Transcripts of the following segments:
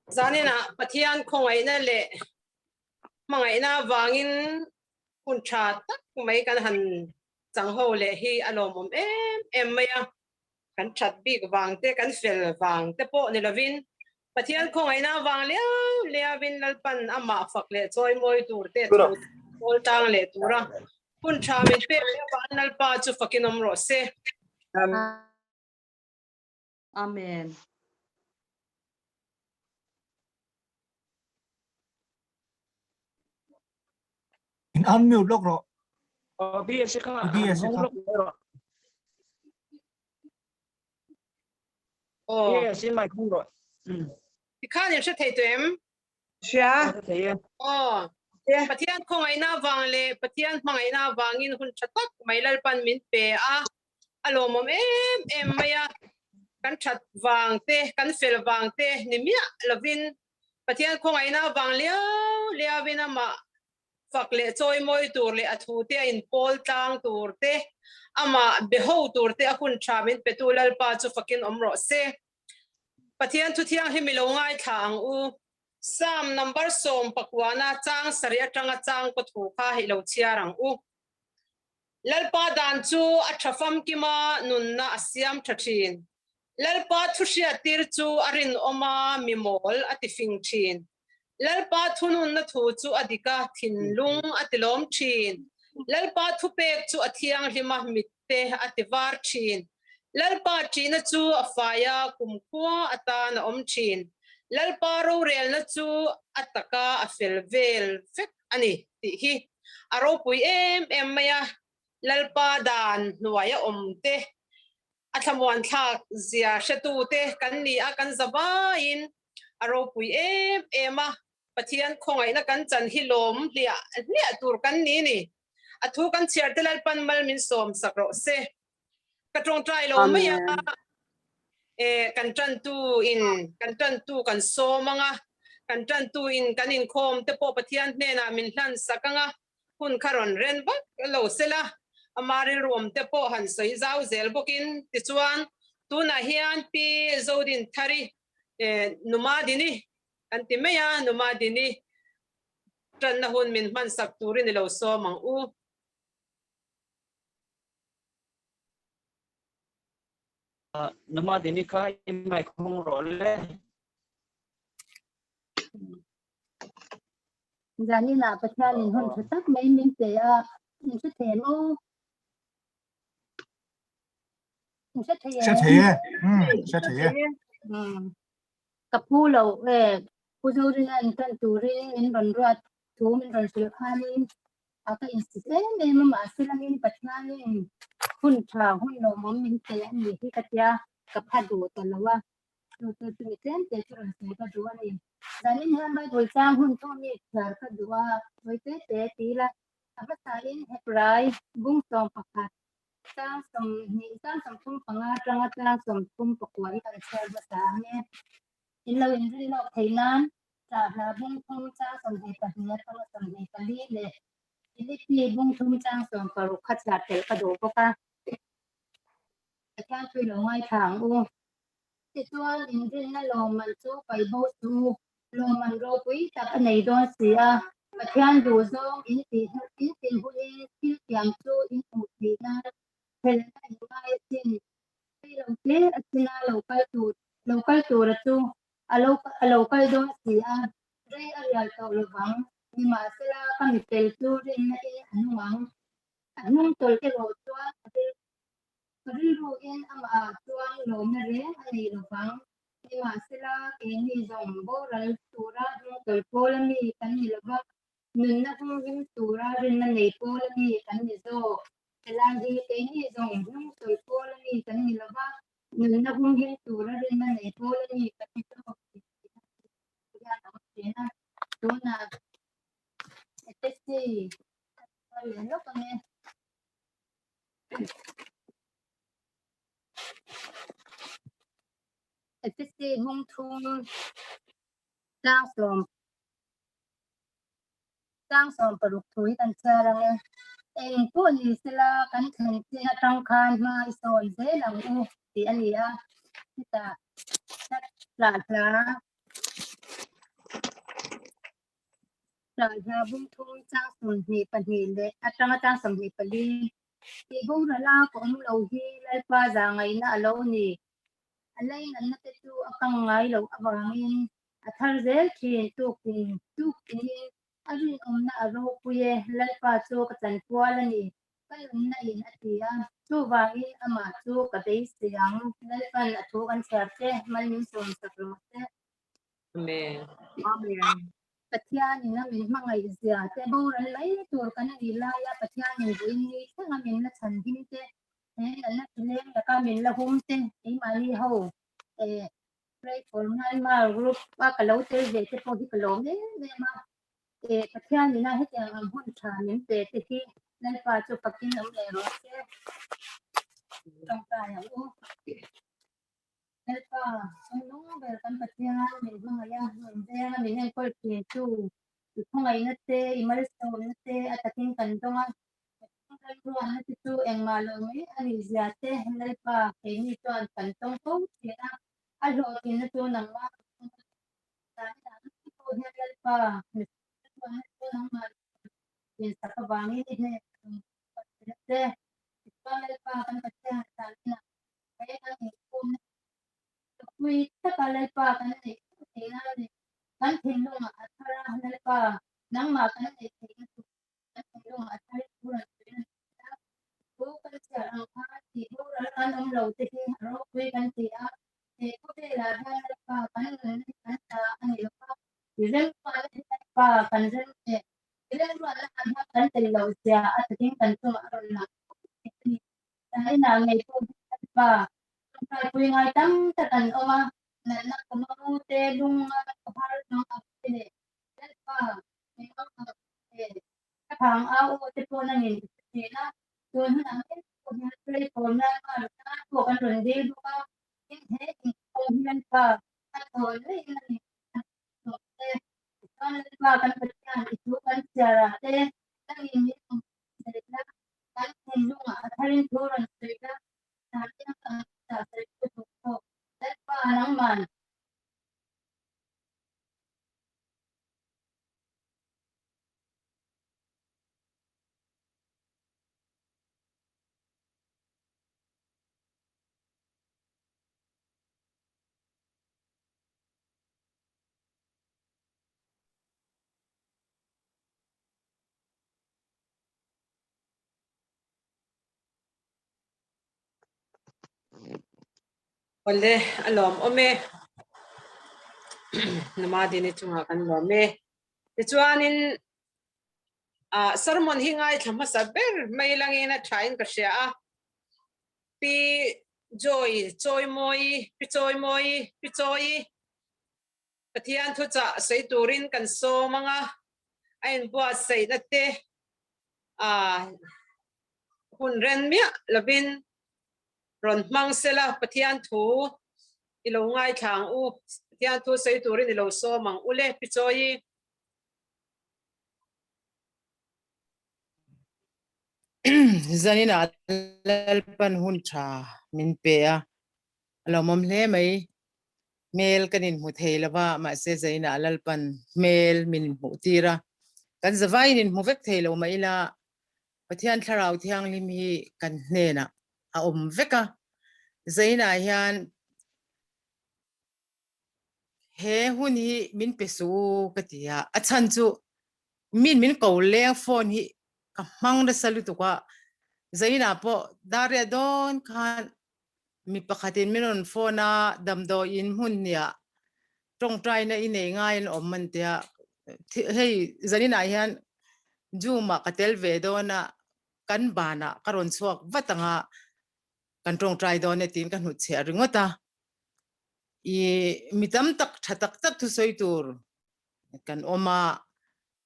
Zaninah Pathian khawngaihna leh hmangaihna avangin hun tha tak mai kan han chang ho leh hi a lawmawm em em mai a. Kan that bik vang te, kan fel vang te pawh ni lovin Pathian khawngaihna avang liau liauin Lalpan amah fak leh chawi mawi tur te thu pawl tang leh tura hun tha min pek leh avangin Lalpa chu fakin awm rawh se. Amen. In unmute lawk rawh. Aw BSc kha BSc kha. Aw. BSc mai khung rawh. Tikhan in hre thei tawh em? Hria. Thei e. Aw. Pathian khawngaihna avang leh Pathian hmangaihna avangin hun tha tak mai Lalpan min pe a. A lawmawm em em mai a. Kan that vang te, kan fel vang te ni miah lovin Pathian khawngaihna avang liau liauin amah fak leh chawimawi tur leh a thute a inpawl tlang tur te, amah be ho tur te a hun tha min petu Lalpa chu fakin awm rawh se. Pathian thu thianghlim i lo ngaithla ang u. Psalm number 19 chang sarih atanga chang kaw thu kha i lo chhiar ang u. Lalpa dan chu a tha famkima nunna a siam tha thin. Lalpa thu hriattir chu a rinawm a, mi mawl a ti fing thin. Lalpa thununna thu chu a dik a, thinlung a ti lawm thin. Lalpa thupek chu a thianghlim a, mitte a ti var thin. Lalpa ṭihna chu a fai a, kumkhua atan a awm thin. Lalpa rorelna chu a taka a fel vel vek a ni tih hi a ropui em em mai a, Lalpa dan hnuaia awm te, a thlamuan thlak zia hretu te kan ni a, kan za vaiin a ropui em em a, Pathian khawngaihna kan chan hi lawm hliah hliah tur kan ni ni. A thu kan chhiar te Lalpan mal min sawm sak rawh se. Ka tawngtai lo mai a, e kan tantu in kan tantu kan sawm anga, kan tantu in kan inkhawm te pawh Pathian hnenah min hlan sak anga, hun kha rawn ren vak lo sela, ama rilruam te pawh han sawi zau zel bawkin tichuan tunah hian Pi Zodinthari Numa Dini kan ti mai a, Numa Dini tanna hun min hman sak turin i lo sawm ang u. Numa Dini kha i mic hawng rawh le. Zaninah Pathianin hun tha tak mai min pe a, in hre thei em aw? In hre thei em? Hre thei e, hre thei e. Ka phu lo e, Pu Zorina in tan turin min rawn ruat thu min rawn hrilh khanin a ka insit em em a, mahse langin Pathianin hun tha hun lawmawm min pe a nih hi ka tia ka pha duh ta lo a. Chu chu chu mi tlem te chu rawn sawi ka duh a ni. Zanin hian Bible chang hun thawh mi chhiar ka duh a, sawi te te ti ila, a hmasain Hebrai bung 11 chang 20 chang 35 atanga chang 34 hi kan chhiar hmasa ang e. In lo inrin lawk theih nan Ṭahhla bung thum chang 22 atanga 24 leh Philippi bung thum chang 16 kha chhiar tel ka duh bawk a. Pathian thu i lo ngaithla ang u. Tichuan, inrinna lawmman chu paihbo chu lawmman ropui tak a nei dawn si a. Pathian duhzawng in tih in tih hunin thil thiam chu in hmuh theih nan phelna in ngai asin. Hei lo te a china lo kal tur lo kal tura chu a lo a lo kal dawn si a, rei a rial tawh lovang. Nimahsela, ka mi fel chu rinna in a nung ang. A hnung tawlh erawh chuan a ril Ka rilruin amah chuan lawmna reng a nei lo vang. Nimahsela, keini zawng boral tura hnungtawlh pawl a mi kan ni lo va, nunna humhim tura rinna nei pawl a mi kan ni zawk. Helai hi keini zawng hnungtawlh pawl a mi kan ni lo va, nunna humhim tura rinna nei pawl a mi kan ni zawk tih hian a awm thin a. Tunah Epesi a leh lawk ang e. Efesi hung thum tlang sawm tlang 16 thu hi kan chhiar ang e. Eng pawh ni sela kan thlen chin atang khan hma i sawn zel ang u tih a ni a. Chutah hla hla. Ṭahhla bung thum chang 22 leh aṭanga chang 24. Tih borala ka awm lo hi Lalpa zahngaihna a lo ni. A leinatna te chu a kang ngai loh avangin a thar zel ṭhin tukin tuktinin a rinawmna a ropui e, Lalpa chu ka chanpual a ni, ka nunna in a ti a, chuvangin amah chu ka beisei ang. Lalpan a thu kan chhiar che, mal min sawm sak rawh se. Amen. Amen. Pathianin a min hmangaih zia te boral mai tur kan nih laia Pathianin vawiin ni thlenga min la chhan him te, he lalna thileng laka min la hum te, keimahni ho eh Pray for Myanmar group a ka lo tel ve te pawh hi ka lawm em em a. Eh Pathianin a hetiang ang hun tha min pe te hi Lalpa chu fakin awm leh rawh se. Tawngtai ang u. Lalpa, chungnung ber kan Pathian min hmangaih a, min veng a, min enkawl thin tu, i khawngaihna te, i malsawmna te a takin kan dawng a. Pathian lalruahna te chu engmah lo mai a nih zia te Lalpa keini chuan kan tawng fo thin a, a hlawhtlinna chu nangmah kan tawng a ni. Zan ah ngei pawh hian Lalpa, mihring lalruahna chu nangmah lo sak avangin i hnenah kan tawng a che. Tichuan Lalpa kan Pathian zaninah He kan inkhawmna pui taka Lalpa kan neih theuh theihna a ni. Kan thinlungah a thar a, Lalpa, nangmah kan neih theihna tur kan thinlungah a thar tur an sawi a ni a. Thu kan chhiar ang khan tih boral kan awm lo te hi a ropui kan ti a. He khawvelah hian Lalpa kan nunna hi kan ta a ni lo va, i remruatna hi Lalpa kan rem leh i remruatna ah hian kan tel loh zia a takin kan chungah a rawn lang fo thin a ni. China ngei pawh hi Lalpa tawngtaipui ngai tam tak an awm a, natna khawmamu te, lungngai khawhar hnawng ang te leh Lalpa mihang ang te, thlaphang au aw te pawh nangin i hre thin a, tun hunah mek pawh hian Pray for Myanmar tan pawh kan rawn dil bawk a, tin he inkhawm hi Lalpa a thawn laiin a ni a tawh te, tichuan Lalpa kan Pathian i thu kan chhiar ah te nangin min awm Sawi la, kan thinlungah a tharin thu rawn sawi la, dan eng ang dah sawi chu duh pawh Lalpa nangman. Awle a lawm awm e. Namadini chungah kan lawm e. Tichuanin ah sermon hi ngaithla hmasa ber mai langin a thain ka hria a. Pi Joy Chawimawi Pi Chawimawi Pi Chawi Pathian thuchah sawi turin kan sawm ang a, a inbuatsaihna te hun ren miah lovin rawn hmang sela, Pathian thu i lo ngaithla ang u, Pathian thu sawi turin i lo sawm ang u le, Pi Chawi. Zaninah Lalpan hun tha min pe a, a lawmawm hle mai. Hmel kan inhmu thei lo va, mahse zainah Lalpan hmel min inhmuh tir a. Kan zavaiin inhmu vek thei lo mah ila, Pathian Thlarau Thianghlim hi kan hnenah a awm vek a. Zainah hian he hun hi min pe suh u ka ti a, a chhan chu min min ko leng phone hi ka hmang nasa lutuk a, zainah pawh dar riah dawn khan Mi pakhatin min rawn phone a, damdawiin hmun hniah tawngtaina i nei ngai an awm an tia. Hei zaninah hian Zoom ah ka tel ve dawn a, kan banah ka rawn chhuak vat ang a, kan tawngtai dawn e tiin ka hnutchhiah ringawt a. I mi tam tak tha tak tak thusawi tur kan awm a,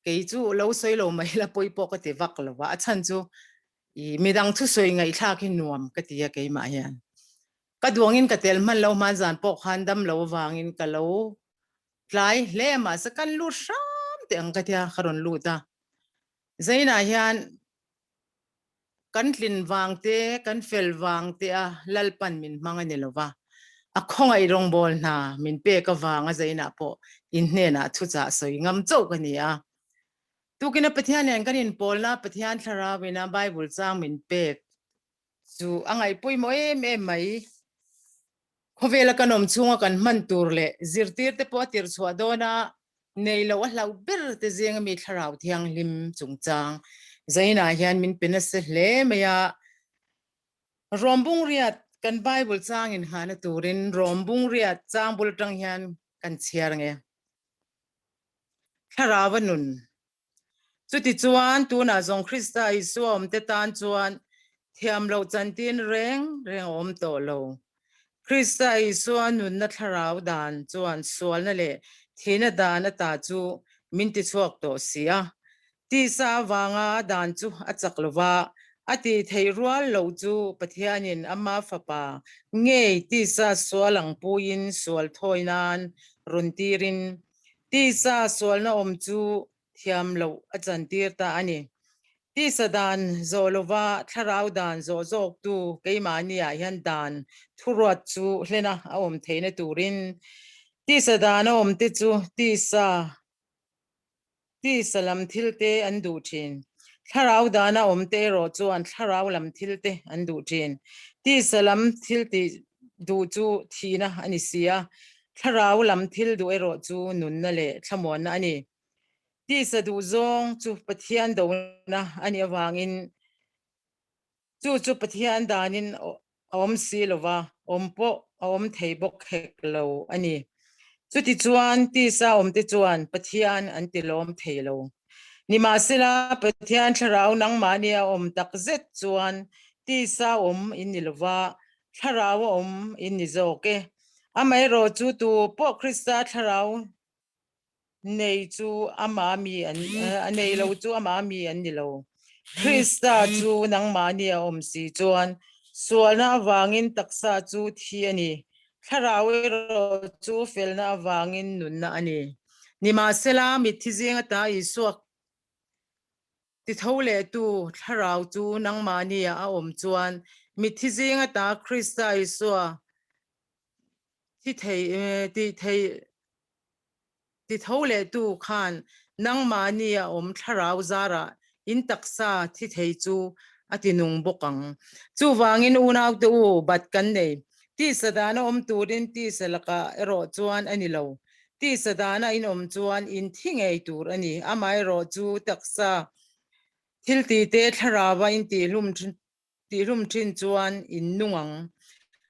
kei chu lo sawi lo mai la pawi pawh ka ti vak lo va, a chhan chu i midang thusawi ngaihthlak hi nuam ka ti a keimah hian. Ka duangin ka tel hman lo hman zan pawh khan dam lo avangin ka lo tlai hle mahse kan lut hram teh ang ka tia ka rawn lut a. Zainah hian kan tlin vang te kan fel vang te a Lalpan min hmang a ni lo va, a khawngaih rawngbawl hna min pek avanga Zainah pawh in hnenah thuchah sawi ngam chauh ka ni a. Tukina Pathian nen kan inpawlna Pathian thlarau ina Bible chang min pek chu a ngaih pawimawh em em mai. Khawvela kan awm chhunga kan hman tur leh zirtir te pawh a tirh chhuah dawna nei loh a hlauh ber te zinga mi thlarau thianghlim chungchang zainah hian min pe nasa hle mai a. Rom bungriat kan Bible chang inghahna turin Rom bungriat chang bul atang hian kan chhiar nge. Thlarau a nun. Chutichuan tunah zawng Krista Isua awmte tan chuan thiam loh chantin reng reng a awm tawh lo. Krista Isua nunna thlarau dan chuan sualna leh thihna dan ata chu min tichhuak tawh si a. Tisa avanga dan chu a chak lo va, a tih theih rual loh chu Pathianin ama Fapa ngei tisa sual ang puiin sual thawi nan rawn tirin tisa sualna awm chu thiam loh a chantir ta a ni. Tisa dan zawh lova thlarau dan zawh zawktu keimahniah hian dan thuruat chu hlena a awm theihna turin tisa dan a awmte chu tisa tisa lam thilte an duh thin. Thlarau dana awmte erawh chuan thlarau lam thilte an duh thin. Tisa lam thil tih duh chu thihna a ni si a, thlarau lam thil duh erawh chu nunna leh thlamuanna a ni. Tisa duh zawng chu Pathian dona a nih avangin Chu chu Pathian danin a awm si lo va, awm pawh a awm thei bawk hek lo a ni. Chutichuan, tisa awmte chuan Pathian an ti lawm thei lo. Nimahsela, Pathian thlarau nangmahni a awm tak zet chuan tisa awm in ni lo va, thlarau a awm in ni zawk e. Amaherawhchu, tu pawh Krista thlarau nei chu ama mi an a nei lo chu ama mi an ni lo. Krista chu nangmahni a awm si chuan sualna avangin taksa chu thi a ni, thlarau erawh chu felna avangin nunna a ni. Nimahsela, mitthi zing ata Isua titho lehtu thlarau chu nangmahni a awm chuan mitthi zing ata Krista Isua thi thei ti thei Ti tho lehtu khan nangmahni a awm thlarau zarah in taksa thi thei chu a ti nung bawk ang. Chuvangin unaute u, bat kan nei. Tisa dana awm turin tisa lakah erawh chuan a ni lo. Tisa dana in awm chuan in thi ngei tur a ni. Amaherawh chu taksa thiltite thlaraua in tihhlum Tihhlum thin chuan in nung ang.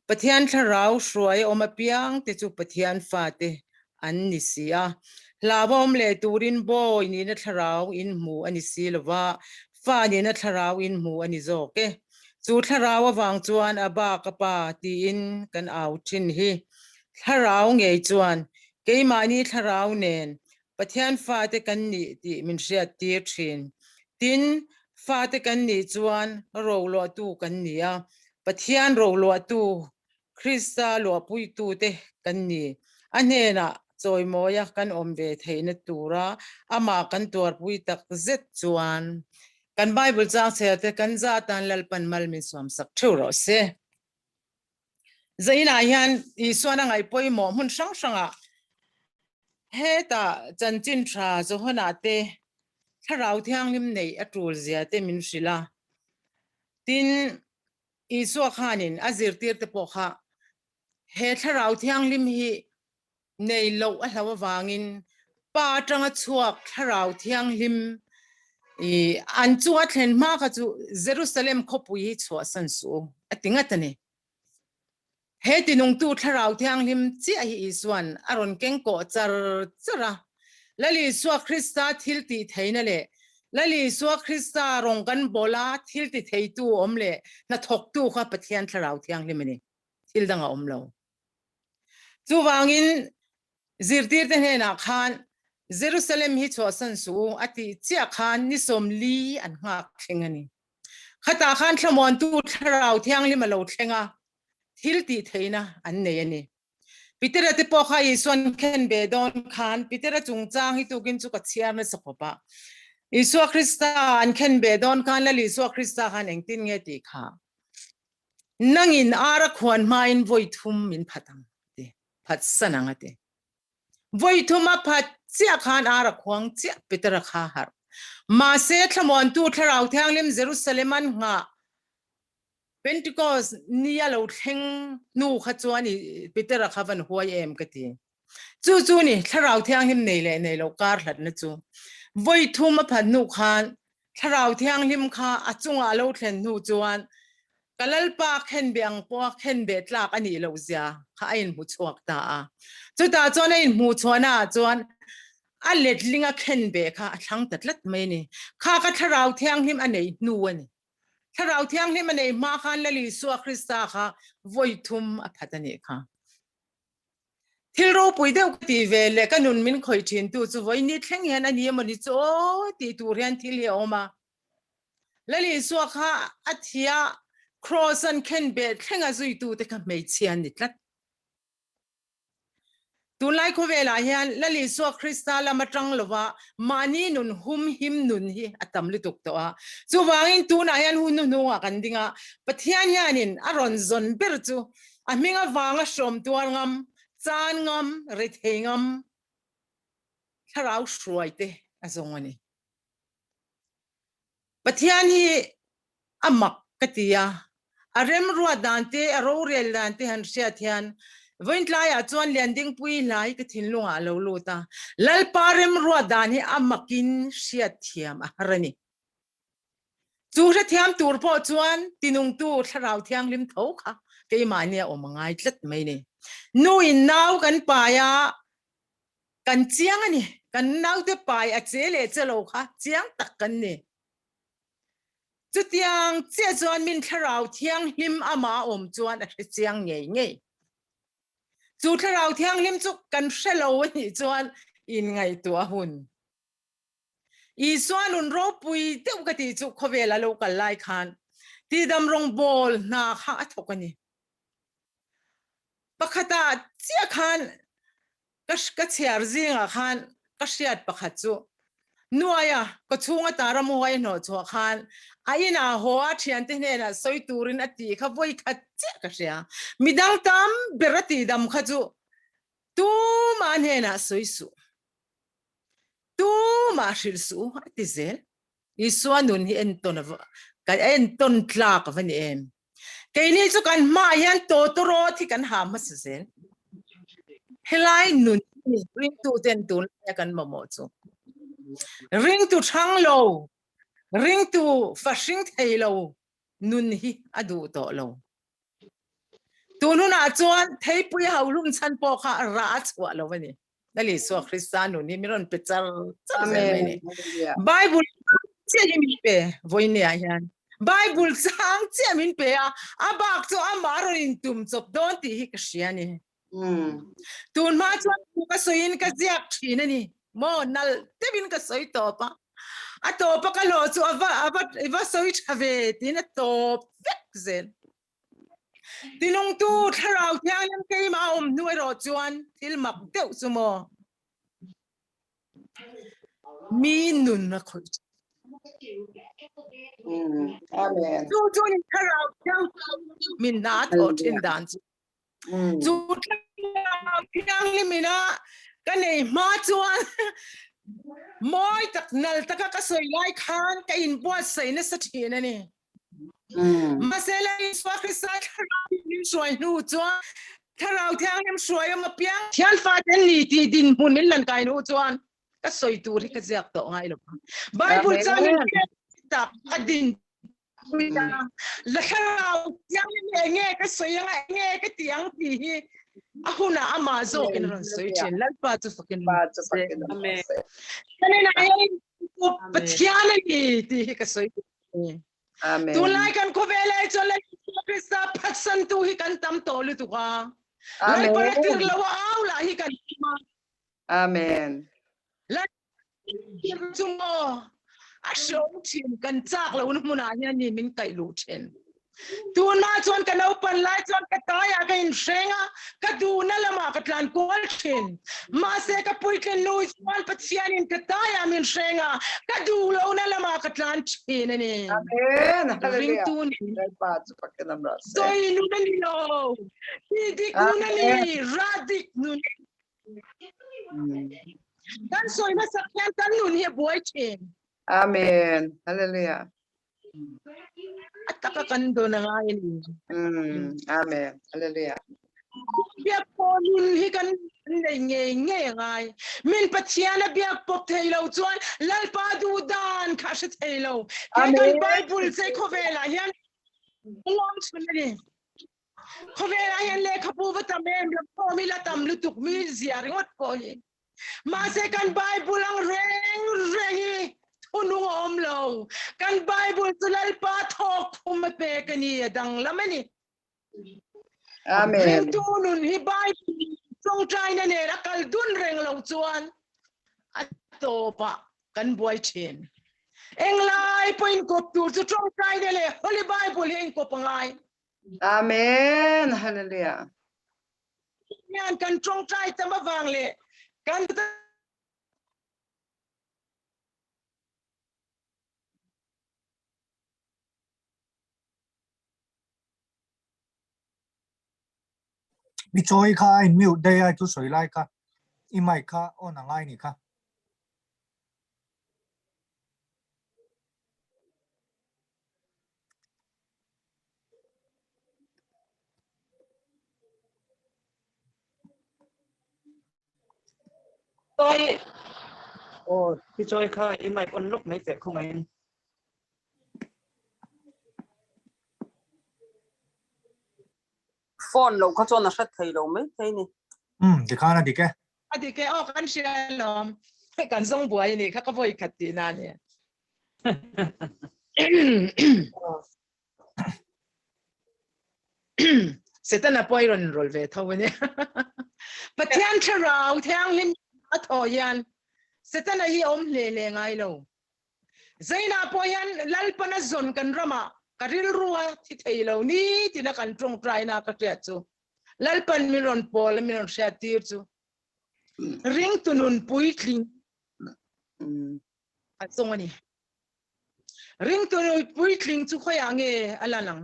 Pathian thlarau hruai a awm apiang te chu Pathian fate an ni si a. Hlauha awm leh turin bawi nihna thlarau in hmu a ni si lova, fa nihna thlarau in hmu a ni zawk e. Chu thlarau avang chuan a ba ka pa tiin kan au thin hi. Thlarau ngei chuan keimahni thlarau nen Pathian fate kan nih tih min hriattir thin. Tin, fate kan nih chuan roluahtu kan ni a, Pathian roluahtu, Krista luahpuitute kan ni. A hnenah chawimawia kan awm ve theihna tura amah kan tuarpui tak zet chuan kan Bible chang chhiarte kan za atan Lalpan mal min suamsak theuh rawh se. Zainah hian Isuan a ngaih pawimawh hmun hrang hrangah hetah chanchin tha Johana te thlarau thianghlim neih a tul zia te min hrilh a. Tin, Isua khanin a zirtir te pawh kha he thlarau thianghlim hi nei loh a hlo avangin Pa atanga chhuak Thlarau Thianghlim i an chunga thlen hma kha chu Jerusalem khawpui hi chhuahsan suh u a ti ngat a ni. He tinungtu Thlarau Thianghlim chiah hi Isua'n a rawn keng kawh char char a. Lal Isua Krista thil tih theihna leh Lal Isua Krista rawn kan bawla thil ti theitu awm leh hnathawktu kha Pathian Thlarau Thianghlim a ni. Thil dang a awm lo. Chuvangin zirtirte hnenah khan Jerusalem hi chhuahsan suh u a tih chiah khan ni 40 an nghak thleng a ni. Khatah khan thlamuantu Thlarau Thianghlim a lo thleng a, thil tih theihna an nei a ni. Petera te pawh kha Isuan khen ve dawn khan Petera chungchang hi tukin chu ka chhiar nasa khawp a. Isua Krista an khen ve dawn khan Lal Isua Krista khan engtin nge tih kha Nangin ar a khuan hmain vawi thum min phat ang a ti, phat san ang a ti. Vawi thum a phat chiah khan ar a khuang chiah Petera kha harh. Mahse thlamuantu Thlarau Thianghlim Jerusalem an nghah Pentecost ni a lo thleng hnu kha chuan i Petera kha van huai em ka ti. Chu chu ni Thlarau Thianghlim nei leh nei lo kar hlatna chu. Vawi thum a phat hnu khan Thlarau Thianghlim kha a chungah a lo thlen hnu chuan ka Lalpa khenbeh ang pawha khenbeh tlak a nih loh zia kha a inhmu chhuak ta a. Chutah chuan a inhmuh chhuahna ah chuan a letlinga khenbeh kha a thlang ta tlat mai a ni. Kha ka Thlarau Thianghlim a neih hnu a ni. Thlarau Thianghlim a neih hma khan Lal Isua Krista kha vawi thum a phat a nih kha. Thil ropui deuh ka tih ve leh ka nun min khawih thin tu chu vawi ni thleng hian a ni emaw ni chu aw tih tur hian thil hi a awm a. Lal Isua kha a thia Kraws an khen beh thleng a zuitu te kha hmeichhia an ni tlat. Tunlai khawvelah hian Lal Isua Krista lam atang lova mahni nun hum him nun hi a tam lutuk tawh a. Chuvangin tunah hian hun hnuhnungah kan ding a, Pathian hianin a rawn zawn ber chu a hming avanga hrawm tuar ngam, chan ngam, rethei ngam thlarau hruai te a zawng a ni. Pathian hi a mak ka ti a, a remruat dan te, a rorel dan te han hriat hian vawiin tlaiah chuan Liandingpui hlai ka thinlungah a lo lut a, Lalpa remruat dan hi a makin hriat thiam a har a ni. Chu hrethiam tur pawh chuan tinungtu Thlarau Thianghlim tho kha keimahni a awm a ngai tlat mai ni. Nuin nau kan pai a, Kan chiang a ni. Kan naute pai a che leh che lo kha chiang tak kan ni. Chutiang chiah chuan min thlarau thianghlim ama awm chuan a hre chiang ngei ngei. Chu thlarau thianghlim chu kan hre lo a nih chuan inngaihtuah hun. Isua nun ropui deuh ka tih chu khawvel a lo kal lai khan tidam rawngbawl hna kha a thawk a ni. Pakhatah chiah khan ka ka chhiar zingah khan ka hriat pakhat chu nuaia ka chhung ata ramhuai hnawh chhuah khan a inah haw a thiante hnenah sawi turin a tih kha vawi khat chiah ka hria. Midang tam ber a tihdam kha chu tumah hnenah sawi suh, tumah hrilh suh a ti zel. Isua nun hi entawn a kan entawn tlak a va ni em. Keini chu kan hmaah hian tawtawrawt hi kan ha hmasa zel. Helai nun hi ringtu ten tunlaia kan mamawh chu. Ringtu hrang lo, ringtu fahring thei lo nun hi a duh tawh lo. Tun hunah chuan theipui a hauhlum chhan pawh kha rah a chhuah lo a ni. Lal Isua Krista nun hi min rawn pe char char zel mai ni. Bible chiah hi min pe vawinia hian. Bible chang chiah min pe a, a bak chu amah rawn intum chawp dawn tih hi ka hria a ni. Tun hma chuan thu ka sawiin ka ziak thin a ni. Maw nalh deuhin ka sawi tawp a. A tawpa ka hlawh chu a va a va i va sawi tha ve tiin a tawp vek zel. Tinungtu thlarau thianghlim keimah a awm hnu erawh chuan thil mak deuh chu maw mi nun a khawih thin. Chu chu ni thlarau thianghlim min hna a thawh thin dan chu. Chu thlarau thianghlim ina ka nei hma chuan mawi tak nal taka ka sawi lai khan ka inbuatsaih nasa thin a ni. Mahse la Isua Krista thlarau thianghlim hruai hnu chuan thlarau thianghlim hruai awm apiang Thian fate an ni tih dinhmun min lan kai hnu chuan ka sawi tur hi ka ziak tawh ngai lo va. Bible chuan min pek tak a din pui a, la thlarau thianghlim hi enge ka sawi anga enge ka ti ang tih hi a hunah amah zawkin a rawn sawi thin. Lalpa chu fakin awm se. Amen. Kan inah hian Pathian a ni tih hi ka sawi duh. Amen. Tunlai kan khawvel ai chuan Lal Isua Krista phatsantu hi kan tam tawh lutuk a. Amen. Lalpa la tir lo a au lah hi kan tam a. Amen. Lal chu maw a hreawm thin kan chak lo na hmunah hian ni min kaih luh thin. Tunah chuan ka naupan lai chuan ka taiah ka inhreng a, ka duhna lamah ka tlan kual thin. Mahse ka puitlin lui chuan Pathianin ka taiah min hreng a, ka duh lohna lamah ka tlan thin a ni. Amen. Hallelujah. Ringtu nih Lalpa chu pakin am rawh se. sawi nun a ni lo. Ti dik nun a ni. Ra dik nun. Kan sawi hmasak hian kan nun hi a buai thin. Amen. Hallelujah. A taka kan don a ngai a ni. Mm. Amen. Hallelujah. Biak pawh nun hi kan nei ngei ngei a ngai. Min Pathian a biak pawp thei lo chuan Lalpa duh dan kha a hre thei lo. He kan Bible che khawvelah hian ngawm chhun a ni. Khawvelah hian lehkhabu va tam em, lam hi la tam lutuk mi zia ringawt pawh hi. Mahse kan Bible ang reng reng hi thunung a awm lo. Kan Bible chu Lalpa thawk khum a pek a ni, a danglam a ni. Amen. Ringtu nun hi Bible tawngtaina nen a kal dun reng lo chuan a tawpah kan buai thin. Englai pawh inkawp tur chu tawngtaina leh Holy Bible hi a inkawp a ngai. Amen. Hallelujah. Hian kan tawngtai tam avang leh kan Mi chawi kha a in mute daih a i thusawi lai kha i mic kha on a ngai ni kha. Chawi aw i chawi kha i mic on lawk mai teh khawngaihin. Phone loh kha chuan a hrat thei lo mai thei ni. Umm tikhan a dik e. A dik e aw kan hria alawm. Kan zawng buai a nih kha ka vawi khat tihna a ni. Setana pawh i rawn inrawlh ve tho a nia. Pathian thlarau thianghlim a thawh hian Setana hi a awm hle hle ngai lo. Zainah pawh hian Lalpana zawn kan ramah ka rilru a thi thei lo ni tina kan tawngtaina ka hriat chu Lalpan min rawn pawl a min rawn hriat tir chu ringtu nun puitling a zawng a ni. Ringtu nun puitling chu khawiah nge a lan ang?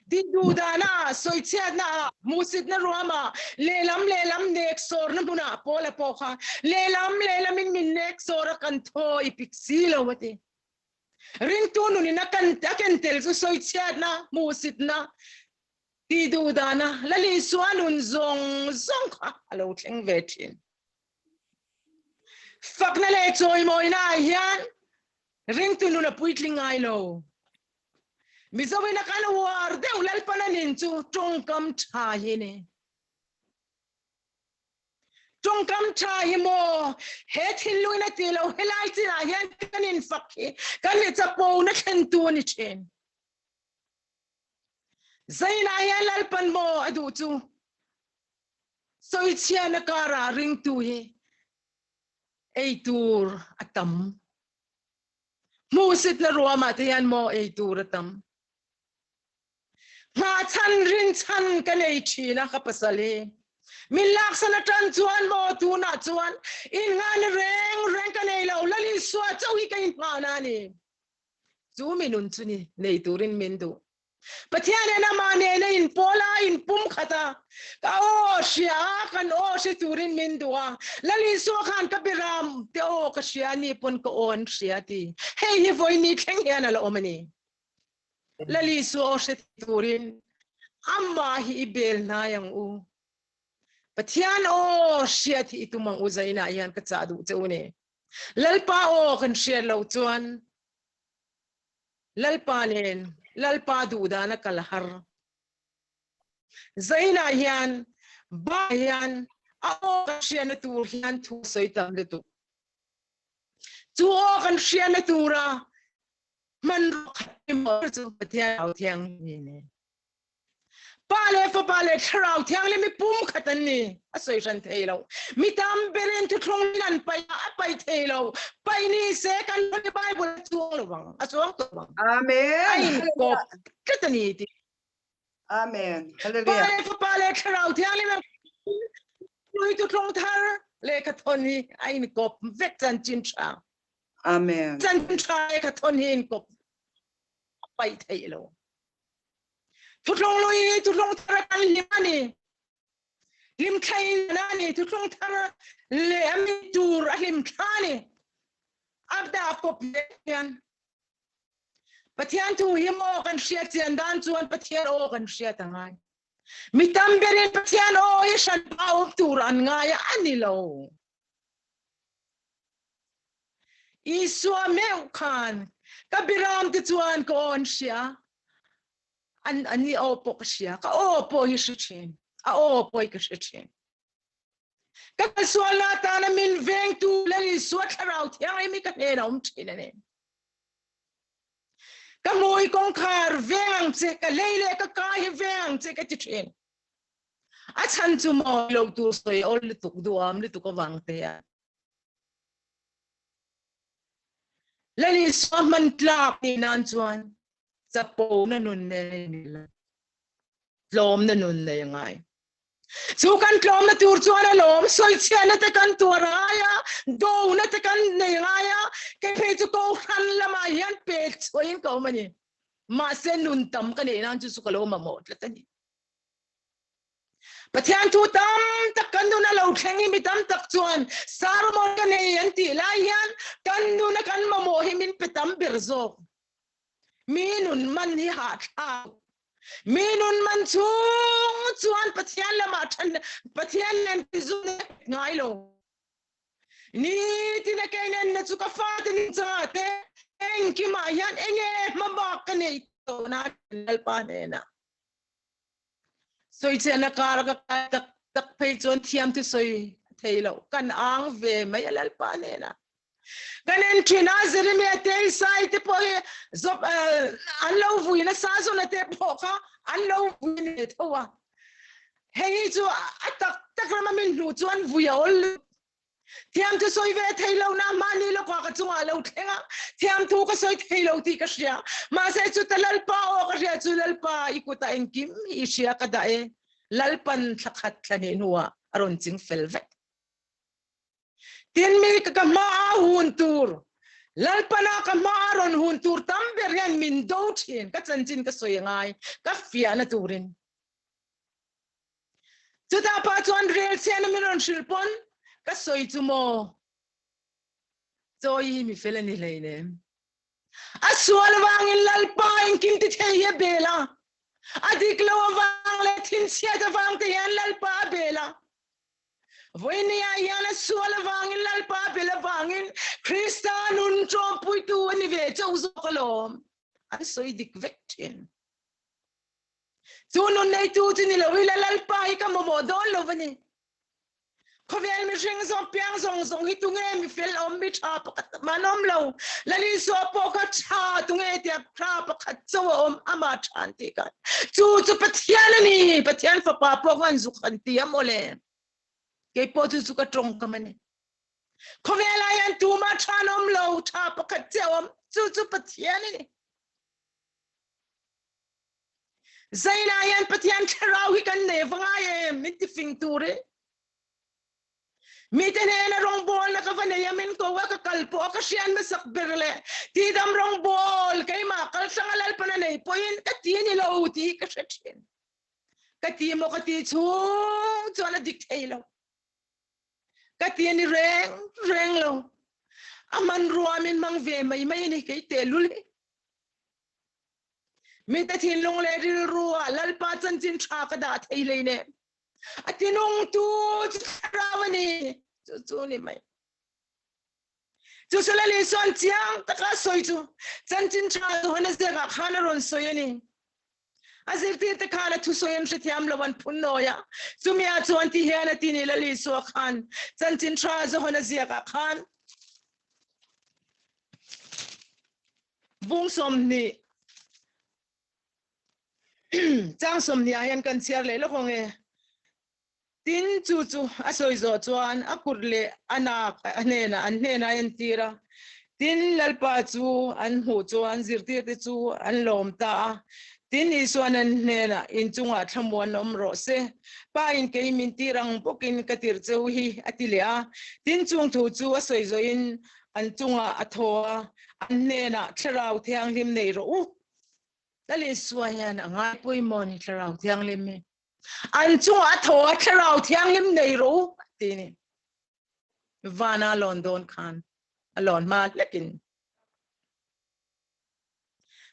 Tinduhdahna, sawichhiatna, hmuhsitna ruamah, lehlam lehlam nek sawrna hmunah Paula pawh kha lehlam lehlamin min nek sawr a kan thaw i pik si lo a ti. Ringtu nunin a kan a ken tel chu sawichhiatna, hmuhsitna, tihduhdahna, Lal Isua nun zawng zawng kha a lo thleng ve thin. Fakna leh chawimawina ah hian ringtu nun a puitling ngai lo. Mizoin a kan uar deuh Lalpan a nin chu tawngkam tha hi ni. Tawngkam tha hi maw he thinlungin a ti lo helai chinah hian kan infak hi kan i chapo na thlentu a ni thin. Zainah hian Lalpan maw a duh chu sawichhiana karah ringtu hi ei tur a tam. Hmuhsitna ruamah te hian maw ei tur a tam. Nghahchhan rinchhan ka nei thin a ka pasal hi. Min laksan atan chuan maw tunah chuan innghahna reng reng ka nei lo, Lal Isua chauh hi ka innghahna a ni. Chu mi nun chu ni nei turin min duh. Pathian hian amah nena inpawl a, inpumkhat a, ka aw hria a, kan aw hre turin min duh a. Lal Isua khan ka biram te aw ka hria a ni pawn ka aw an hria a ti. Hei hi vawiin thleng hian a la awm a ni. Lal Isua aw hre turin amah hi i bel hnai ang u. Pathian aw hriat hi i tum ang u zainah hian ka chah duh che u ni. Lalpa aw kan hriat loh chuan Lalpa nen Lalpa duhdan a kal har. Zainah hian ba hian a aw kan hriatna tur hian thu sawi tam lutuk. Chu aw kan hriatna tura hmanrua khat pawimawh ber chu Pathian Thlarau Thianghlim hi a ni. Pa leh Fapa leh Thlarau Thianghlim hi pum khat an ni, a sawi hran thei lo. Mi tam berin thuthlung in an paih a, a paih thei lo. Paih ni se kan Holy Bible a chuang lo vang, a chuang tawh vang. Amen. A inkawp tlat a ni tih. Amen. Pa Hallelujah. leh Fapa leh Thlarau Thianghlim an hlui thuthlung thar lehkha thawn hi a inkawp vek chanchin tha. Amen. Chanchin tha lehkha thawn hi inkawp a paih theih lo. Thuthlung lui hi thuthlung thar a kan hlim a ni. Hlimthla in a ni thuthlung thar leh a mi tur a hlimthla a ni. A dah kawp leh hian Pathian thu hi maw kan hriat chian dan chuan Pathian aw kan hriat a ngai. Mi tam berin Pathian aw hi hranpa awm tur an ngai a, a ni lo. Isua meuh khan ka biram te chuan ka aw an hria. An ani aw pawh ka hria. Ka aw pawh hi hre thin. A aw pawh hi ka hre thin. Ka kalsual na tana min vengtu Lal Isua Thlarau Thianghlim hi ka hnenah awm thin a ni. Ka hmui kawngkhar veng ang che, ka lei leh ka ka hi veng ang che ka ti thin. A chhan chu mawi lo tur sawi awl lutuk duam lutuk avang te a. Lal Isua hman tlak nih nan chuan chapo na nun nei ni lo. Tlawm na nun nei ngai. Chu kan tlawm na tur chuan a lawm sawichhiatna te kan tuar ngai a, do na te kan nei ngai a, kei phei chu kohhran lamah hian pe chhuahin ka awm a ni. Mahse nun tam ka neih nan chu chu ka lo mamawh tlat a ni. Pathian thu tam tak kan nuna lo thleng hi mi tam tak chuan sermon ka nei an tih lai hian kan nuna kan mamawh hi min pe tam ber zawk. Mi nun man hi hahthlak. Mi nun man chung chuan Pathian lamah than Pathian nen zu ngai lo. Ni tina kei nen na chu ka fate ning changa te engkimah hian enge hmabak ka nei to na Lalpa hnenah. Sawichhiatna kar ka kai tak tak phei chuan thiam chu sawi thei lo. Kan ang ve mai a Lalpa hnenah. Kan en thin a Jeremia te Isai te pawh hi zawp an lo vui nasa zawna te pawh kha an lo vui ne tho a. Hei hi chu a tak tak rama min hnu chuan vui a awl lut. Thiam chu sawi ve thei lo na mahni lawkah ka chungah lo thleng a, thiam thu ka sawi thei lo tih ka hria. Mahse chuta Lalpa aw ka hria chu Lalpa i kutah engkim hi i hria ka dah e. Lalpan thla khat thla hnih hnuah a rawn ching fel vek. Tin mi ka ka hma a hun tur Lalpana ka hma a rawn hun tur tam ber hian min do thin ka chanchin ka sawi angai ka fiahna turin. Chutah pa chuan rel chhiatna min rawn hrilh pawn ka sawi chu maw Chawi hi mi fel a ni hleinem. A sual avangin Lalpa engkim ti thei hi a bel a, a dik lo avang leh thinchhiat avang te hian Lalpa a bel a. Vawinia hian a sual avangin Lalpa a bel avangin Krista nun ṭawmpuitu a ni ve chauh zawk alawm. An sawi dik vek ṭhin. Chu nun neitu chu ni lo ila Lalpa hi ka mamawh dawn lo a ni. Khawvel mihring zawng piang zawng zawng hi tunge mi fel awm mi tha pakhat mah an awm lo. Lal Isua pawh kha tha tunge tia tha pakhat chauh a awm amah tha an tih khan. Chu chu Pathian a ni. Pathian fapa pawh khan zuk han ti a mawle. Kei pawh chu chu ka tawngkam a ni. Khawvelah hian tumah tha an awm lo, tha pakhat chiah a awm. Chu chu Pathian a ni. Zainah hian Pathian thlarau hi kan nei va ngai em min ti fing turin. Mite hnena rawngbawlna ka va nei a min ko a ka kal pawh a ka hriat hmasak ber leh tidam rawngbawl keimah kalhranga Lalpan a nei pawhin ka ti ni lo tih hi ka hre thin. Ka ti maw ka ti chhung chuan a dik thei lo. Ka ti ni reng reng lo. A hmanrua min hmang ve mai mai a ni kei tehlul hi. Mite thinlung leh rilru ah Lalpa chanchin tha ka dah thei hlei ne. A tinungtu chu thlarau a ni. Chu chu ni mai. Chu chu Lal Isuan chiang taka sawi chu chanchin tha Johana ziakah khan a rawn sawi a ni. A zirtirte khan a thusawi an hrethiam lo an phun nawi a. Chumi ah chuan ti hian a ti ni Lal Isua khan chanchin tha Johana ziakah khan Bung 20 chang 20 ah hian kan chhiar leh lawk ang e. Tin, chu chu a sawi zawh chuan a kut leh a nak a hnenah an hnenah a entir a. Tin, Lalpa chu an hmuh chuan zirtirte chu an lawm ta a. Tin, Isuan an hnenah, Inchungah thlamuan awm rawh se. Pa in kei min tir ang bawkin ka tirh cheu hi, a ti leh a. Tin, chung thu chu a sawi zawhin an chungah a thaw a, an hnenah Thlarau Thianghlim nei rawh u. Lal Isua hian a ngai pawimawh a ni Thlarau Thianghlim hi. An chungah a thaw a Thlarau Thianghlim nei rawh u, a ti ni. Vana lawn dawn khan a lawn hma hlekin.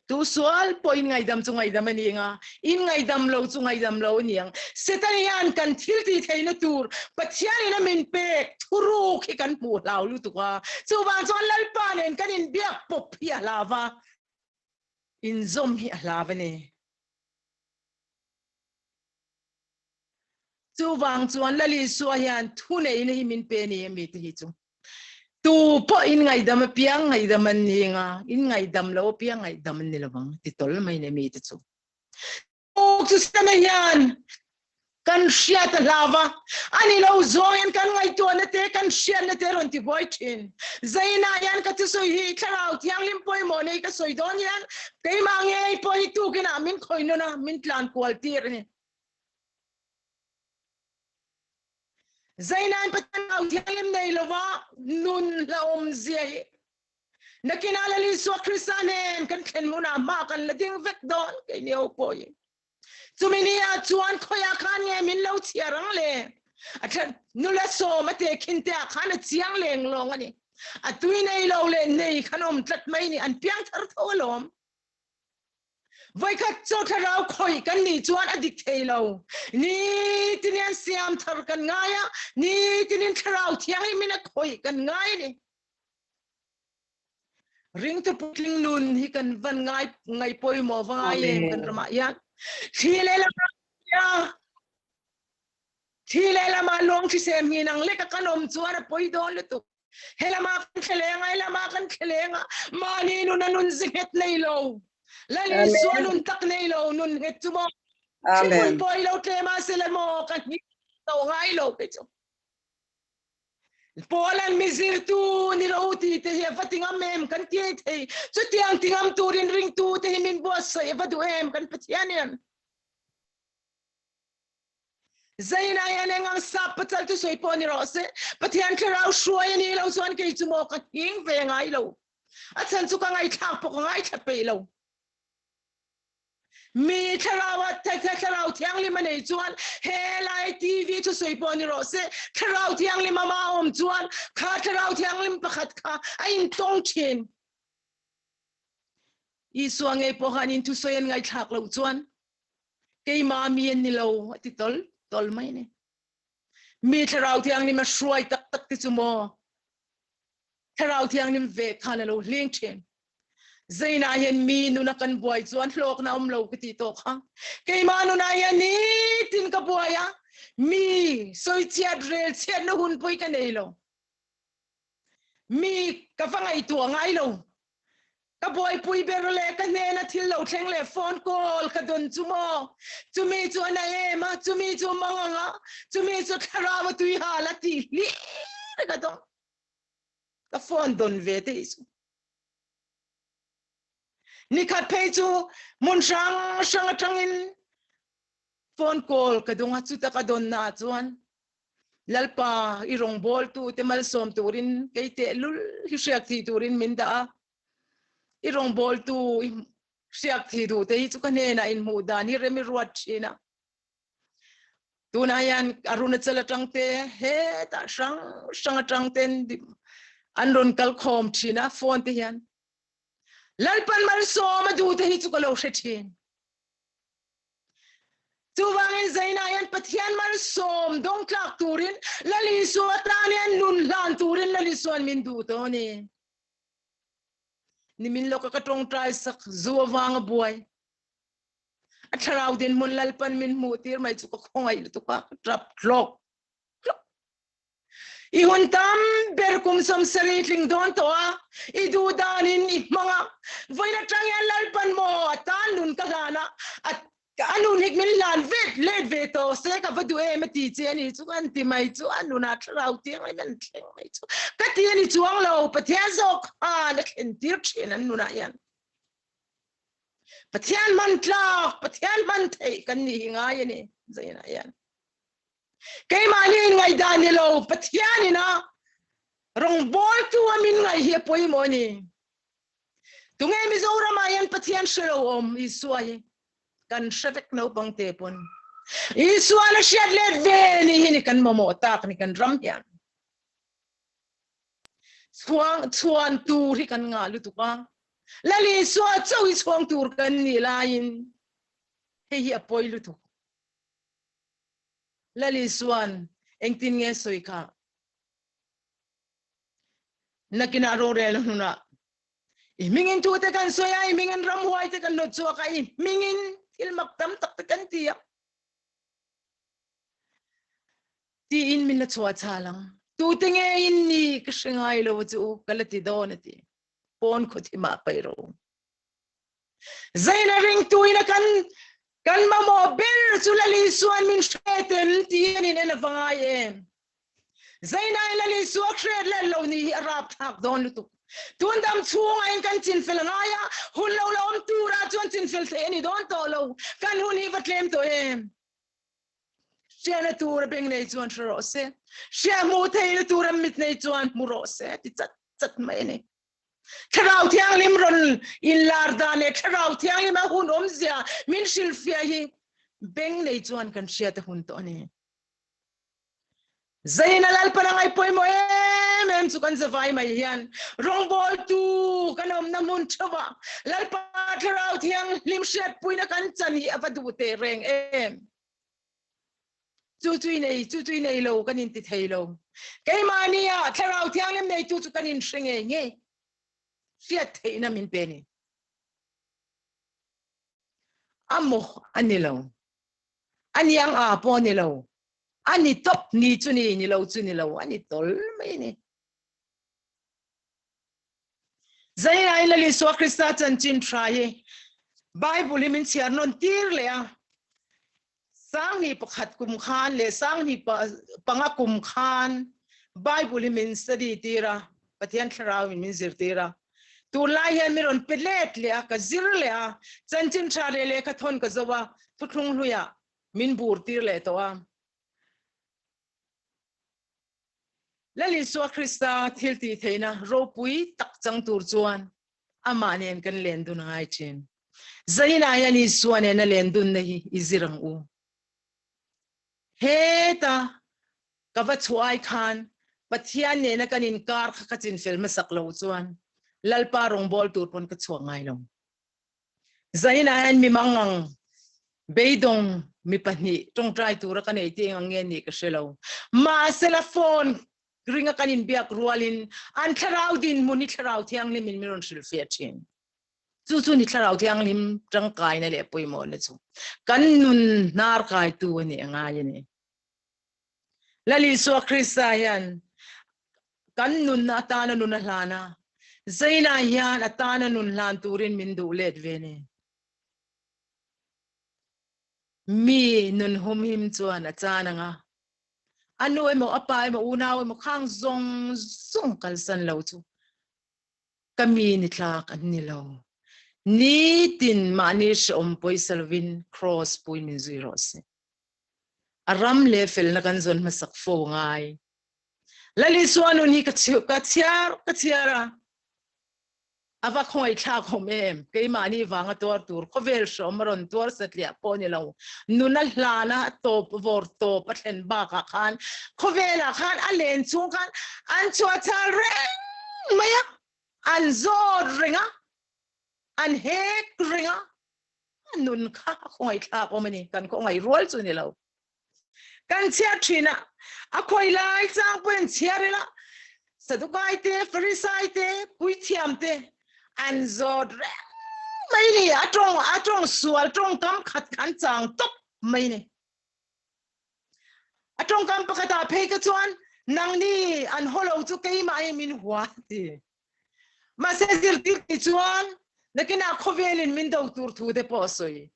Tu sual pawh in ngaidam chu ngaidam a ni ang a, in ngaidam lo chu ngaidam lo a ni ang. Satan hian kan thil tih theihna tur Pathianin a min pek thuruk hi kan hmuh hlau lutuk a, chuvang chuan Lalpa nen kan inbiak pawp hi a hlau va, inzawm hi a hlau a ni. Chuvang chuan Lal Isua hian thuneihna hi min pe ni a mi te hi chu. Tu pawh in ngaihdam apiang ngaihdam an ni anga, in ngaihdam lo apiang ngaihdam an ni lovang ti tawl mai ni mi te chu. Chu Setana hian kan hriat a hlau va, a ni lo zawng hian kan ngaihtuahna te, kan hriatna te rawn ti buai thin. Zainah hian ka thusawi hi Thlarau Thianghlim pawimawh nei ka sawi dawn hian keimah ngei pawh hi tukinah min khawih nawn a, min tlan kual tir a ni. Zainain Pathian Thlarau Thianghlim nei lova nun hlauhawm zia hi nakinah Lal Isua Krista nen kan thlen hunah hma kan la ding vek dawn keini ho pawh hi. Chumi ni ah chuan khawiah khan nge min lo chhiar ang le? A thla nula sawm a te khin te ah khan a chiang leng lawng a ni. A tui nei lo leh nei khan awm tlat mai ni, an piang thar tho alawm. Voikhat chaw thlarau khawih kan nih chuan a dik thei lo. Nitin hian siam thar kan ngai a, nitinin thlarau thianghlim in a khawih kan ngai a ni. Ringtu puitling nun hi kan van ngai ngai pawimawh va ngai em kan ramah hian. Thli leh lama thli leh lama lawng hrisem hi nang leka kan awm chuan a pawi dawn lutuk. He lama kan thleleng a, he lama kan thleleng a, mahni nun a nun zi nghet nei lo. Lal Isua nun tak nei lo, nun nghet chu maw. Amen. Pawh lo tlem a se le maw ka hni to ngai lo ke chu. Paul-an mi zirtu ni lo ti te hi va tingam em kan ti thei. Chutiang tingam turin ringtu te hi min buatsaih va duh em kan Pathian hian. Zaina hian eng ang sap pachal chu sawi pawh ni rawh se, Pathian thlarau hruai a nih lo chuan kei chu maw ka nghing ve ngai lo. A chhan chu ka ngaihthlak pawh ka ngaithla peih lo. Mi thlarau a thlarau thianghlim a nei chuan he lai TV chu sawi pawh ni rawh se, thlarau thianghlim ama awm chuan kha thlarau thianghlim pakhat kha a intawng thin. Isua ngei pawh khan in thusawi an ngaihthlak loh chuan keimah mi an ni lo a ti tol tol mai ni. Mi thlarau thianghlim a hruai tak tak ti chu maw thlarau thianghlim ve khan a lo hling thin. Zainah hian mi nuna kan buai chuan hlawkna awm lo ka ti tawh kha. Keimah nunah hian nitin ka buai a, mi sawichhiat rel chhiatna hun pawh hi ka nei lo. Mi ka va ngaihtuah ngai lo. Ka buaipui ber leh ka hnena thil lo thleng leh phone call ka dawn chu maw? Chumi chu a na em a, chumi chu mang ang a, chumi chu thlarau a tui hal a tih hlir ka dawng. Ka phone dawn ve te hi chu. Nikhat phei chu hmun hrang hrang atangin phone call ka dawng a, chuta ka dawn naah chuan Lalpa, i rawngbawltute malsawm turin kei tehlul hi hriak thih turin min dah a. I rawngbawltu i hriak thih duhte hi chu ka hnenah inhmuh dan hi rem i ruat thin a. Tunah hian Arunachal atang te, hetah hrang hrang atang ten an rawn kal khawm thin a, phone te hian. Lalpan malsawm a duhte hi chu ka lo hre thin. Chuvangin Zaina hian Pathian malsawm dawngtlak turin Lal Isua tan hian nun hlan turin Lal Isua'n min duh tawh a ni. Nimin lawka ka tawngtai sak zu avanga buai. A thlarau dinhmun Lalpan min hmuh tir mai chu ka khawngaih lutuk a, ka tap tlawk tlawk. I hun tam ber kum 70 tling dawn tawh a, i duh danin i hmang a, vawiin atang hian Lalpan maw a tan nun ka hlan a, a nun hi min hlan vet let ve tawh se ka va duh em a ti che a ni chu kan ti mai chu a nunah thlarau tiang in an thleng mai chu ka ti a ni chuang lo, Pathian zawk khan a thlen tir thin an nunah hian. Pathian hman tlak, Pathian hman theih kan nih hi ngai a ni zainah hian. Keimahni in ngaihdan ni lo, Pathian in a rawngbawltu a min ngaih hi a pawimawh a ni. Tunge Mizoram ah hian Pathian hre lo awm Isua hi kan hre vek naupang te pawn. Isuan a hriat let ve ni hi ni kan mamawh tak ni kan ram hian. Chhuang chhuan tur hi kan ngah lutuk a. Lal Isua chauh hi chhuang tur kan nih laiin hei hi a pawi lutuk. Lal Isuan engtin nge sawi kha? Nakinah rorelna hnunah i hmingin thu te kan sawi a, i hmingin ramhuai te kan hnawt chhuak a, i hmingin thil mak tam tak te kan ti a. Tiin min la chhuah chhal ang. Tute nge in ni ka hre ngai lo chu ka la ti dawn a ti. Pawn khaw thimah paih ro. Zaina ringtuin a kan kan mamawh ber chu Lal Isuan min hre tel ti an in en a va ngai em. Zainain Lal Isua hriat let lo ni hi a rapthlak dawn lutuk. Tun dam chhunga in kan chinfel ngai a, hun lo la awm tura chuan chinfel theih a ni dawn tawh lo. Kan hun hi va tlem tawh em. Hriatna tura beng nei chuan hre rawh se, hriat hmuh theihna tura mit nei chuan hmu rawh se ti chat chat mai a ni. Thlarau Thianghlim rawn inlar dan leh Thlarau Thianghlima hun awmzia min hrilhfiah hi beng nei chuan kan hriat a hun tawh a ni. Zaina Lalpan a ngaihpawimawh em em chu kan zavai mai hian rawngbawltu kan awmna hmun theuhah Lalpa Thlarau Thianghlim hriatpuina kan chan hi a va duh teh reng em. Chu chu i nei, chu chu i nei lo kan inti thei lo. Keimahnia Thlarau Thianghlim neitu chu kan inhre ngei ngei. Hriat theihna min pe ni. A maw a ni lo. A niang a pawh a ni lo. A ni tawp ni chu ni, ni lo chu ni lo. A ni tawl mai ni. Zainain Lal Isua Krista chanchin tha hi Bible hi min chhiar nawn tir leh a. Sanghnih pakhat kum khan leh sanghnih panga kum khan Bible hi min study tir a, Pathian thlarau in min zirtir a. Tunlai hian min rawn pe let leh a, ka zir leh a, chanchin tha leh lehkha thawn ka zo a, thuthlung hluiah min bur tir leh tawh a. Lal Isua Krista thil tih theihna ropui tak chang tur chuan amah nen kan len dun a ngai thin. Zainah hian Isua nena len dunna hi i zir ang u. Heta ka va chhuah ai khan Pathian nena kan inkar kha ka chinfel hmasak lo chuan Lalpa rawngbâwl tur pawn ka chhuak ngai lo. Zainah hian mi mangang beidawng mi pahnih tawngtai tura ka nei tih eng ang nge nih ka hre lo. Mahsela phone ringa kan inbiak rualin an thlarau dinhmun hi thlarau thianghlim in min rawn hrilhfiah thin. Chu chu ni thlarau thianghlim tangkaina leh pawimawhna chu kan nun hnar kaitu a nih a ngai a ni. Lal Isua Krista hian kan nunna atana nun a hlan a, Zaina hian atana nun hlan turin min duh let ve ni. Mi nun humhim chuan a chan ang a, a nu emaw a pa emaw unau emaw khang zawng zawng kalsan lo chu ka mi ni tlak an ni lo. Nitin mahni hrehawm pawisa lovin Kraws puin min zui rawh se. A ram leh felna kan zawn hmasak fo ngai. Lal Isua nun hi ka chhiar ka chhiar a, a va khawngaihthlak awm em? Keimahni vanga tuar tur khawvel hrawm a rawn tuar satliah pawh ni lo. Nuna hlana tawp vawr tawp a thlen bakah khan khawvelah khan a len chhung khan an chhuahchhal reng mai a, an zawt reng a, an hek reng a, a nun kha a khawngaihthlak awm a ni. Kan khawngaih rual chu ni lo. Kan chhiar thin a, a khawi lai chang pawh in chhiar ila, Sadukai te, Farisai te, Puithiam te an zawt reng mai ni, a tawng a tawng sual tawngkam khat kha an chang tawp mai ni. A tawngkam pakhatah phei ka chuan nangni an haw lo chu keimah hi min hua ti. Mahse zirtir ti chuan nakinah khawvelin min do tur thu te pawh a sawi.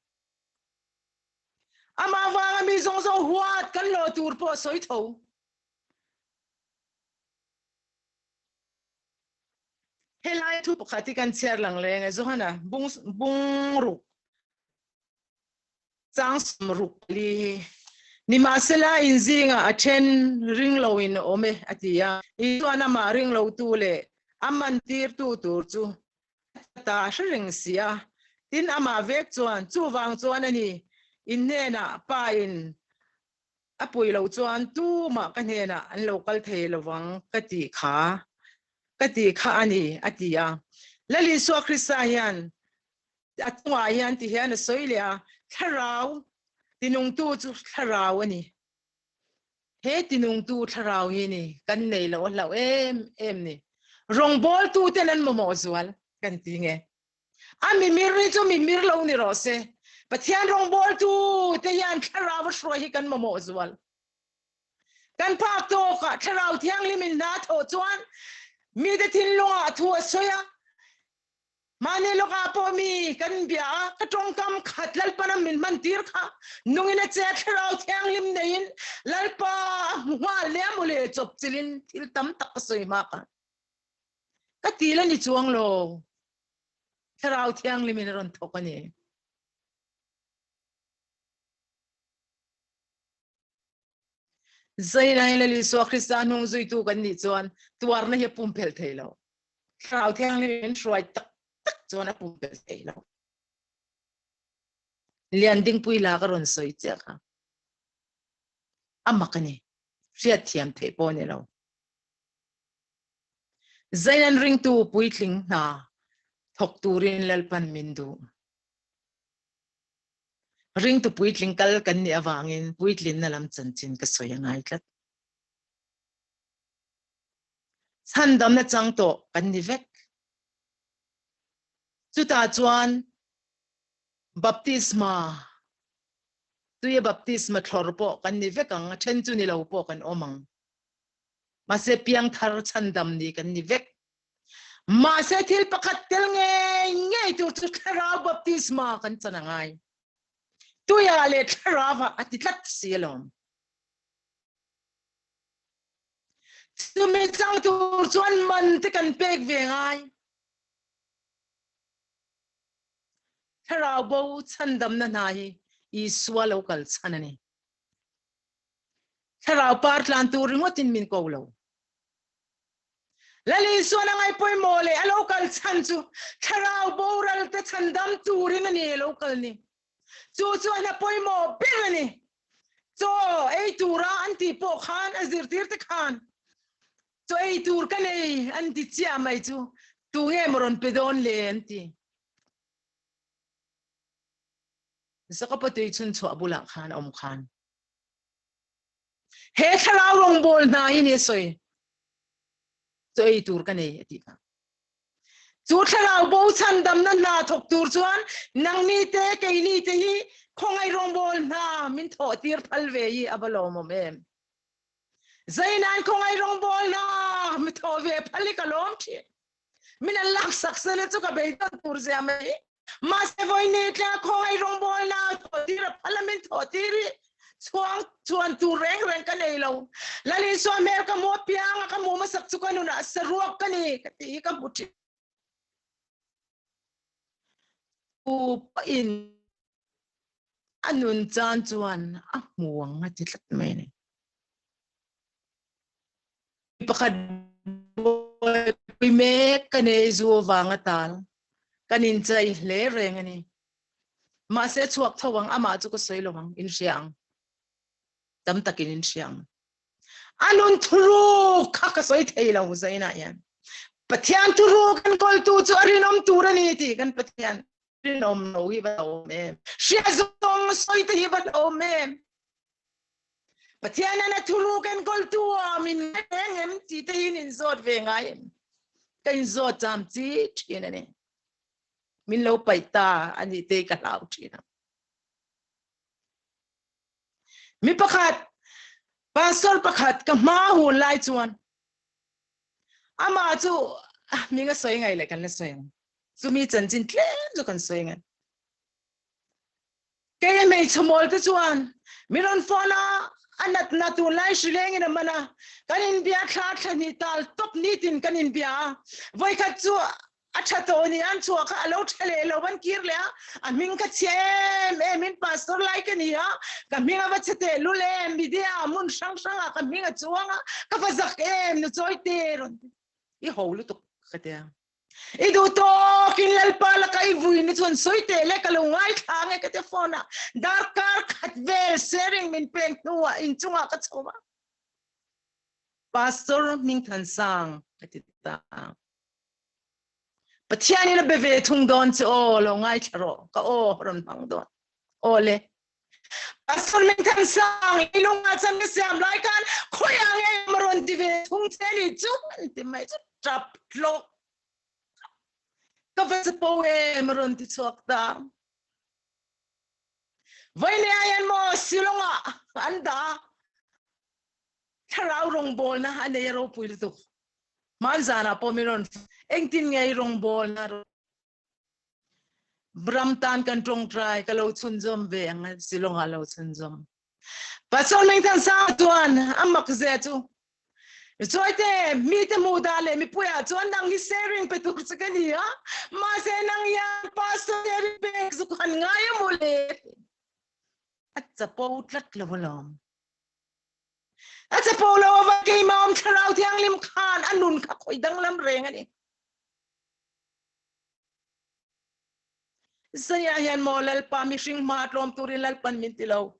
Amah vanga mi zawng zawng huat kan lawh tur pawh sawi tho. Helai thu pakhat hi kan chhiar lang leng e Johana bung bung ruk chang sawm ruk pali hi nimahsela in zingah a then ring lo in awm e a ti a. Isuan amah ring lo tu leh a man tir tu tur chu ta a hre reng si a, tin amah vek chuan chuvang chuan a ni. In hnenah Pa in a pui loh chuan tumah ka hnenah an lo kal thei lovang ka tih kha ka tih kha a ni, a ti a. Lal Isua Krista hian a chungah hian ti hian a sawi leh a, Thlarau tinungtu chu thlarau a ni. He tinungtu thlarau hi ni kan nei loh a hlauh em em ni. Rawngbawltuten an mamawh zual kan ti nge. A mimir hi chu mimir lo ni rawh se. Pathian rawngbawltu te hian thlarau a hruai hi kan mamawh zual. Kan phak tawkah thlarau thianghlim in hna thawh chuan mite thinlungah thu a sawi a. Mahni lawkah pawh mi kan bia a, ka tawngkam khat Lalpana min hman tir kha nungin a che thlarau thianghlim neiin Lalpa a hmu nghal leh a mawle chawpchilhin thil tam tak ka sawi hma kha. Ka til a ni chuang lo. Thlarau Thianghlim in a rawn thawk a ni. Zainai Lal Isua Krista hnung zuitu kan nih chuan tuarna hi a pumpelh thei lo. Thlarau Thianghlim in hruai tak tak chuan a pumpelh thei lo. Liandingpui la ka rawn sawi chiah kha. A mak a ni. Hriat thiam theih pawh a ni lo. Zainan ringtu puitling hna thawk turin Lalpan min duh. Ringtu puitling kal kan nih avangin puitlinna lam chanchin ka sawi a ngai tlat. Chhandamna chang tawh kan ni vek. Chutah chuan baptisma, tuia baptisma thlawr pawh kan ni vek ang, a then chu ni lo pawh kan awm ang. Mahse piangthar chhandam ni kan ni vek. Mahse thil pakhat tel ngei ngei tur chu thlarau baptisma kan chan a ngai. Tuiah leh thlarauah a ti tlat si alawm. Chumi chang tur chuan man te kan pek ve ngai. Thlarau bo chhandamna hna hi Isua lo kal chhan a ni. Thlarau par tlan tur ringawtin min ko lo. Lal Isuan a ngaihpawimawh leh a lo kal chhan chu thlarau boral te chhandam turin a ni a lo kal ni. Chu chu a hna pawimawh ber a ni. Chaw ei tura an tih pawh khan a zirtir te khan chaw ei tur ka nei an ti chiah mai chu tu nge maw rawn pe dawn le an ti. Jakob-a tui chhun chhuah bulah khan a awm khan. He thlarau rawngbawl hna hi ni a sawi. Chu ei tur ka nei a tih kha. Chu thlarau bo chhandamna hna thawk tur chuan nangni te keini te hi khawngaih rawngbawl hna min thawh tir phal ve hi a va lawmawm em. Zainan khawngaih rawngbawl hna mi thawh ve phal hi ka lawm thin. Min an laksak sela chu ka beidawn tur zia mai. Mahse vawiin tla khawngaih rawngbawlna thawh tir a phal a min thawh tir hi chhuang chuan tur reng reng ka nei lo. Lal Isua hmel ka hmu apiang a ka hmu hmasak chu ka nunah saruak ka ni ka tih hi ka hmu thin. Tu pawhin a nun chan chuan a hmu ang a ti tlat mai a ni. Pakhat buaipui mek ka nei zu avanga tal kan inchei hle reng a ni. Mahse chhuak tho ang amah chu ka sawi lo ang in hria ang. Tam takin in hria ang. A nun thuruk kha ka sawi thei lo zainah hian. Pathian thuruk kan kawltu chu a rinawm tur a ni tih kan Pathian rinawm lo hi va awm em. Hria zawng sawi te hi va awm em. Pathian a thuruk enkawltu a min ngai reng em tih te hi in zawt ve ngai em? Ka in zawt cham chi thin a ni. Min lo paih ta a nih te ka hlau thin a. Mi pakhat, pastor pakhat ka hma hun lai chuan amah chu hming a sawi ngai leh kan la sawi ang. Chumi chanchin tlem chu kan sawi ngai. Kei hmeichhe mawl te chuan mi rawn phone a, a natna tunlai hri lengin a man a, kan inbia thla thla hnih tal tawp nitin kan inbia a, vawikhat chu a tha tawh ni an chhuah kha a lo tha leh lo an kir leh a, a hming kha chhia em em in pastor lai ka ni a, ka hming a va chhe teh lul em, media hmun hrang hrang ah ka hming a chuang a, ka va zak em nu chawi te rawn ti, i ho lutuk ka ti a. I duh tawkin Lalpa laka i vui ni chuan sawi teh le ka lo ngaithla nge ka ti phone ah darkar khat vel sharing min pek hnuah inchungah ka chho a. Pastor Hmingthansang ka ti ta. Pathian in a be ve thung dawn che aw lo ngaithla rawh ka aw rawn hmang dawn. Aw le. Pastor Hmingthansang i lunga chan ka siam lai khan khawiah nge ma rawn ti ve thung che ni chu an ti mai chu tap tlawk. Ka va chapo em a rawn ti chhuak ta. Vawiin hian maw Shillong-ah an dah a, thlarau rawngbawlna a nei a ropui lutuk. Hmanzanah pawh min rawn engtin nge i rawngbawlna ram tan kan tawngtai ka lo chhunzawm ve ang a Shillong ah lo chhunzawm. Pastor Mengthansanga chuan a mak zia chu Chuaite mite hmuh dan leh mipuiah chuan nang hi sharing pe tur che ka ni a, mahse nang hian pastor sharing pek chu han ngai a maw le? A chapo tlat lo alawm. A chapo lo ava keimah awm thlarau thianghlim khan a nun kha khawih danglam reng a ni. Zaiah hian maw Lalpa mihring hma tlawm turin Lalpan min ti lo.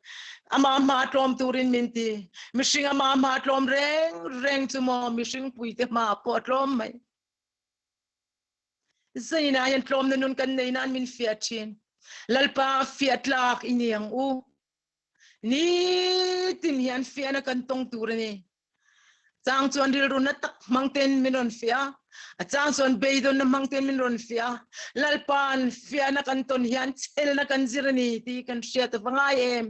Ama hma tlawm turin min ti. Mihring ama hma tlawm reng reng chu maw mihring puite hma pawh a tlawm mai. Zainah hian tlawmna nun kan nei nan min fiah thin. Lalpa fiah tlak i ni ang u. Nitin hian fiahna kan tawng tur a ni. Chang chuan rilru na tak hmang ten min rawn fiah a, a chang chuan beidawnna hmang ten min rawn fiah a. Lalpa'n fiahna kan tawn hian chelna kan zir a ni tih kan hriat a va ngai em.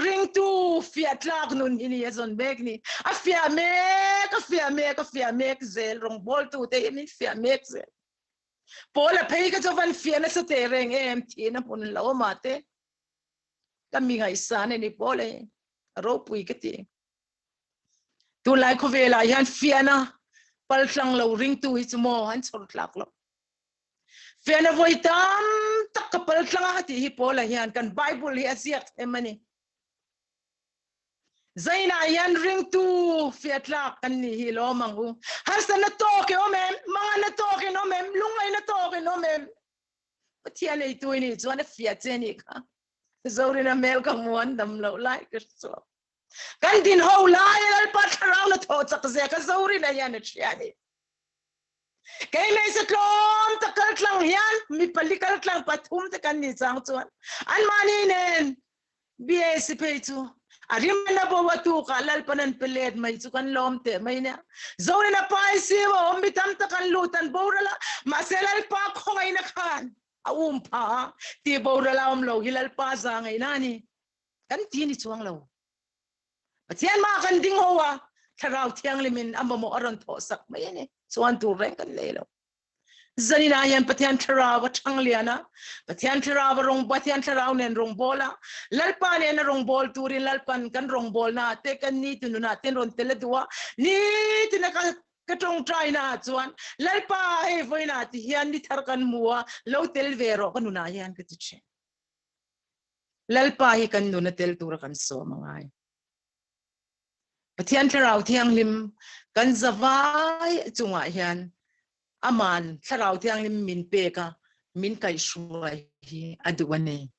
Ringtu fiah tlak nun hi ni a zawn mek ni. A fiah mek, a fiah mek, a fiah mek zel. Rawngbawltute hi min fiah mek zel. Paula phei kha chu van fiah nasa teh reng em, thihna hmun lo awm ah te. Ka mi ngaihsan a ni pawl e, a ropui ka ti. Tunlai khawvelah hian fiahna paltlang lo ringtu hi chu maw an chhawr tlak lo. Fiahna vawi tam tak ka paltlang a tih hi Paula hian kan Bible hi a ziak them a ni. Zainah hian ringtu fiah tlak kan nih hi lawm ang u. Harsatna tawk i awm em? Manganna tawk in awm em? Lungngaihna tawk in awm em? Pathian eitu i nih chuan a fiah che nih kha. Zorina hmel ka hmu an dam loh lai ka hre chhuak. Kan din ho lai Lalpa thlarau na thawh chak zia kha Zorina hian a hria a ni. Kei hmeichhe tlawm tak kal tlang hian mi pali kal tlang pathum te kan nih chang chuan anmahni nen BAC phei chu a rim na bo a tukah Lalpan an pe let mai chu kan lawm teh mai nia. Zorina pai si a awm mi tam tak an lut an boral a, mahse Lalpa khawngaihna khan a um pha a, tih boral a awm lo hi Lalpa za ngaihna a ni. Kan ti ni chuang lo. Pathian mah kan ding ho a, Thlarau Thianghlimin a mamawh a rawn thawh sak mai a ni. Chuan tur reng kan nei lo. Zaninah hian Pathian Thlarau a thang lian a, Pathian Thlarau a rawng Pathian Thlarau nen rawngbawl a, Lalpa nen a rawngbawl turin Lalpan kan rawngbawlna te kan ni tununah ten rawn tel a duh a, nitina ka ka tawngtaina ah chuan Lalpa hei vawiinah ti hian ni thar kan hmu a, lo tel ve rawh ka nunah hian ka ti thin. Lalpa hi kan nun a tel tura kan sawm a ngai. Pathian Thlarau Thianghlim kan zavai chungah hian aman Thlarau Thianghlim min pek a, min kaihhruai hi a duh a ni.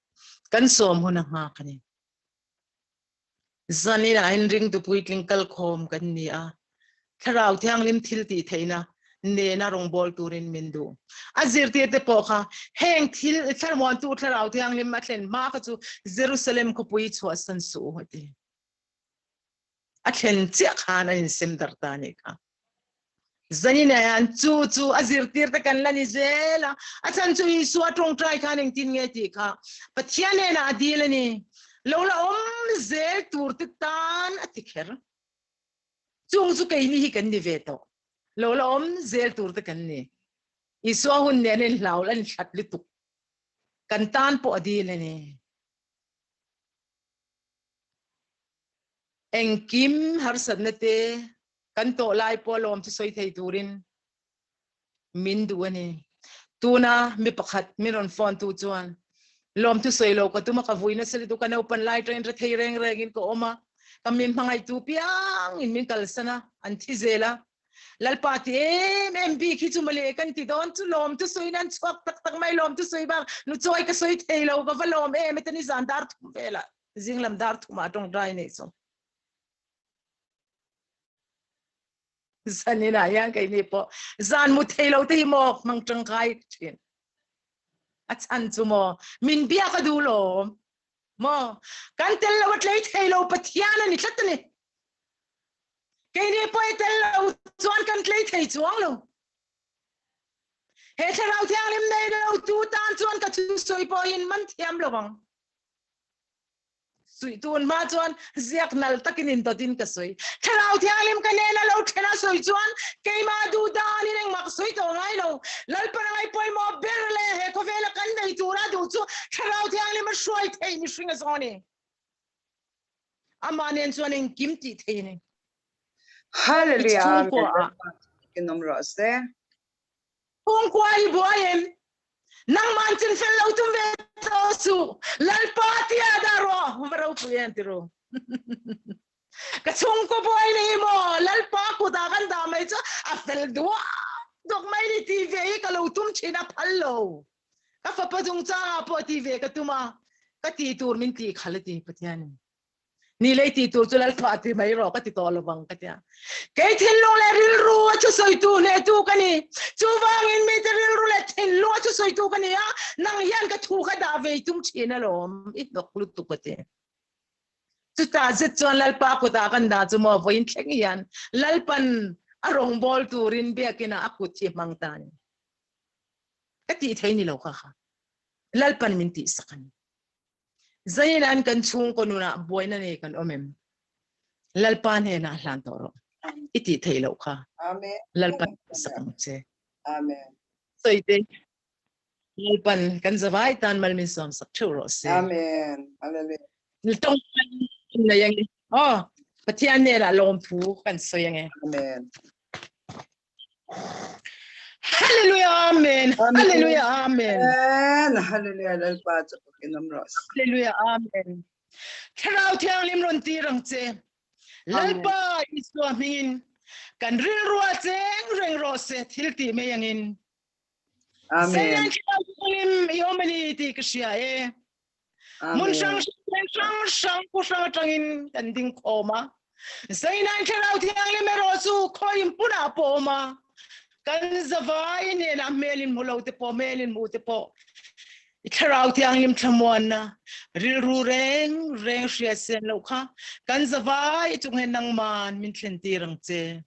Kan sawm hun a nghak a ni. Zanin ah hin ringtu puitling kalkhawm kan ni a, Thlarau Thianghlim thil tih theihna nena rawngbâwl turin min duh. A zirtirte pawh kha heng thil Thlamuantu Thlarau Thianghlim a thlen hma kha chu Jerusalem khawpui chhuahsan suh u a ti. A thlen chiah khan an insem darh ta a nih kha. Zanin ah hian chu chu a zirtirte kan la ni zel a, a chhan chu Isua tawngtai khan engtin nge tih kha Pathian hnenah a dil a ni. Lo la awm zel turte tan a ti kher. Chung chu keini hi kan ni ve tawh. Lo la awm zel turte kan ni. Isua hun nen a inhlau a inhlat lutuk. Kan tan pawh a dil a ni. Engkim harsatna te kan tawh lai pawh lawm chu sawi thei turin min duh a ni. Tuna mi pakhat min rawn phone tu chuan lawm thu sawi lo ka tum a, ka vui nasa lutuk a, naupan lai atangin rethei reng rengin ka awm a, ka min hmangaihtu piangin min kalsan a, an thi zel a. Lalpa ti em em bik hi chu mawle kan ti dawn chu lawm chu sawi nan chhuak tak tak mai lawm chu sawi bak nu chawi ka sawi thei lo ka va lawm em e tani zan dar thum velah zinglam dar thumah tawngtai nei chu. Zaninah hian keini pawh zan mu thei lo te hi maw hmang tangkai thin. A chhan chu maw min biak a duh lawm. Maw kan tel lo a tlei thei lo Pathian a ni tlat a ni. Keini pawh i tel lo chuan kan tlei thei chuang lo. He thlarau thianghlim nei lo tu tan chuan ka thusawi pawhin man thiam lo ang. Suih tun hma chuan ziak nal takin indawtin ka sawi. Thlarau Thianghlim ka nena lo then a sawi chuan keimah duh danin engmah ka sawi tawh ngai lo. Lalpan a ngaihpawimawh ber leh he khawvela kan nei tura duh chu Thlarau Thianghlim a hruai theih mihring a zawng a ni. Amah nen chuan engkim tih thei a ni. Hallelujah. I chhungkua ah. In awm rawh se. Chhungkua i buai em? Nangman chin fel lo tum ve tawh suh. Lalpa tia dah rawh. Va ropui em ti ru. Ka chhungkaw buai ni hi maw Lalpa kutah kan dah mai chu a fel duak duak mai ni ti ve hi ka lo tum thin a phal lo. Ka fapa chungchangah pawh ti ve ka tum a, ka ti tur min tih khalh a ti Pathianin. Ni lei ti tur chu Lalpa ti mai rawh ka ti tawh lovang ka tia. Kei thinlung leh rilru a thusawitu hnehtu ka ni. Chuvangin mite rilru leh thinlung a thusawitu ka ni a, nang hian ka thu kha dah ve i tum thin alawm, i hnawk lutuk a ti. Chutah zet chuan Lalpa kutah kan dah chu maw vawiin thleng hian Lalpan a rawngbawl turin biakinah a kut hi hmang ta a ni. Ka tih thei ni lo kha kha. Lalpan min tihsak a ni. Zainan kan chhungkaw nunah buaina nei kan awm em? Lalpa hnenah hlan tawh rawh. I tih theih loh kha. Amen. Lalpan sak ang che. Amen. Sawi te. Lalpan kan zavai tan mal min sawm sak theuh rawh se. Amen. Hallelujah. Tawng nei ange. Oh, Pathian hnenah lawmthu kan sawi ange. Amen. Hallelujah, amen. Hallelujah, amen. Amen. Hallelujah, Lalpa chu pakin awm rawh se. Hallelujah, amen. Thlarau Thianghlim rawn tir ang che. Lalpa Isua hmingin kan rilrua cheng reng rawh se thil tih mai angin. Amen. Seinan Thlarau Thianghlim i awm a ni tih ka hria e. Hmun hrang hrang hrang hrang pu hrang atangin kan ding khawm a. Zainain Thlarau Thianghlim erawh chu khawiin punah pawh awm a. Kan zavai hnenah hmelin hmu lo te pawh hmelin hmu te pawh i Thlarau Thianghlim thlamuanna rilru reng reng hriat sen loh kha kan zavai chung hian nangman min thlen tir ang che.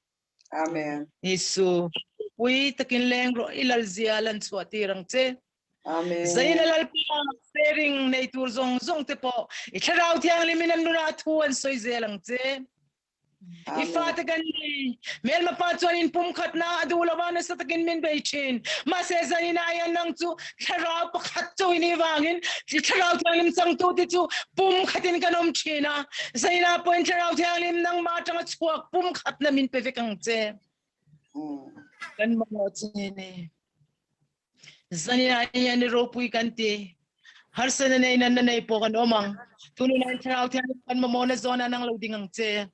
Amen. Isu, pui takin leng rawh i lal zia lan chhuah tir ang che. Amen. Zaina Lalpa sharing nei tur zawng zawng te pawh i Thlarau Thianghlim in an nunah thu an sawi zel ang che. I fate kan ni. Hmelma pa chuan in pumkhatna a duh lova nasa takin min bei thin. Mahse zanin ah hian nang chu Thlarau pakhat chu i nih vangin i Thlarau Thianghlim changtu te chu pumkhatin kan awm thin a. Zainah pawhin Thlarau Thianghlim nangmah atanga chhuak pumkhatna min pe vek ang che. Kan mamawh che ni. Zaninah hian i ropui kan ti. Harsatna nei nanna nei pawh kan awm ang. Tununah Thlarau Thianghlim kan mamawhna zawnah nang lo ding ang che.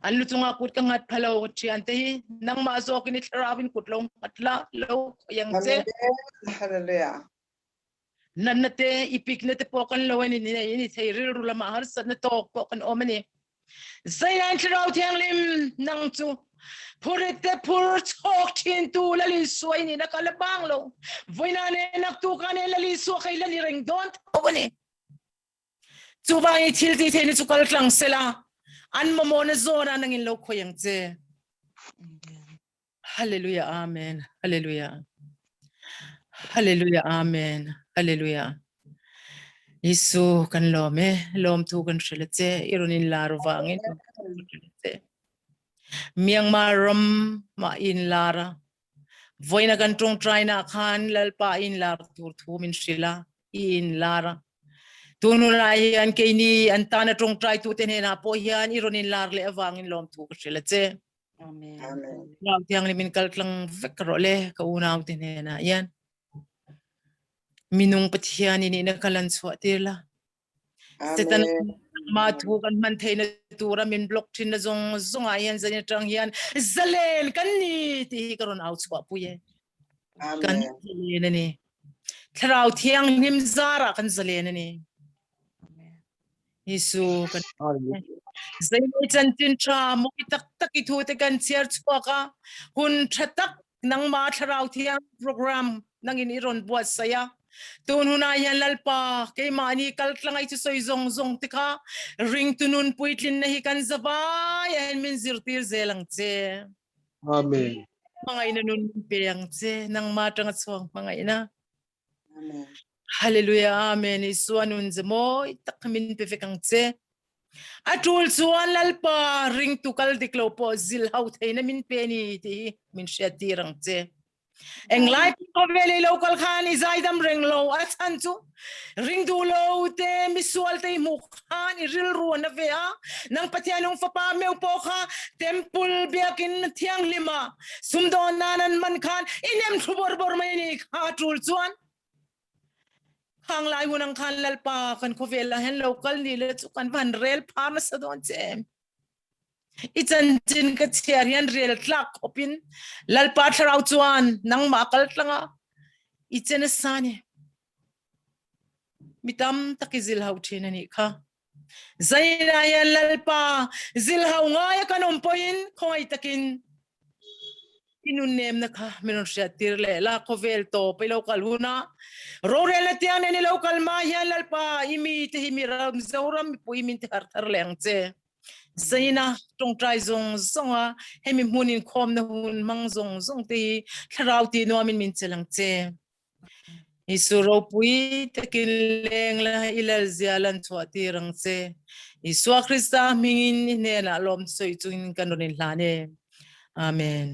An lu chungah kut ka nghat pha lo thiante hi nangmah zawkin i thlarauin kut lo nghat la lo khawih ang che. Hallelujah. Natna te ipikna te pawh kan lo ani ni ni thei rilru lamah harsatna tawk pawh kan awm ani. Zainan Thlarau Thianghlim nang chu phurit te phur chhawk thin tu Lal Isua i nihna ka la bang lo. Vawiina ne naktuk ah ne Lal Isua kha i la ni reng dawn tho ani. Chuvangin thil ti theihna chu kal tlang sela, an mamawhna zawnah nangin lo khawih ang che. Hallelujah, Amen. Hallelujah. Hallelujah, Amen. Hallelujah. Isu kan lawm e, lawm thu kan hrilh a che, i rawn in lar vangin che. Myanmar ram ma in lar a, Vawiina kan tawngtaina khan Lalpa in lar tur thu min hrilh a, i in lar a. Tun hunah hian keini an tana tawngtai tute hnenah pawh hian i rawn in lar leh avangin lawmthu ka hrilh a che. Amen. Thlarau Thianghlim in kal tlang vek rawh le ka unau te hnenah hian. Minung Pathian i nihna kha lan chhuah tir la. Satan Amen. Ma thu kan hman theihna tura min block thinna zawng zawngah hian zan atang hian zalen kan ni tih hi ka rawn au chhuah pui e. Kan zalen a ni. Thlarau Thianghlim zarah kan zalen a ni. Jesu kan Zainei chanchin tha mawi tak tak i thu te kan chhiar chhuak a hun tha tak nangma thlarau thiang program nangin i rawn buatsaih a tun hunah hian Lalpa keimahni kal tlang ai chu sawi zawng zawng te kha ringtu nun puitlinna hi kan zavai a hian min zirtir zel ang che. Amen. Hmangaihna nun min pe ang che nangma atanga chhuak hmangaihna. Amen. Hallelujah Amen Isua nun ze mawi tak kha min pe vek ang che. A tul chuan Lalpa ringtu kal dik lo pawh zil ho theina min pe ni tih hi min hriat tir ang che. Englai khawvel i lo kal khan i zaidam reng lo a chhan chu ring duh lo te misual te i hmuh khan i rilru a na ve a nang Pathian nung fapa meu pawh kha temple biakin thianghlim ah sumdawn nan an man khan i nem thlu bawr bawr mai ni kha tul chuan khang lai hun ang khan Lalpa kan khawvel ah hian lo kal ni le chu kan van rel phar nasa dawn che em i chanchin ka chhiar hian rel tlak khawpin Lalpa thlarau chuan nangmah kal tlanga i chen asa ni mi tam tak i zil ho thin anih kha Zaina hian Lalpa zil ho ngai a kan awm pawhin khawngaih takin i nun nemna kha min rawn hriat tir leh la khawvel tawp i lo kal huna rorelna tiang nen i lo kal ma hian Lalpa i mi te hi mi ram Zoram mipui min ti harh thar leh ang che. Zaina tawngtai zawng zawng a hemi hmun inkhawmna hun hmang zawng zawng te hi thlarau tih nuamin min chelh ang che. Isu ropui takin leng la i lal zia lan chhuah tir ang che. Isua Krista hmingin i hnenah lawm sawi chungin kan rawn inhlan e. Amen.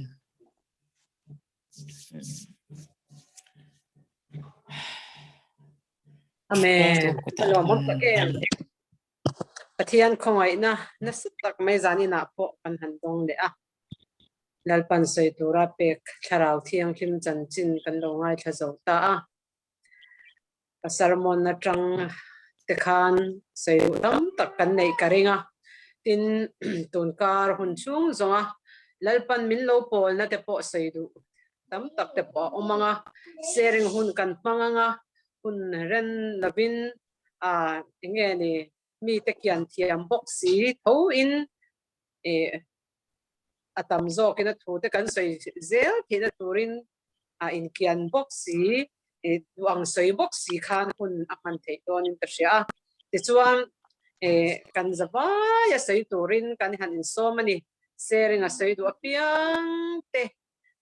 Amen. Lawmawm tak em. Pathian khawngaihna nasa tak mai zaninah pawh kan han dawng leh a. Lalpan sawi tura pek Thlarau Thianghlim chanchin kan lo ngaithla zo ta a. Ka sermon atang te khan sawi duh tam tak kan neih ka ring a. Tin, tunkar hun chhung zawnga Lalpan min lo pawlna te pawh sawi duh tam tak te pawh a awm ang a. Sharing hun kan hmang ang a, hun ren lovin a enge ni mite kian thiam bawk si tho in eh a tam zawkin a thu te kan sawi zel theihna turin a inkian bawk si eh duh ang sawi bawk si khan hun a hman theih dawnin ka hria a. Tichuan eh kan zavai a sawi turin kan han insawm a ni. Sharing a sawi duh apiang te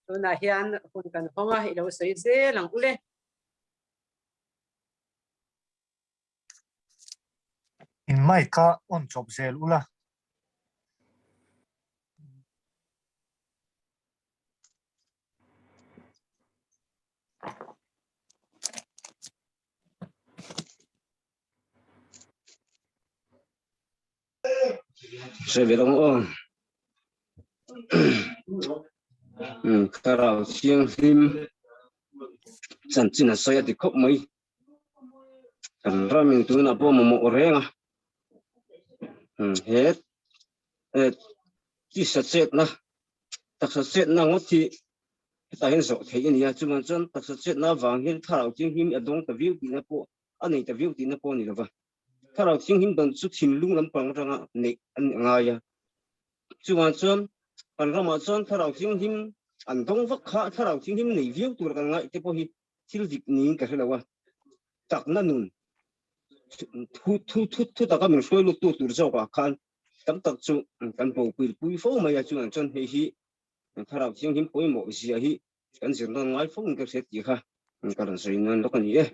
tunah hian hun kan hawng a, i lo sawi zel ang u le. In mic kha on chawp zel ula. Hre ve ang aw. Thlarau Thianghlim chanchin a sawi a ti khawp mai. Kan ramin tunah pawh mamawh reng a. He tisa chetna, taksa chetna ngawt hi hetah hian zawh theih a ni a. Chuvang chuan taksa chetna avang hian Thlarau Thianghlim a dawng ta viau tihna pawh a nei ta viau tihna pawh a ni lo va. Thlarau Thianghlim dan chu thinlung lampang atanga neih a ngai a. Chuvang chuan kan ramah chuan Thlarau Thianghlim an dawng vak kha Thlarau Thianghlim nei viau tur kan ngaih te pawh hi thil dik niin ka hre lo a. Chakna nun thu thu thu thu taka min hruai lut tu tur zawkah khan tam tak chu kan bopui pui fo mai a. Chuvang chuan hei hi Thlarau Thianghlim pawimawh zia hi kan zir nawn ngai fo in ka hriat tih kha ka rawn sawi nawn lawk a ni e.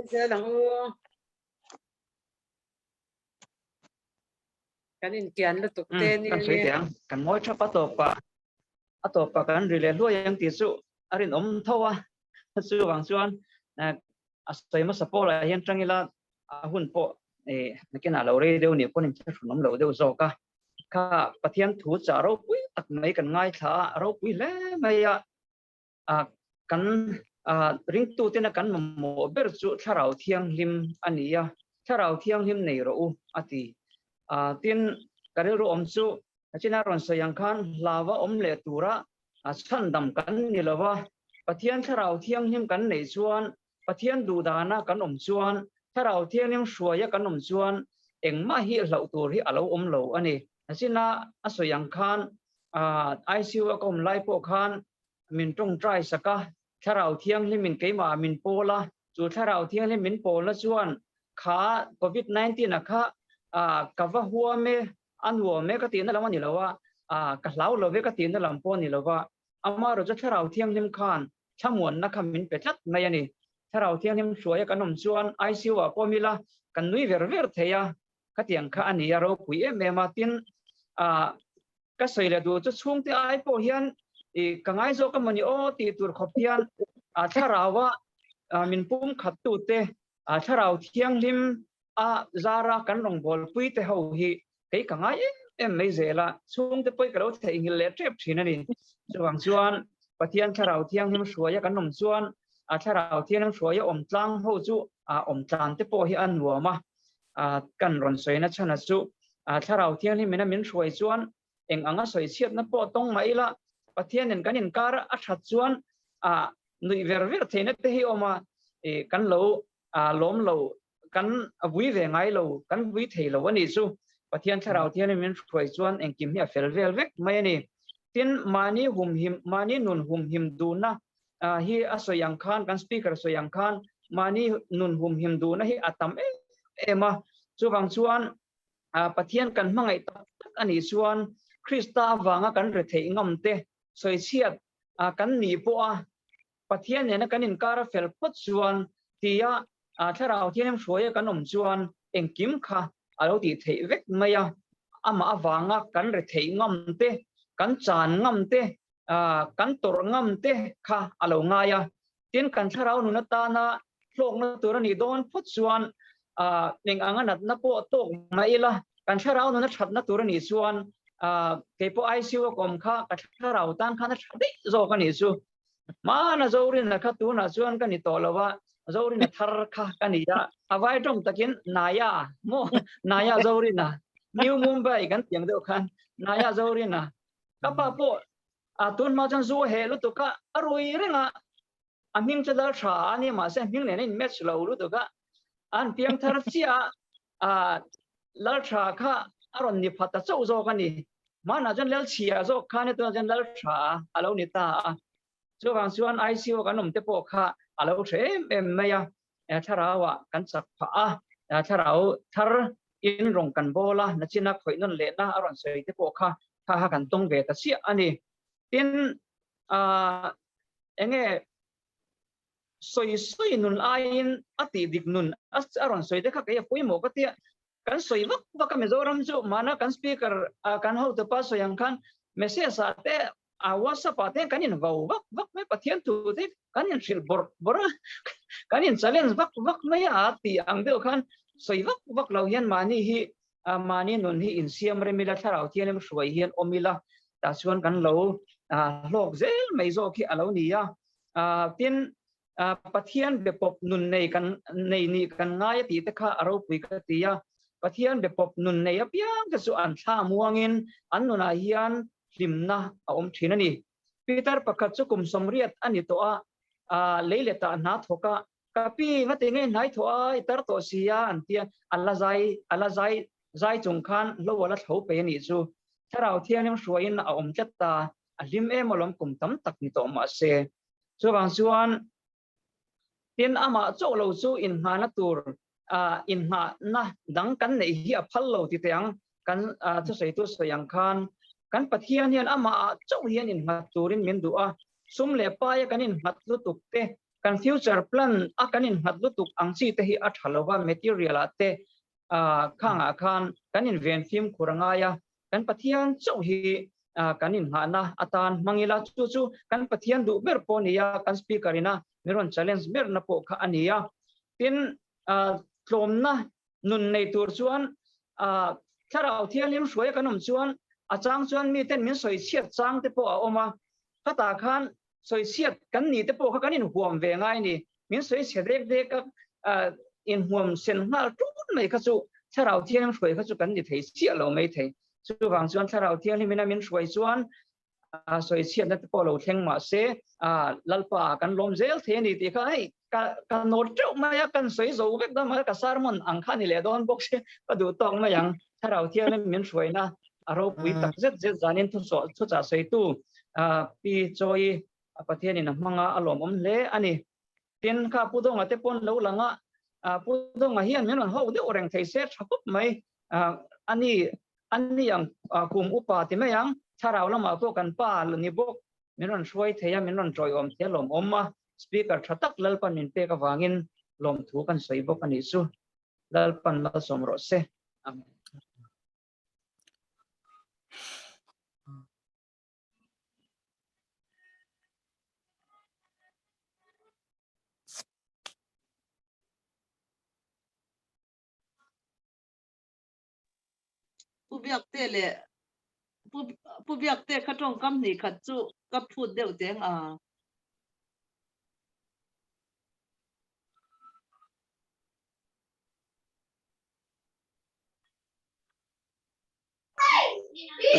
Zel ang u. Kan inkian lutuk te ni. Kan sawi teh ang. Kan ngawi thap a tawp ah a tawp ah kan ri leh hluai ang tih chu a rinawm tho a. Chuvang chuan a sawi hmasa pawh lah hian tang ila a hun pawh Nakinah lo rei deuh nih pawn inthlahrun awm lo deuh zawk a. Kha Pathian thu chah ropui tak mai kan ngaithla a, ropui hle mai a. Kan ringtutena kan mamawh ber chu Thlarau Thianghlim a ni a, Thlarau Thianghlim nei rawh u a ti. Tin, ka rilru awm chu China rawn sawi ang khan hlava awm leh tura chhandam kan ni lo va, Pathian Thlarau Thianghlim kan neih chuan, Pathian duhdana kan awm chuan, Thlarau Thianghlim hruaia kan awm chuan engmah hi hlauh tur hi a lo awm lo a ni. China a sawi ang khan ICU a ka awm lai pawh khan min tawngtai sak a, Thlarau Thianghlimin keimah min pawl a, chu Thlarau Thianghlim min pawlna chuan kha Covid 19 a kha ka va huam e, a nuam e ka tihna lam a ni lo a, ka hlau lo ve ka tihna lam pawh a ni lo va, amaherawh chu Thlarau Thianghlim khan thlamuanna kha min pe tlat mai a ni. Thlarau Thianghlim hruaia kan awm chuan ICU ah pawh mila kan nui ver ver thei a, khatiang kha a ni a ropui em em a, tin ka sawi leh duh chu chhungte ai pawh hian i ka ngai zawk emawni aw tih tur khawp hian a thlaraua min pum khat tute a thlarau thianghlim a zara kan rawngbawlpui te ho hi kei ka ngai em em mai zel a, chhungte pawh ka lo theihnghilh leh tep thin a ni. Chuvang chuan Pathian thlarau thianghlim hruaia kan awm chuan a thlarau thianghlim hruaia awm tlang ho chu a awm tlan te pawh hi a nuam a, kan rawn sawina chhana chu thlarau thianghlim ina min hruai chuan eng anga sawi chhiatna pawh tawng mah ila Pathianin kan inkar a that chuan nuih ver ver theihna te hi awm a, kan lo lawm lo kan vui ve ngai lo, kan vui thei lo a nih chu. Pathian thlarau thianghlim min hruai chuan engkim hi a fel vel vek mai a ni. Tin, mahni humhim, mahni nun humhim duhna hi a sawi ang khan, kan speaker sawi ang khan, mahni nun humhim duhna hi a tam em em a. Chuvang chuan Pathian kan hmangaih tak tak a nih chuan Krista avanga kan retheih ngam te, sawichhiat kan nih pawha Pathian nena kan inkar a fel phawt chuan tia Thlarau Thianghlim hruaia kan awm chuan engkim kha a lo tih theih vek mai a. Amah avanga kan retheih ngam te, kan chan ngam te, kan tawrh ngam te kha a lo ngai a. Tin, kan thlarau nun atana hlawkna tur a nih dawn phawt chuan eng anga natna pawh tawk mah ila, kan thlarau nuna thatna tur a nih chuan kei pawh ICU a kawm kha ka thlarau tan khan a tha daih zawk a nih chu. Hmana Zorina kha tunah chuan ka ni tawh lo a, Zorina thar kha ka ni a, a vai tawng takin Naya maw Naya Zorina, New Mumbai kan tiang deuh khan Naya Zorina. Ka pa pawh a tun hma chuan zu a heh lutuk a, a rui reng a, a hming chu dal tha a nia mahse a hming nen a in match lo lutuk a, an piang thar chiah a, lal tha kha a rawn ni phat ta chauh zawk a ni. Hmanah chuan lal chhia zawk kha nia tunah chuan lal tha a lo ni ta a. Chuvang chuan ICU kan awm te pawh kha a lo tha em em mai a, thlarauah kan chak phah a, thlarau thar in rawng kan bawl a, nachina khawih nawn lehna a rawn sawi te pawh kha kha kha kan tawng ve ta chiah a ni. Tin, enge sawi sawi nun aiin a tih dik nun a rawn sawi te kha kei a pawimawh ka tia, kan sawi vak vak a Mizoram chu mahna kan speaker kan hotupa sawi ang khan message ah te a WhatsApp ah te kan in vau vak vak mai Pathian thu te kan in hrilh bawrh bawrh a kan in challenge vak vak mai a tih ang deuh khan sawi vak vak lo hian mahni hi mahni nun hi insiam rem ila thlarau thianghlim hruai hian awm ila tah chuan kan lo hlawk zel mai zawk hi a lo ni a tin Pathian be pawp nun nei kan nei nih kan ngai a tih te kha a ropui ka ti a Pathian be pawp nun nei apiang te chu an thla muangin an nunah hian hlimna a awm thin a ni. Peter pakhat chu kum 80 a ni tawh a, lei leh tah hna thawk a, ka pi ngati nge hnai thawh a, i tar tawh si a an tia, a la zai, a la zai, zai chung khan hlo a la thlo pe a nih chu. Thlarau Thianghlim hruaiin a awm tlat ta, a hlim em alawm kum tam tak ni tawh mah se. Chuvang chuan Tin, amah chauh lo chu inngahna tur, inngahna dang kan neih hi a phal lo ti teh ang, kan thusawitu sawi ang khan kan Pathian hian amah chauh hian innghat turin min duh a, sum leh paia kan innghat lutuk te, kan future plan a kan innghat lutuk ang chi te hi a tha lo va, material ah te khangah khan kan inven fimkhur a ngai a, kan Pathian chauh hi kan inngahna atan hmang ila, chu chu kan Pathian duh ber pawh a ni a, kan speaker ina min rawn challenge berna pawh kha a ni a. Tin, tlawmna Nun nei tur chuan Thlarau Thianghlim hruaia kan awm chuan a chang chuan miten min sawi chhiat chang te pawh a awm a, khatah khan sawi chhiat kan nih te pawh kha kan inhuam ve ngai a ni. Min sawi chhe dek dek a, inhuam sen nghal tun mai kha chu Thlarau Thianghlim hruai kha chu kan ni thei chiah lo mai thei. Chuvang chuan Thlarau Thianghlimin a min hruai chuan sawi chhiatna te pawh lo thleng mah se Lalpa kan lawm zel thei a ni tih kha hei ka ka nawt teuh mai a, kan sawi zo vek dawn mahse ka sermon ang kha a ni leh dawn bawk si, ka duh tawk mai ang. Thlarau Thianghlim min hruaina a ropui tak zet zet zanin thuchah sawitu Pi Chawi Pathianin a hmanga a lawmawm hle a ni. Tin, kha Pu Dawnga te pawn lo lang a, Pu Dawnga hian min rawn ho deuh reng thei se tha khawp mai. Ani, ani ang kum upa ti mai ang, thlarau lamah pawh kan pa ni bawk min rawn hruai thei a, min rawn tawiawm thei a lawmawm a, Speaker tha tak Lalpan min pek avangin lawmthu kan sawi bawk a nih chu. Lalpan malsawm rawh se. Amen. Pu biak te leh pu pu biak te kha tawngkam hnih khat chu ka phut deuh teng a.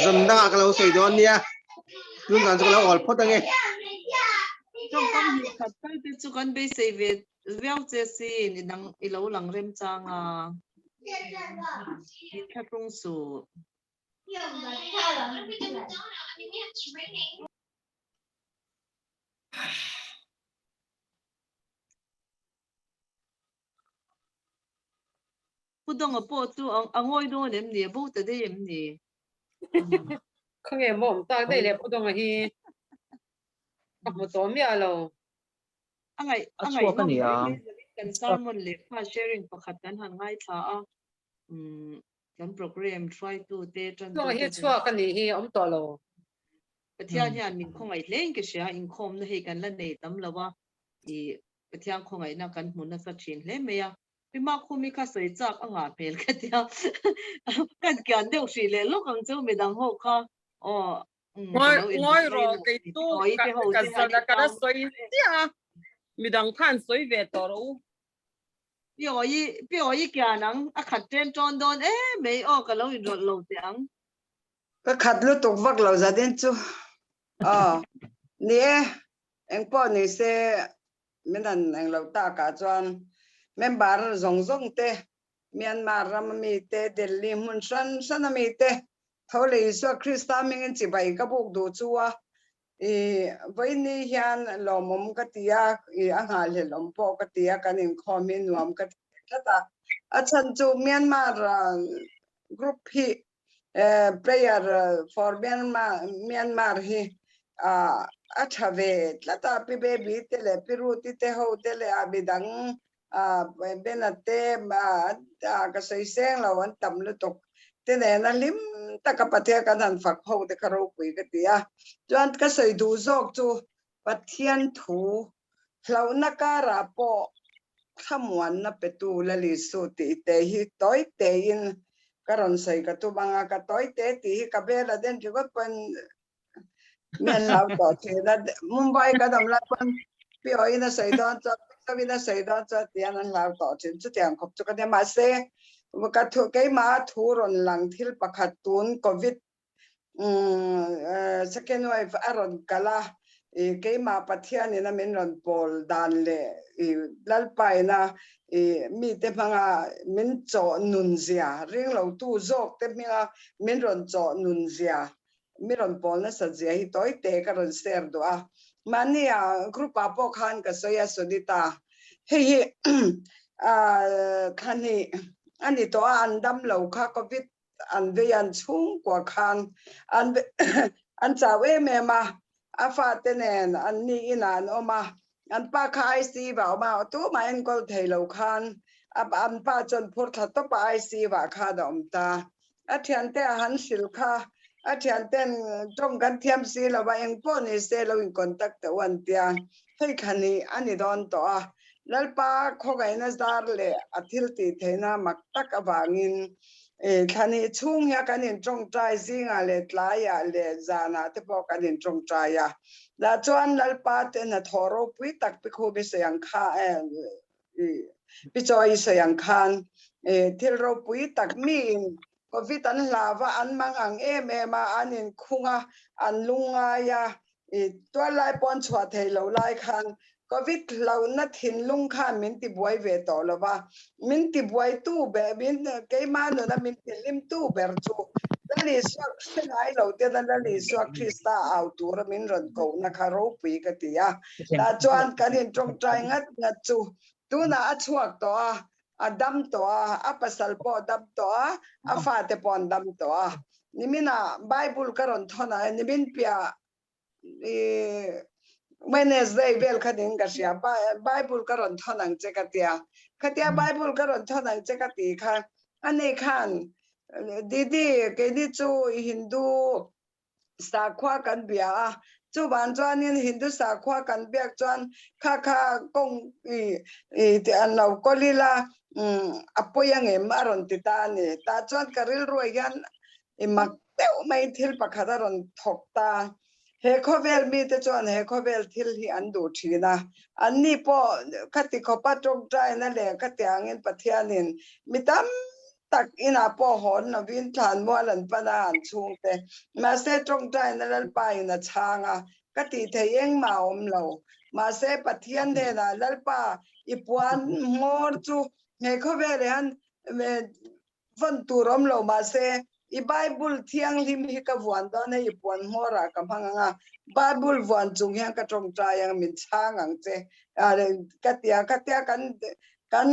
Zan dangah ka lo sawi dawn nia. Tun dan chu ka lo awl phawt ange. Tawngkam hnih khat tal te chu kan beisei ve viau che sin i dang i lo lang rem chang a. In thlahrung suh. Pu Dawnga pawh chu a ngawi dawn em ni? A bo ta daih em ni? Khawnge maw awm tak daih le Pu Dawnga hi ka hmu tawh miah lo. A ngaih a ngaihnawm hle mai lovin kan sermon leh kha sharing pakhat kan han ngaithla a, umm kan program hruaitu te tan tu te. Dawnga hi chhuak a nih hi a awm tawh lo. Pathian hian min khawngaih hle in ka hria, inkhawmna hei kan la nei tam lo a, ih Pathian khawngaihna kan hmu nasa thin hle mai a. Pi Makhumi kha sawi chak a ngah hmel ka tia kan kian deuh hrih leh lawk ang cheu midang ho kha aw Ngawi ngawi rawh kei chu ka zana ka la sawi chiah a midang khan sawi ve tawh rawh u. Pi Awi Pi Awi kian ang a khat ṭen ṭawn dawn em mai aw ka lo inrawlh lo teh ang. Ka khat lutuk vak lo zanin chu aw ni e engpawh ni se Min han englo takah chuan member zawng zawng te, Myanmar ram ami te, Delhi hmun hran hran ami te, tho leh Isua Krista hmingin chibai ka buk duh chu a, i vawiini hian lawmawm ka ti a, i a nghahhlelh awm pawh ka ti a, kan inkhawm hi nuam ka ti tlat a. A chhan chu Myanmar group hi Prayer for Myanmar Myanmar hi a tha ve tlat a, Pi Baby te leh Pi Ruti te ho te leh a midang Bena te ka sawi seng lo an tam lutuk te nena hlim taka Pathian kan han fak ho te kha ropui ka ti a. Chuan ka sawi duh zawk chu Pathian thu hlauhna karah pawh thlamuanna petu Lalisu tih te hi tawi tein ka rawn sawi ka tum ang a, ka tawi te tih hi ka bel a den ringawt pawhin mi an hlau tawh thin a, Mumbai kan awm lai pawn Pi Awiin a sawi dawn chuan Pi Zoin a sawi dawn chuan tihian an hlau tawh thin, chutiang khawp chu ka nia mahse ka thu keimah thu rawn lang thil pakhat tun Covid Second wife a rawn kal a, i keimah Pathianin a min rawn pawl dan leh i Lalpaina i mite hmanga min chawh nun zia, ringlotu zawk te hminga min rawn chawh nun zia, mi rawn pawl nasat zia hi tawi te ka rawn share duh a. Mahni a group ah pawh khan ka sawi a Sunita, hei hi thla hnih a ni tawh a, an dam lo kha covid an vei an chhungkua khan an an chau em em a, a fate nen an ni inah an awm a, an pa kha ICU ah a awm a, tumah enkawl thei lo khan an pa chuan phur thla tawp a ICU ah khan a awm ta. A thiante a han hrilh kha, a thianten tawng kan thiam si lo a, engpawh ni se lo in contact teh u an tia, hei thla hnih a ni dawn tawh a. Lalpa khawngaihna zar leh a thil tih theihna mak tak avangin thlani chhung hian kan intawngtai zingah leh tlaiah leh zanah te pawh kan intawngtai a. Lah chuan Lalpa te hnathawh ropui tak pi Khumi sawi ang kha pi Chawi sawi ang khan thil ropui tak miin Covid an hlau a, an mang ang em em a, an inkhung a, an lungngai a, i tual lai pawh an chhuah theih loh lai khan Covid hlauhna thinlung khan min tibuai ve tawh lo va, min tibuaitu ber, min keimah nuna min tihlimtu ber chu Lal Isua hre ngai lo tena Lal Isua Krista au tura min rawn kohna kha ropui ka ti a. Tah chuan kan intawngtai ngat ngat chu tunah a chhuak tawh a, a dam tawh a, a pasal pawh a dam tawh a, a fate pawh an dam tawh a. Niminah Bible ka rawn thawn a, nimin piah i Wednesday vel kha ning ka hria, Bible ka rawn thawn ang che ka tia. Khatia Bible ka rawn thawn ang che ka ti kha, ani khan, Didi, keini chu Hindu sakhua kan bia a, chuvang chuanin Hindu sakhua kan biak chuan kha kha kawng i i tih an lo kawl ila a pawi angem a rawn ti ta a ni. Tah chuan ka rilruah hian i mak deuh mai thil pakhat a rawn thawk ta. He khawvel mite chuan he khawvel thil hi an duh thin a, anni pawh khati khawpa tawngtaina leh khatiangin Pathianin mi tam tak inah pawh hawn lovin thlanmual an pan a, an chhungte. Mahse, tawngtaina Lalpa in a chhang a, ka tih theih engmah a awm lo. Mahse, Pathian hnenah, Lalpa, i puan hmawr chu he khawvelah hian vawn tur awm lo, mahse, i Bible thianghlim hi ka vuan dawn a, i puan hmawrah ka hmang ang a, Bible vuan chung hian ka tawngtai ang, min chhang ang che, ka ti a, khatia kan Kan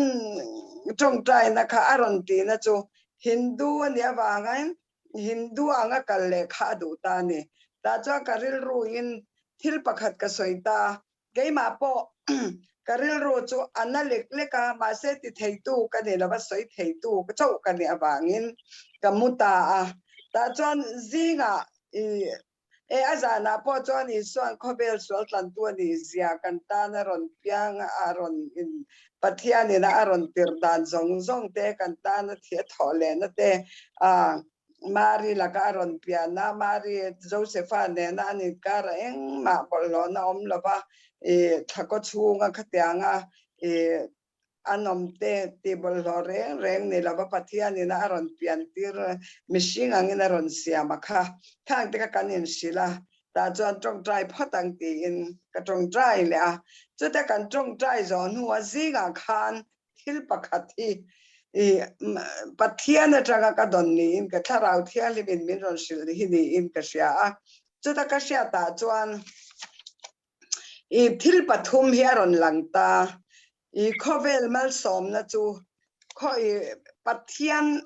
tawngtaina kha a rawn tihna chu Hindu a nih avangin Hindu anga kal leh kha a duh ta a ni. Tah chuan ka rilruin thil pakhat ka sawi ta, keimah pawh ka rilru chu a na lek lek a, mahse ti theitu ka ni lova sawi theitu chauh ka nih avangin ka mu ta a. Tah chuan zingah i E a zanah pawh chuan Isua'n khawvel sual tlantu a nih zia kan tan a rawn piang a, a rawn in Pathianin a a rawn tirh dan zawng zawng te, kan tan a thi a thawh lehna te, a Mari laka a rawn pian a, Mari Josepha nena an inkar a engmah bawlhhlawhna awm lova i thlakaw chhunga khatianga i an awm te tih bawlhhlawh reng reng ni lova Pathianin a rawn pian tir mihring angin a rawn siam a kha khang te kha kan inhrilh a, tah chuan tawngtai phawt ang tiin ka tawngtai leh a, chute kan tawngtai zawh hnuah zingah khan thil pakhat hi i Pathian atanga ka dawn niin ka thlarau thianghlimin min rawn hrilh hi niin ka hria a, chuta ka hriatah chuan I thil pathum hi a rawn lang ta. I khawvel malsawmna chu khaw i Pathian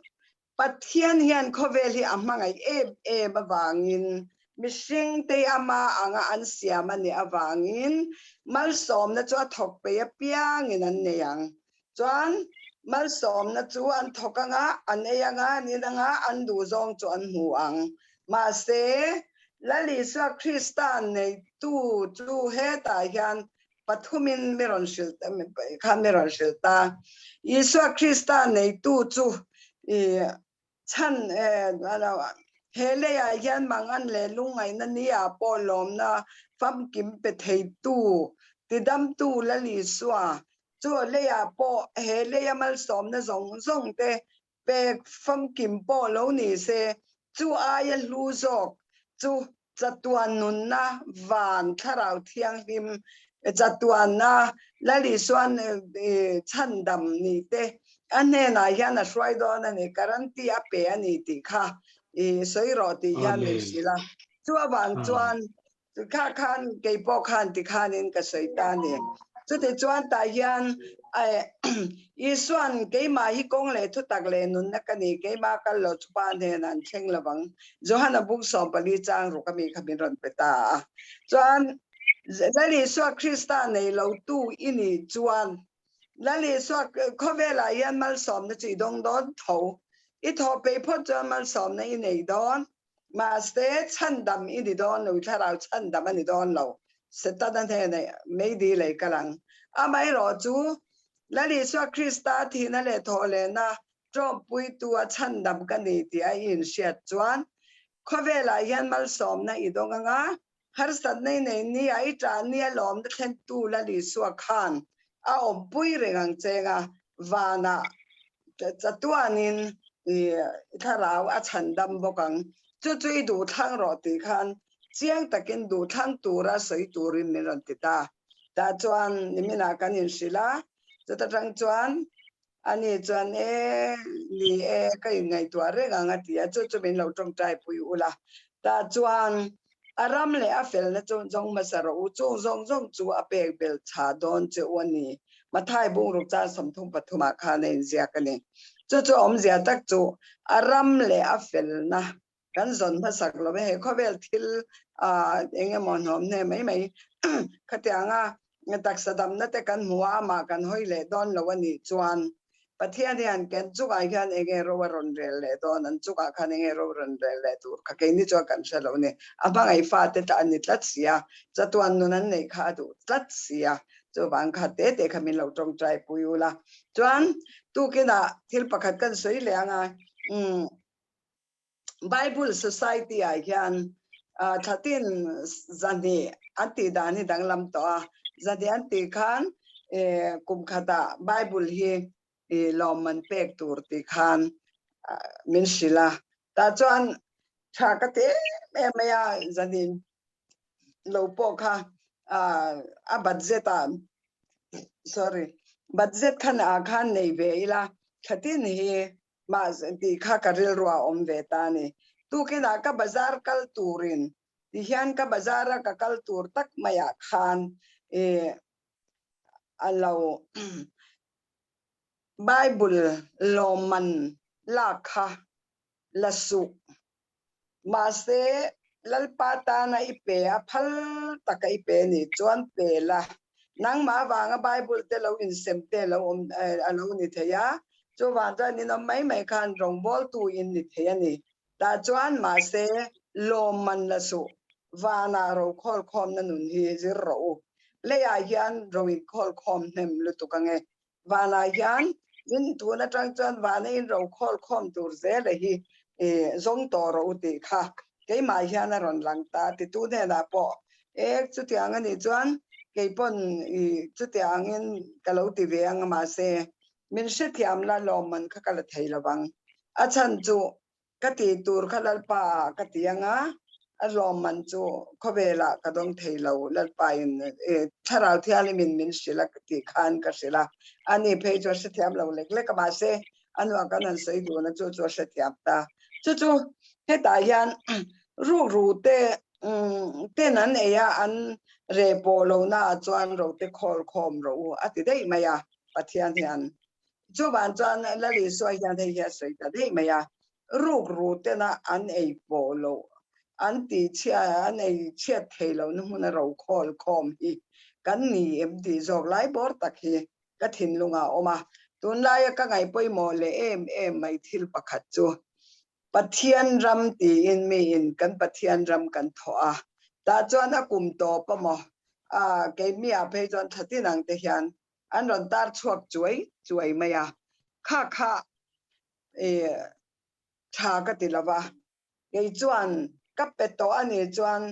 Pathian hian khawvel hi a hmangaih em em avangin mihringte ama anga an siam a nih avangin malsawmna chu a thawk peih apiangin an nei ang. Chuan malsawmna chu an thawk anga, an ei anga, an in anga, an duhzawng chu an hmu ang. Mahse, Lal Isua Krista neitu chu hetah hian pathumin mi rawn hrilh khan mi rawn hrilh ta. Isua Krista neitu chu i chhan he leiah hian mangan leh lungngaihna ni ah pawh lawmna famkim pe theitu, tidamtu Lal Isua chu leiah pawh he leia malsawmna zawng zawng te pek famkim pawh lo ni se, chu aia hlu zawk chu chatuan nunna van thlarau thianghlim chatuanna Lal Isuan chhandam ni te a hnenah hian a hruai dawn a ni, guarantee a pe a ni tih kha i sawi rawh tih hian min hrilh a. Chu avang chuan Kha khan kei pawh khan ti khanin ka sawi ta a ni. Chuti chuan tah hian Isua'n keimah hi kawng leh thutak leh nunna ka ni, keimah kal lo chu Pa hnenah an thleng lo vang. Johana buk 14 chang ruk ami kha min rawn pe ta a. Chuan Lal Isua Krista nei lotu i nih chuan Lal Isua khawvelah hian malsawmna chu i dawng dawn tho. I thawh peih phawt chuan malsawmna i nei dawn. Mahse, chhandam i ni dawn lo, i thlarau chhandam a ni dawn lo. Setana hnenah meidi lei kal ang. Amaherawhchu, Lal Isua Krista thihna leh thawhlehna ṭawmpuitu a chhandam ka ni tih a i inhriat chuan khawvelah hian malsawmna i dawng ang a, harsatna i nei ni a i ṭah ni a lawmna thlentu Lal Isua khan a awmpui reng ang cheng a, vanah chatuanin i thlarau a chhandam bawk ang. Chu chu i duhthlang rawh tih khan chiang takin duhthlang tura sawi turin min rawn ti ta. Tah chuan niminah kan inhrilh a, chuta tang chuan ani chuan e ni e ka inngaihtuah reng ang a ti a, chu chu min lo tawngtai pui ula. Tah chuan a ram leh a felna chu zawng hmasa rawh u, chung zawng zawng chu a pek belh chha dawn che u a ni. Mathai bungruk chan 33 ah khan a inziak a ni. Chu chu awmzia tak chu a ram leh a felna kan zawn hmasak lo e, he khawvel thil eng emaw hnawm hne mai mai khatianga taksa damna te kan hmu a, amah kan hawi leh dawn lo a nih chuan Pathian hian kan chungah hian eng nge ro a rawn rel leh dawn, an chungah khan eng nge ro rawn rel leh tur kha keini chuan kan hre lo a ni. A hmangaih fate tah a ni tlat si a, chatuan nun an neih kha a duh tlat si a, chuvang kha te te kha min lo tawngtai pui ula. Chuan tukinah thil pakhat kan sawi leh ang a, umm. Bible Society ah hian thlatin zahnih an tih dan hi danglam tawh a, zahnih an tih khan kum khatah Bible hi lawmman pek tur tih khan min hrilh a, tah chuan tha ka ti em em mai a, zahnih lo pawh kha a budget ah sorry budget khan ah khan nei ve ila thlatin hi Mahse tih kha ka rilru a awm ve ta a ni. Tukinah ka bazar kal turin ti hian ka bazar a ka kal tur tak maiah khan i a lo Bible lawmman lak kha la suh. Mahse Lalpa tana i pe a phal taka i pe nih chuan pe la. Nangmah avanga Bible te lo insem te lo awm a lo ni thei a, chuvang chuan ninawm mai mai khan rawngbawltu in ni thei a ni. Tah chuan mahse lawmman la suh, vanah ro khawlkhawmna nun hi zir rawh u. Leiah hian ro inkhawlkhawm hnem lutuk ange. Vanah hian in tun atang chuan vana in ro khawl khawm tur zel a hi zawng tawh rawh u tih kha keimah hian a rawn lang ta titu hnenah pawh e chutiang a nih chuan keipawn i chutiang angin ka lo ti ve ang a mahse min hrethiam la lawmman kha ka la thei lovang a chhan chu Ka tih tur kha Lalpa ah ka ti ang a, a lawmman chu khawvelah ka dawng thei lo, Lalpa in Thlarau Thianghlimin min hrilh a tih khan ka hrilh a, ani phei chu a hrethiam lo lek lek a, mahse a nuah kan han sawi dun a, chu chu a hrethiam ta. Chu chu hetah hian rukru te ten an ei a, an reh pawh lohna ah chuan rote khawl khawm rawh u a ti daih mai a, Pathian hian Chuvang chuan Lal Isua hian hei hi a sawi ta daih mai a, rukru tena an ei pawh loh, an tih chhia, an ei chhiat thei lohna hmuna ro khawl khawm hi kan ni em tih zawk lai bawr tak hi ka thinlungah a awm a. Tunlaia ka ngaih pawimawh leh em em mai thil pakhat chu Pathian ram tiin miin kan Pathian ram kan thawh a, tah chuan a kum tawp a maw, keimia phei chuan thlatin ang te hian an rawn tar chhuak chuai chuai mai a, kha kha i tha ka ti lo va, kei chuan ka pe tawh a nih chuan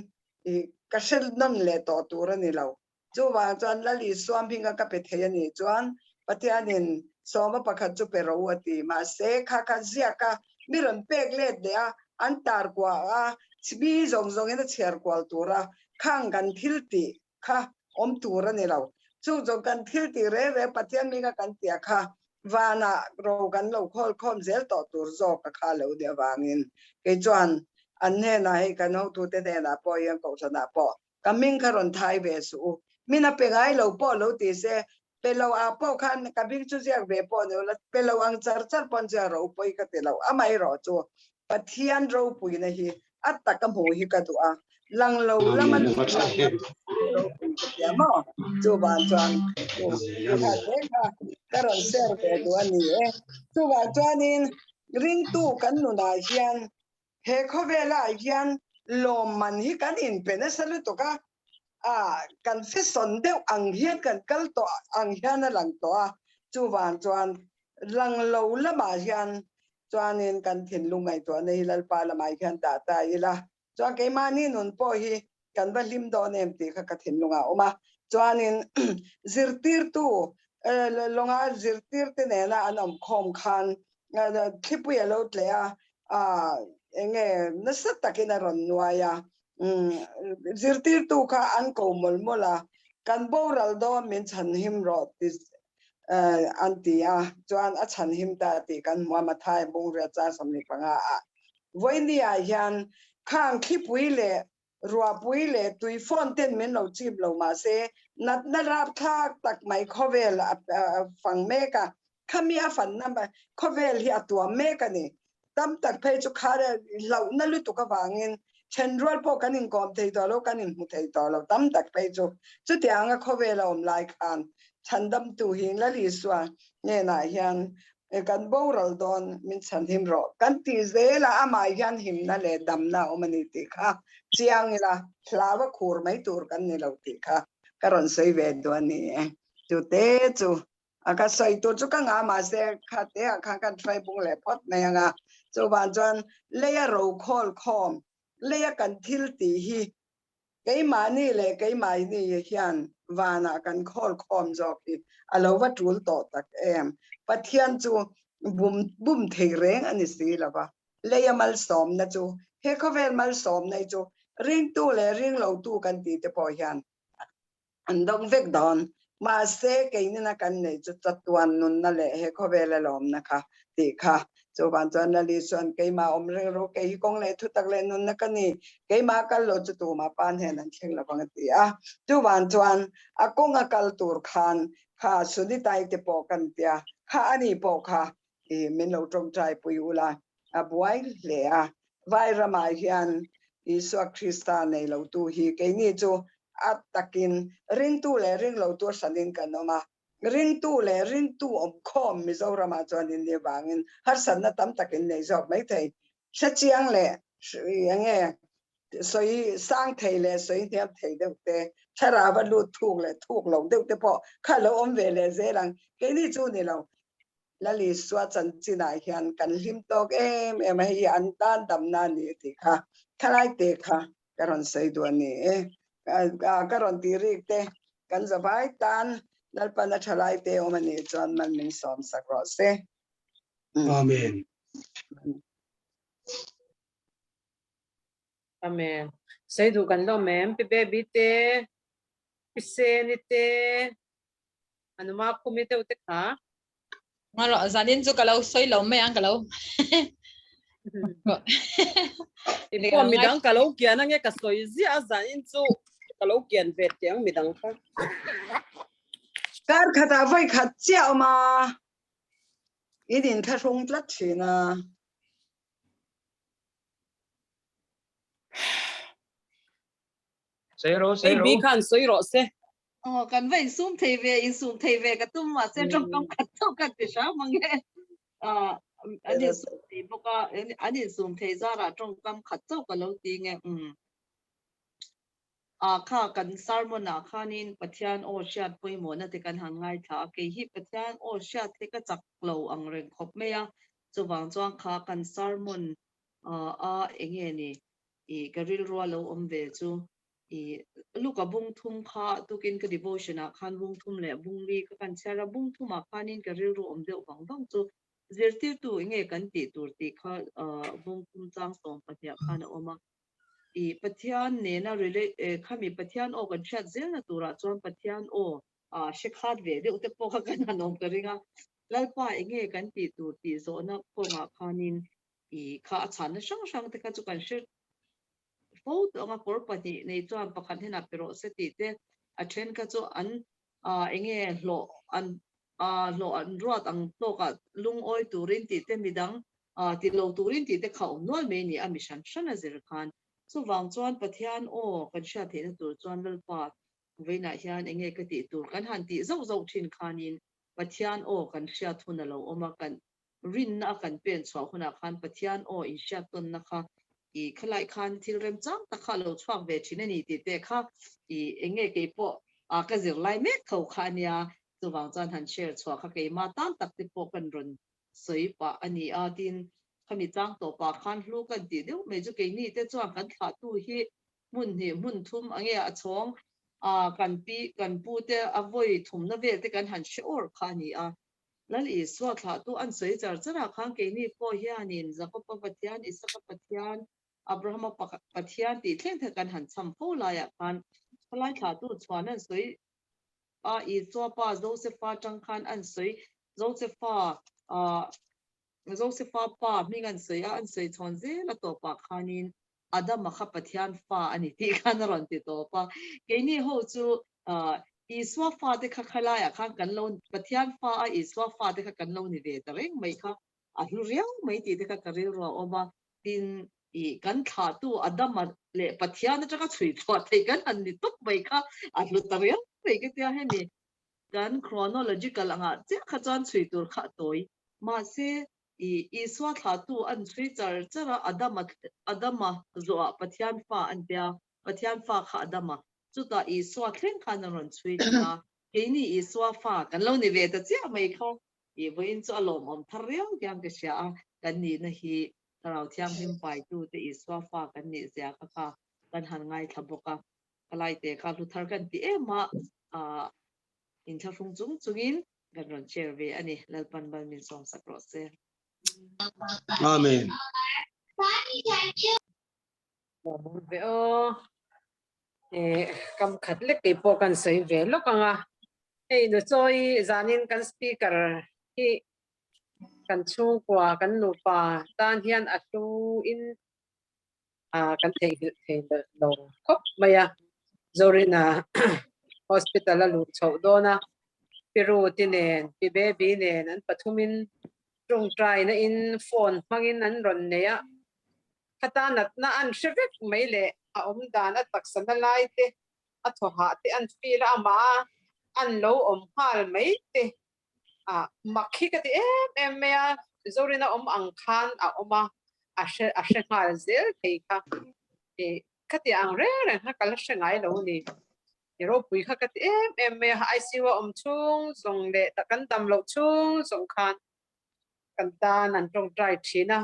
i ka hre nawn leh tawh tur a ni lo. Chuvang chuan Lal Isua hminga ka pe thei a nih chuan Pathianin sawma pakhat chu pe rawh u a ti. Mahse, kha kha ziak a, mi rawn pek let leh a, an tar kuah a, mi zawng zawngin a chhiar kual tur a, khang kan thil tih kha awm tur a ni lo. Chung zawng kan thil tih reng reng Pathian hminga kan tia kha vanah ro kan lo khawl khawm zel tawh tur zawk a kha lo nih avangin kei chuan an hnenah hei kan hotute hnenah pawh hian kohhranah pawh ka hming kha rawn thai ve suh u. Min a pe ngai lo pawh lo ti se, pe lo ah pawh khan ka hming chu ziak ve pawh ni ula, pe lo ang char char pawn ziak ro pawi ka ti lo. Amaherawh chu Pathian ropuina hi a taka hmuh hi ka duh a, lang lo lama ropui ka tia maw? Chuvang chuan kha ka rawn share ve duh a ni e. Chuvang chuanin ringtu kan nunah hian he khawvelah hian lawmman hi kan inpe nasa lutuk a. A kan fesawn deuh ang hian kan kal tawh ang hian a lang tawh a, chuvang chuan lang lo lamah hian chuanin kan thinlung ngaihtuahna hi Lalpa lamah hian dah ta ila, chuan keimahni nun pawh hi kan va hlim dawn em tih kha ka thinlungah a awm a. Chuanin zirtirtu lawnga zirtirte nena an awm khawm khan thlipui a lo tleh a, eng nge nasa takin a rawn nuai a, zirtirtu kha an ko mawlh mawlh a, kan boral dawn min chhanhim rawh ti an ti a, chuan a chhanhim ta tih kan hmu a, Mathai Bungria chang 25 ah. Vawiini ah hian khang thlipui leh ruahpui leh tui phone ten min lo chip lo mahse natna rapthlak tak mai khawvel a fang mek a, khami a fanna khawvel hi a tuam mek a ni. Tam tak phei chu kha hlauhna lutuk avangin thenrual pawh kan inkawm thei tawh lo, kan inhmu thei tawh lo tam tak phei chu. Chutianga khawvel a awm lai khan chhandamtu hi Lal Isua hnenah hian kan boral dawn min chhanhim rawh kan tih zela amah hian himna leh damna a awm a ni tih kha chiang ila hlau a khur mai tur kan ni lo tih kha ka rawn sawi ve duh a ni e. Chute chu A ka sawi tur chu ka ngah mahse kha te ah khan kan hruai bung leh phawt mai ang a, chuvang chuan leia ro khawl khawm, leia kan thil tih hi keimahni leh keimahni hian vanah kan khawl khawm zawk hi a lo va tul tawh tak em. Pathian chu bum bum thei reng a ni si lo va, leia malsawmna chu he khawvel malsawmna hi chu ringtu leh ringlotu kan tih te pawh hian An dawng vek dawn. Mahse, keinina kan neih chu chatuan nunna leh he khawvel a lawmna kha tih kha. Chuvang chuan Lali chuan, Keimah awm reng ru, kei hi kawng leh thutak leh nunna ka ni. Keimah kal lo chu tumah pa hnen an thleng lovang a ti a. Chuvang chuan a kawng a kal tur khan kha Sunitai te pawh kan tia, kha ani pawh kha i min lo tawngtai pui ula a buai hle a. Vai ramah hian Isua Krista nei lotu hi keini chu a takin ringtu leh ringlotu a hranin kan awm a, ringtu leh ringtu awmkhawm Mizoramah chuan in nih vangin harsatna tam tak in nei zawk maithei. Hrechiang leh enge sawi sang thei leh sawi hniam thei deuh te, thlarau a lut thuk leh thuk lo deuh te pawh kha lo awm ve leh zel ang. Keini chu ni lo. Lal Isua chanchinah hian kan hlim tawk em em a, hei an tan damna a ni tih kha thalai te kha ka rawn sawi duh a ni e. Ka rawn tih rik te kan zavai tan Lalpan a thalai te awm a nih chuan man min sawm sak rawh se. Amen. Amen. Sawi duh kan lawm em? Pi Baby te, Pi Seni te, Anuma khumi deuh te kha. Ngalo zanin chu ka lo sawi lo mai ang ka lo. Pawh midang ka lo kian ange ka sawi ziah a zanin chu ka lo kian ve teh ang midang kha. Kar khatah vawi khat chiah awm a, in inthlahrung tlat thin a. Sawi rawh, sawi rawh. AB khan sawi rawh se. Aw, kan va insum thei ve, insum thei ve ka tum mahse tawngkam khat chauh ka ti hram ang e. Ah, an insum thei bawk a, an insum thei zarah tawngkam khat chauh ka lo ti nge. Umm. Ah, kha kan sermon ah khanin Pathian aw hriat pawimawhna te kan han ngaithla a, kei hi Pathian aw hriat hi ka chak lo ang reng khawp mai a, chuvang chuan kha kan sermon ah a enge ni I ka rilrua lo awm ve chu i Luka bung thum kha tukin ka devotion ah khan bung thum leh bung li ka kan chhiar a, bung thum ah khanin ka rilru awm deuh vang vang chu zirtirtu enge kan tih tur tih kha bung thum chang 12 ah khan a awm a. I Pathian nena relate khami Pathian aw kan hriat zelna turah chuan Pathian aw hre khat ve deuh te pawh kha kan han awm ka ring a, Lalpa enge kan tih tur tih zawhna kawngah khanin I kha a chhanna hrang hrang te kha chu kan hre fo tawh ang a, kawr pahnih nei chuan pakhat hnenah pe rawh se tih te, a then kha chu an eng nge hlawh an hlawh an ruat ang tawkah lungawi turin tih te, midang ti lo turin tih te kha awm nual mai a ni a, mi hran hran a zir khan. Chuvang chuan Pathian aw kan hriat theihna tur chuan Lalpa vawiinah hian eng nge ka tih tur kan han tih zauh zauh thin khanin Pathian aw kan hriat hun a lo awm a, kan Rinna a kan pen chhuah hunah khan Pathian aw inhriat tawnna kha I khalai khan thil remchang tak kha a lo chhuak ve thin a ni tih te kha i eng nge kei pawh a ka zir lai mek tho kha a nia. Chuvang chuan han share chhuah kha keimah tan tak te pawh kan rawn sawi pah a ni a. Tin, khami chang tawpah khan hlu kan tih deuh mai chu keini te chuan kan thlahtu hi hmun hnih hmun thum a nge a chhawng a kan pi kan pu te a vawi thumna vel te kan han hre awr kha a ni a. Lal Isua thlahtu an sawi char char ah khan keini pawh hianin Jakopa Pathian, Isaka Pathian, Abrahama Pathian tih thleng te kan han cham fo laiah khan khalai thlahtu chhuan an sawi a, Isua pa Josefa tang khan an sawi Josefa ah Josefa pa hming an sawi a, an sawi chhawn zel a tawpah khanin Adama kha Pathian fa a ni tih khan a rawn ti tawp a. Keini ho chu Isua fate kha khalaiah khan kan lo, Pathian fa a Isua fate kha kan lo ni ve ta reng mai kha, a hlu riau mai tih te kha ka rilru a awm a. Tin, i kan thlahtu Adama leh Pathian atanga chhui chhuah theih kan han ni tawp mai kha a hlu ta riau mai ka tia hemi kan chronological angah chiah kha chuan chhui tur kha a tawi. Mahse, I Isua thlahtu an chhui char char a, Adama Adama zawhah Pathian fa an tia, Pathian fa kha Adama, chutah Isua thleng khan an rawn chhui thla a, keini Isua fa kan lo ni ve ta chiah mai kha, i vawiin chu a lawmawm thar riau hian ka hria a, kan nihna hi Thlarau Thianghlim paitute Isua fa kan nih zia kha kha kan han ngaithla bawk a, Khalaite kha hlu thar kan ti em a, ah inthlahrung chung chungin Kan rawn share ve a ni. Lalpan bal min sawm sak rawh se. Amen. Ve aw. Eh, kam khat lek kei pawh kan sawi ve lawk ang a. Hei nu chawi zanin kan speaker hi kan chhungkua kan nupa tan hian a hlu in a kan theihnghilh thei lo khawp mai a. Zorina hospital a luh chhoh dawn a, Pi Ruti nen, Pi Baby nen an pathumin tawngtaina in phone hmangin an rawn nei a. Khata natna an hre vek mai leh a awm dan a taksa na lai te, a thaw hah te an feel a, amah a an lo awm nghal mai te a mak hi ka ti em em mai a, Zorina awm ang khan a awm a, a hre a hre nghal zel thei kha i khati ang reng reng kha ka la hre ngai lo a ni. I ropui kha ka ti em em mai a, ICU a awm chhung zawng leh tak kan dam loh chhung zawng khan kan tan an tawngtai thin a,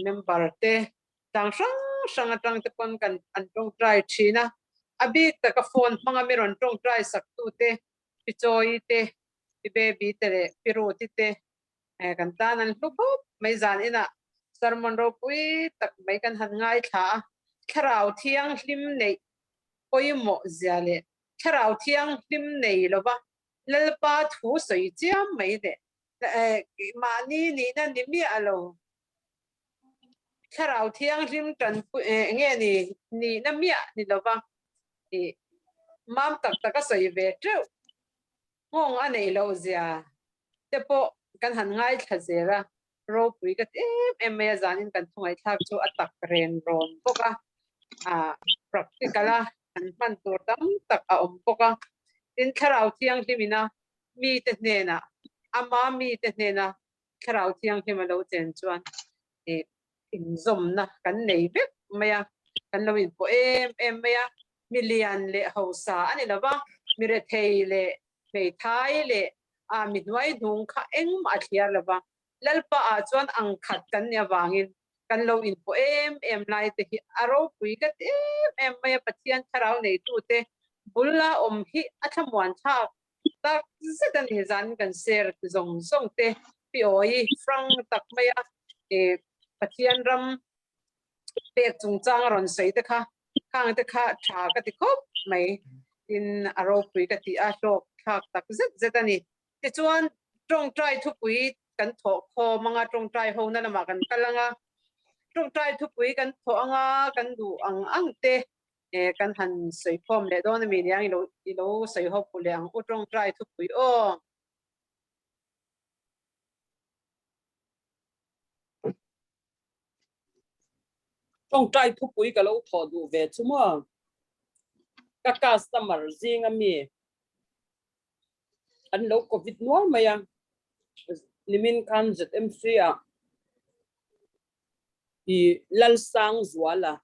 member te tlang hrang hrang atang te pawn kan an tawngtai thin a, a bik taka phone hmanga mi rawn tawngtai sak tute Pi Chawi te, Pi Baby te leh Pi Ruti te kan tan an hlu khawp mai. Zan inah sermon ropui tak mai kan han ngaithla a, Thlarau Thianghlim neih pawimawh zia leh Thlarau Thianghlim nei lova Lalpa thu sawi chiam mai leh mahni nihna ni miah lo Thlarau Thianghlim tanpui nge ni nihna miah ni lova i mam tak tak a sawi ve teuh nghawng a neih loh zia te pawh kan han ngaithla zel a, ropui ka ti em em mai a, zanin kan thungaihthlak chu a tak ren rawn bawk a, ah practical a han hman tur tam tak a awm bawk a, tin Thlarau Thianghlim ina mite hnenah ama mite hnena Thlarau Thianghlim a lo chen chuan ih inzawmna kan nei vek mai a, kan lo inpawh em em mai a, mi lian leh hausa a ni lo va, mi rethei leh hmeithai leh ah mi hnuai hnung kha engmah a thliar lo va, Lalpa ah chuan ang khat kan nih avangin kan lo inpawh em em lai te hi a ropui ka ti em em mai a, Pathian Thlarau neitute bula awm hi a thlamuan thlak tak zet a ni zan kan share ti zawng zawng te pi awi frank tak mai a e Pathian ram pek chungchang a rawn sawi te kha khang te kha tha ka ti khawp mai tin a ropui ka ti a hlawk thlak tak zet zet a ni tichuan tawngtai thupui kan thawh khawm anga tawngtai ho na lamah kan kal anga tawngtai thupui kan thawh anga kan duh ang ang te E kan han sawi khawm leh dawn a mi niang i lo i lo sawi ho phu leh ang u tawngtai thupui aw. Tawngtai thupui ka lo thawh duh ve chu maw? Ka customer zinga mi an lo covid nual mai a, nimin khan ZMC ah. I Lalsangzuala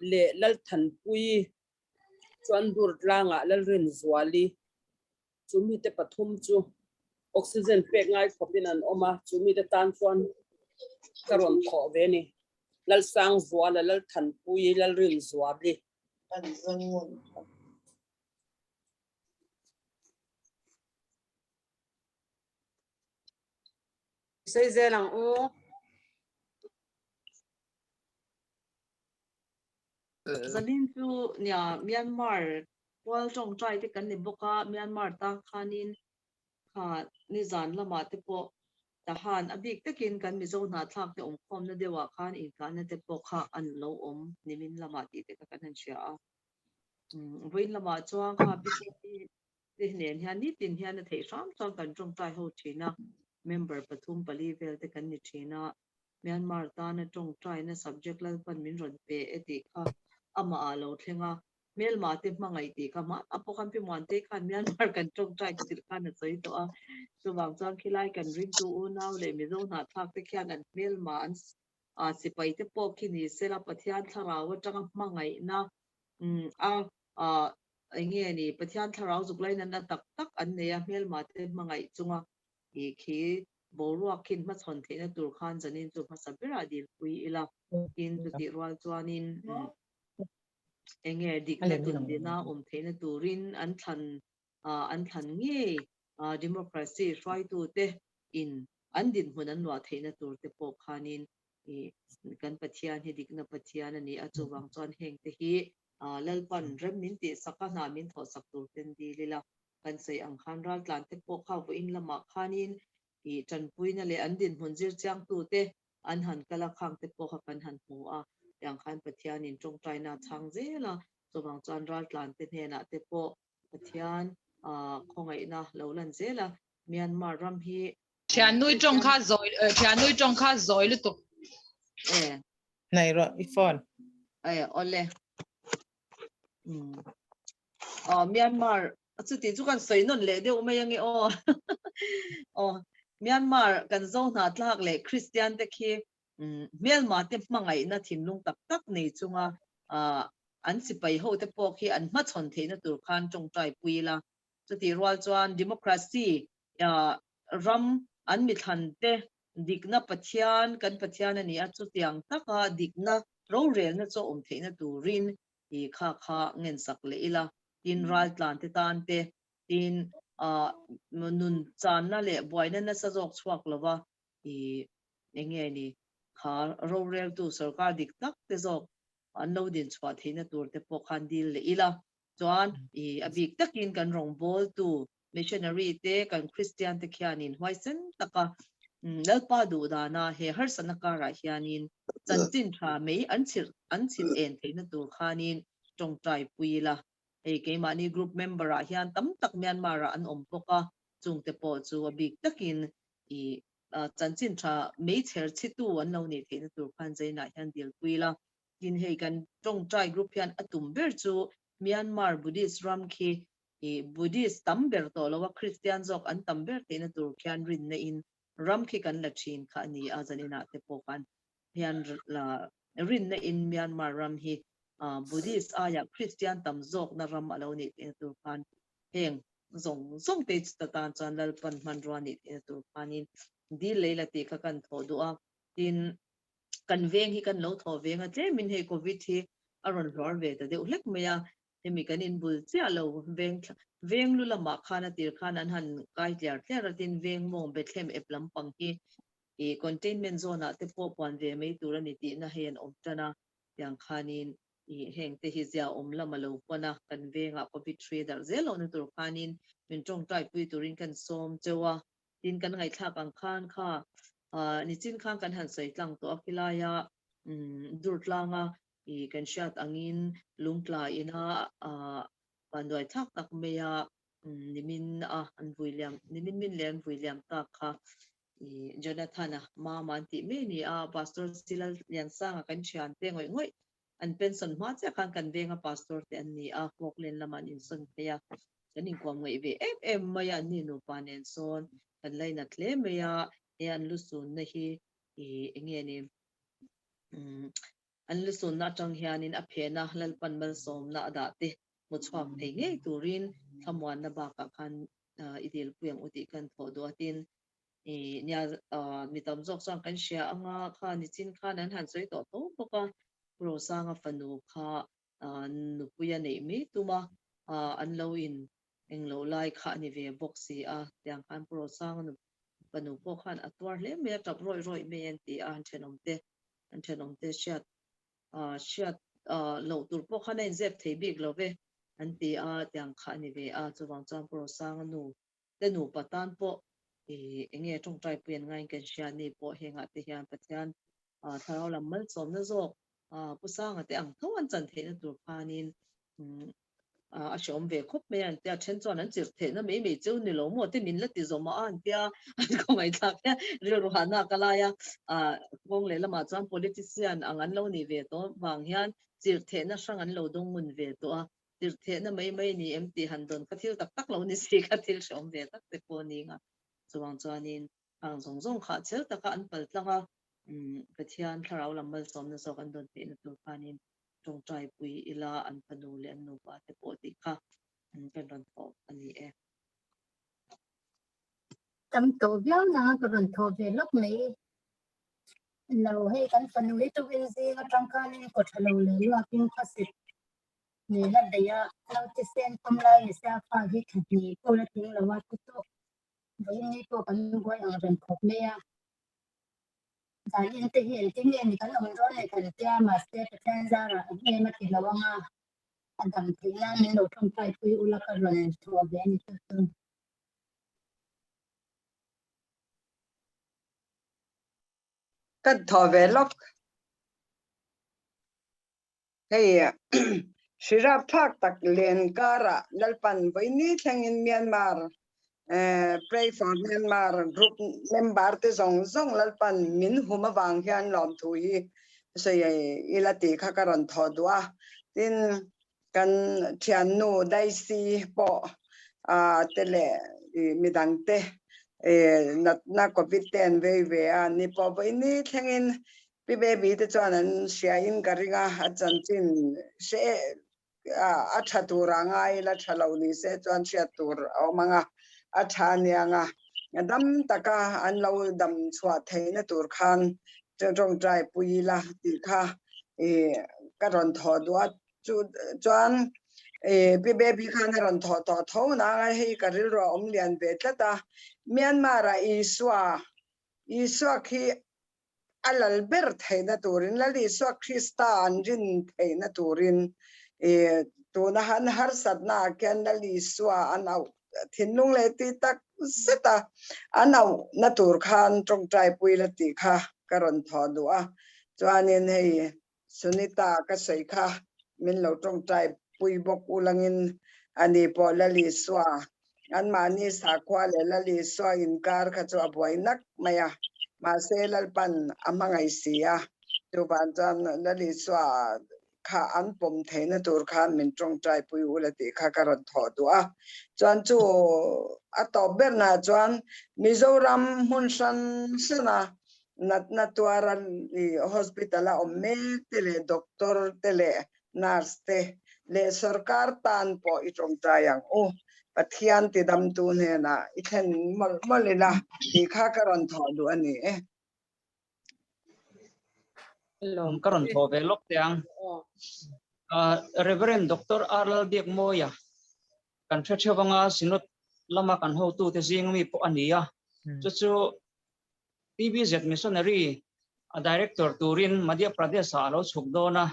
leh Lalthanpuii chuan Durtlangah Lalrinzuali chu mite pathum chu oxygen pek ngai khawpin an awm a, chu mite tan chuan ka rawn thawh ve a ni. Lalsangzuala, Lalthanpuii, Lalrinzuali. Sawi zel ang u. Zanin chu nia Myanmar pual tawngtai te kan ni bawk a, Myanmar tan khanin kha nizan lamah te pawh Tahan a bik takin kan Mizo hnahthlak te awmkhawmna deuhah khan inkahna te pawh kha an lo awm nimin lamah tih te kha kan han hria a. Vawiin lamah chuan kha Pi Chhuati te nen hian nitin hian a theih hram chuan kan tawngtai ho thin a, member pathum pali vel te kan ni thin a, Myanmar tana tawngtaina subject Lalpan min rawn pe e tih kha amah ah lo thleng a, hmelma te hmangaih tih kha hma a pawh khan Pi Muantei khan Myanmar kan tawngtai chilh khan a sawi tawh a, chuvang chuan khilai kan ringtu unau leh Mizo hnahthlak te khian an hmelma an sipai te pawh khi ni sela Pathian thlarau atanga hmangaihna a Eng nge ni, Pathian thlarau zuk lainatna tak tak an nei a, hmelma te hmangaih chunga i khi boruak khin hmachhawn theihna tur khan zanin chu hmasa berah dilpui ila, tin chutih rual chuanin eng nge dikna tundina awm theihna turin an thlan an thlan ngei democracy hruaitute in an dinhmun an luah theihna tur te pawh khanin i kan Pathian hi dikna Pathian a ni a, chuvang chuan hengte hi Lalpan rem min tih sak a, hna min thawh sak tur ten dil ila, kan sawi ang khan raltlan te pawh kha vawiin lamah khanin ih tanpuina leh an dinhmun zir chiangtute an han kal a, khang te pawh kha kan han hmu a, tiang khan Pathianin tawngtaina a chhang zel a, chuvang chuan raltlan te hnenah te pawh Pathian khawngaihna lo lan zel a, Myanmar ram hi Thiannui tawng kha zawi thiannui tawng kha zawi lutuk. E. Nei rawh i phone. E awle. Um. Oh Myanmar chuti chu kan sawi nawn leh deuh mai ange aw. Aw Myanmar kan zo hna tlak leh Christian te khi hmelma te hmangaihna thinlung tak tak nei chunga an sipai ho te pawh khi an hmachhawn theihna tur khan tawngtai pui ila. Chutih rual chuan democracy ram an mithlan te dikna Pathian kan Pathian a ni a, chutiang taka dikna rorelna chu a awm theihna turin i kha kha ngensak leh ila, tin raltlan te tan te, tin nun channa leh buaina nasa zawk chhuak lova i eng nge ni kha roreltu sorkar dik tak te zawk an lo din chhuah theihna tur te pawh khan dil leh ila. Chuan i a bik takin kan rawngbawltu missionary te kan Kristian te khianin huaisen taka Lalpa duh dana he harsatna karah hianin chanchin tha mai an chhilh an chhilh en theihna tur khanin tawngtai pui ila. Hei keimahni group member ah hian tam tak Myanmar ah an awm bawk a, chungte pawh chu a bik takin i chanchin tha mei chher chhitu an lo nih theihna tur khan Zainah hian dil pui ila. Tin hei kan tawngtai group hian a tum ber chu Myanmar Buddhist ram khi i Buddhist tam ber tawh lo a, Christian zawk an tam ber theihna tur khian rinna in ram khi kan la thin kha a ni a, zaninah te pawh khan hian rinna in Myanmar ram hi Buddhist aia Christian tam zawkna ram a lo nih theihna tur khan heng zawng zawng te chu tan chuan Lalpan hmanrua nih theihna tur khanin dil lei la tih kha kan thawh duh a, tin kan veng hi kan lo thaw veng a, tlemin hei Covid hi a rawn hluar ve ta deuh hlek mai a, hemi kan inbul chiah lo veng veng lu lamah khan a tir khan an han kai tliar tliar a, tin veng mawng Bethlehem ep lampang hi ih containment zone ah te pawh puan ve mai tur a ni tihna hei an awm tan a, tiang khanin ih heng te hi zia awm lam a lo pawn a, kan vengah Covid hri darh zel lohna tur khanin min tawngtai pui turin kan sawm cheu a. Tin kan ngaihthlak ang khan kha nichin khan kan han sawi tlang tawh a khilaia Durtlanga i kan hriat angin lungtla ina vanduai thlak tak maia nimin a an vui liam nimin min leh an vui liam tak kha i Jonathan-a mama an tih mai a ni a, Pastor Silal Liansanga kan thian te ngawih ngawih an pension hma chiah khan kan venga pastor te an ni a, Falkland lamah an insawn phei a, kan inkuam ngaih ve em em mai a, anni nupa nen sawn kan lainat hle mai a, he an lu sunna hi ih eng nge ni An lusunna atang hianin a phena Lalpan malsawmna a dah te hmu chhuak thei ngei turin thlamuanna bakah khan i dilpui ang u tih kan thawh duh a. Tin, nia mi tam zawk chuan kan hria anga kha nichin khan an han sawi tawh tho bawk a, Pu Rosanga fanu kha nupui a neih mai tum a, an lo in englo lai kha a ni ve bawk si a, tiang khan Pu Rosanga fanu pawh khan a tuar hle mai a, tap rawih rawih mai an ti a, an thenawmte an thenawmte hriat hriat loh tur pawh khan a inzep thei bik lo ve an ti a, tiang kha a ni ve a, chuvang chuan Pu Rosanga nu te nupa tan pawh eng nge tawngtai pui an ngaiin kan hria ni pawh hengah te hian Pathian thlarau lam malsawmna zawk Pu Sanga te ang tho an chan theihna tur khanin a hreawm ve khawp mai a an tia, then chuan an chirh theihna mai mai cheu ni lo maw te min la ti zawm a an tia, an khawngaihthlak hian rilru hahna ka lai a, kawng lehlamah chuan politician ang an lo nih ve tawh vang hian chirh theihna hrang an lo dawng ngun ve tawh a, chirh theihna mai mai ni em tih han dawn kha thil tak tak lo ni si kha thil hreawm ve tak te pawh a ni nga, chuvang chuanin khang zawng zawng kha chel taka an pal tlang a, Pathian thlarau lam malsawmna zawk an dawn theihna tur khanin tawngtai pui ila an fanu leh an nupa te pawh tih kha kan rawn thawh a ni e. Tam tawh viau nanga ka rawn thawh ve lawk mai. Lo hei kan fanu hi tukin zing atang khanin kaw tha lo leh luakin khawsik nen a bei a, naute sen pawm lai ni sia fa hi thla hnih pawh la tling lo a ti tawh. Vawiin ni pawh kan buai ang reng khawp mai a. Zanin te hi engtin nge ni kan awm dawn leh kan tia mahse Pathian zarah eng em a ti lo anga a dam theih nan min lo tawngtai pui ula ka rawn thawh ve a ni chu chu. Ka thaw ve lawk. Hei hri rapthlak tak len karah Lalpan vawiini thlengin Myanmar Pray for Myanmar group member te zawng zawng Lalpan min hum avang hian lawmthu hi sawi ila tih kha ka rawn thawh duh a. Tin, kan thiannu Daisy pawh te leh midang te natna Covid te an vei ve a, ni pawh vawiini thlengin Pi Baby te chuan an hria in ka ring a, a chanchin hre a tha tur a ngai la tha lo ni se chuan hriat tur a awm ang a, a tha aniang a, dam taka an lo dam chhuah theihna tur khan tawngtai pui ila tih kha ka rawn thawh duh a, chu chuan Pi Baby khan a rawn thawh tawh tho nang a, hei ka rilru a awm lian ve tlat a, Myanmar ah Isua, Isua khi a lal ber theihna turin, Lal Isua Krista an rin theihna turin tuna han harsatna ah khian Lal Isua an auh thinlung leh tih tak zet a, an auhna tur khan tawngtai pui la tih kha ka rawn thawh duh a. Chuanin hei Sunita ka sawi kha min lo tawngtai pui bawk ulangin ani pawh Lal Isua anmahni sakhua leh Lal Isua inkar kha chu a buai nak mai a, mahse Lalpan a hmangaih si a, chuvang chuan Lal Isua kha an pawm theihna tur khan min tawngtai pui ula tih kha ka rawn thawh duh a. Chuan chu a tawp bernaah chuan Mizoram hmun hran hrana natna tuara hospital a awm mek te leh doctor te leh nurse te leh sorkar tan pawh i tawngtai ang u. Pathian tidamtu hnenah i thlen mawlh mawlh ila tih kha ka rawn thawh duh a ni e. Ka rawn thawh ve lawk teh ang. Reverend Doctor R Lalbiakmawia kan hre theuh anga Synod lama kan hotute zing mi pawh a ni a. Chu chu TBZ Missionary a director turin Madhya Pradesh ah a lo chhuk dawn a,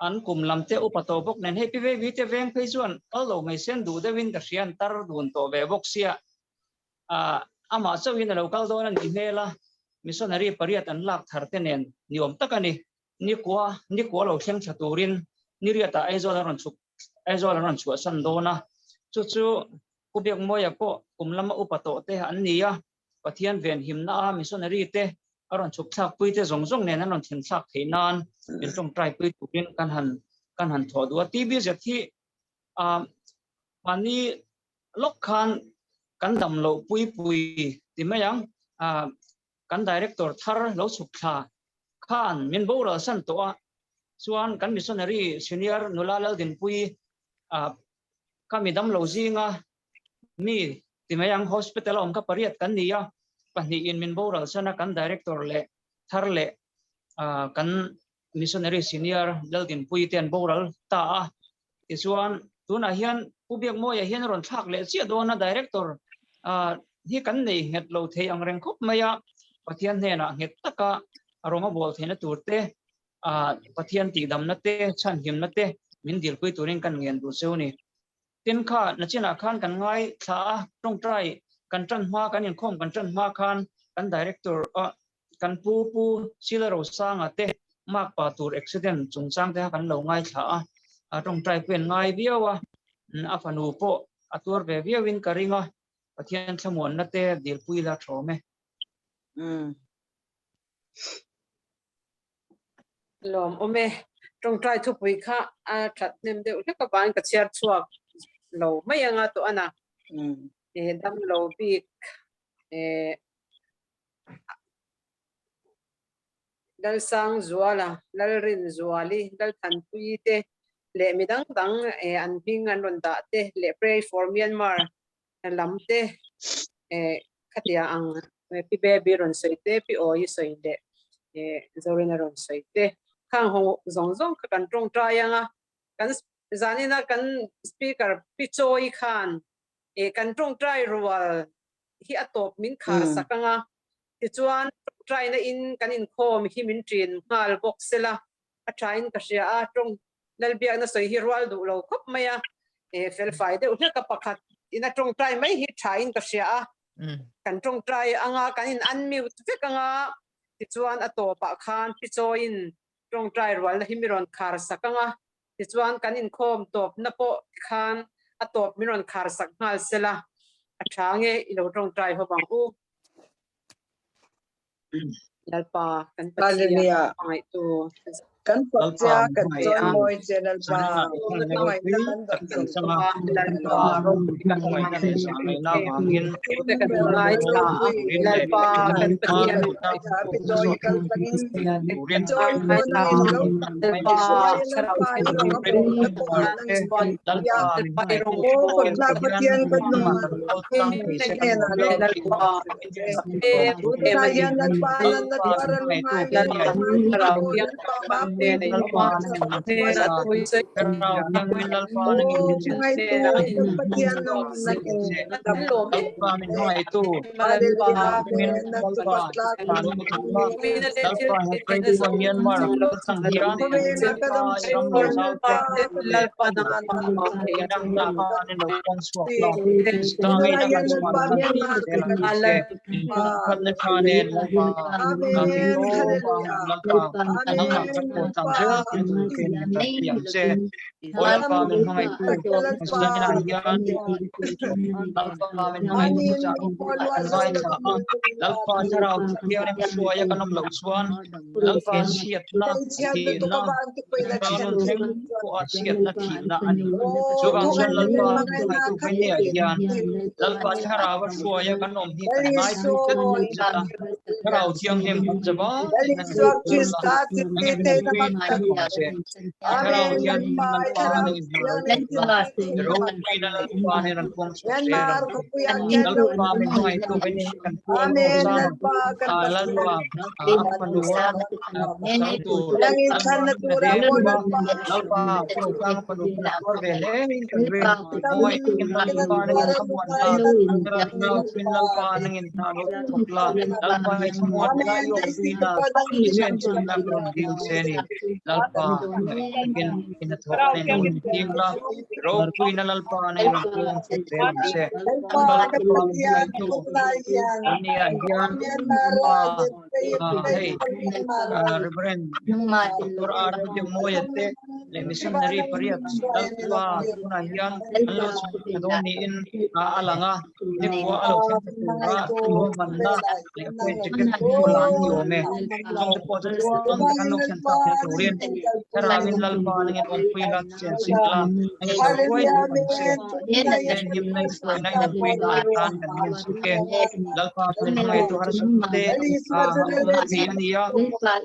an kum lam te upa tawh bawk nen hei Pi Baby te veng phei chuan kal lo mai sen duh deuhin ka hria an tar dun tawh ve bawk sia, amah chauhin a lo kal dawn a nih hmel a, missionary pariat an lak thar te nen ni awm tak a ni. Nikua nikua lo thleng thla turin niriat ah Aizawl an rawn chhuk Aizawl an rawn chhuahsan dawn a, chu chu Pu Biakmawia pawh kum lama upa tawh te an ni a, Pathian venhimna a missionary te a rawn chhuk thlak pui te zawng zawng nen an rawn thlen thlak theih nan min tawngtai pui turin kan han kan han thawh duh a. TBZ hi mahni lawk khan kan dam loh pui pui ti mai ang kan director thar lo chhuk thla. khan min boral san tawh a, chuan kan missionary senior nula Laldinpuii kha mi damlo zinga mi ti mai ang hospital a awm kha pariat kan ni a, pahnihin min boral san a, kan director leh thar leh kan missionary senior Laldinpuii te an boral ta a, tichuan tunah hian Pu Biakmawia hian a rawn thlak leh chiah dawn a, director hi kan nei nghet lo thei ang reng khawp mai a, Pathian hnenah nghet taka a rawng a bawl theihna tur te, Pathian tihdamna te, chhanhimna te min dilpui turin kan ngen duh cheu a ni. Tin kha nachinah khan kan ngaithla a, tawngtai kan tan hma, kan inkhawm kan tan hma khan kan director kan pu pu Sila Rosanga te makpa tur accident chungchang te kha kan lo ngaithla a, a tawngtai pawh in ngai viau a, a fanu pawh a tuar ve viau in ka ring a, Pathian thlamuanna te dilpui la thawm e. Lawm awm e. Tawngtai thupui kha a that hnem deuh hlek avangin ka chhiar chhuak lo mai anga tawh a na. Dam lo bik Lalsangzuala, Lalrinzuali, Lalthanpuii te leh mi dang dang an hming an rawn dah te leh Pray for Myanmar lam te khatia ang Pi Baby rawn sawi te, Pi Awi sawi leh Zorina rawn sawi te khang ho zawng zawng kha kan tawngtai ang a, kan zanina kan speaker Pi Chawi khan kan tawngtai rual hi a tawp min khar sak ang a, tichuan tawngtaina in kan inkhawm hi min ṭin nghal bawk sela a ṭhain ka hria a, tawng Lalbiakna sawi hi rual duh lo khawp mai a, felfai deuh hlek a pakhat ina tawngtai mai hi ṭhain ka hria a, kan tawngtai anga kan in unmute vek anga tichuan a tawpah khan pi chawiin tawngtai rualna hi mi rawn khar sak anga Tichuan kan inkhawm tawpna pawh tikhan a tawp min rawn khar sak nghal sela, a tha nge i lo tawngtai ho vang u. Lalpa kan Pathian hmangaihtu. Kan fak che a, kan chawimawi che Lalpa, hmangaihna kan dawn zawng theihna turin Thlarauin Lalpa nangin awmpui la, chianchilh la, nangin lo hruai duh ang che. Venhimna i hruaina i awmpuina an tan kan ngen suk e. Lalpa min hmangaihtu harsatna te a awm thei a ni a,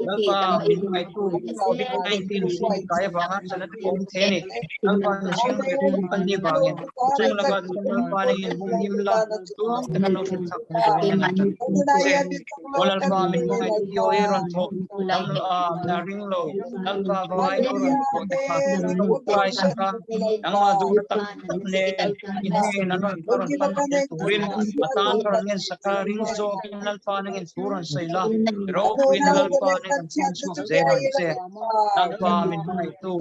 Lalpa min hmangaihtu Covid-19 hri kai avanga harsatna te pawh awm thei a ni. Lalpa mihring ve thung an nih vangin chung lakah chuan Lalpa nangin humhim la, tluang taka lo thlen chak theihna turin nangin tanpui ang che. Aw Lalpa min hmangaih i aw i rawn thawh dam lo a, na ring lo Lalpa vai lo rawn thawh te kha tawngtai sak a, nangmah duhna tak tak nen i hnen an rawn ka rawn pan theihna turin a tan ka rawn ngen sak a, ring zawkin Lalpa nangin thu rawn sawi la, ropuina Lalpa nangin rawn thawng chhuak zel ang che. Lalpa min hmangaihtu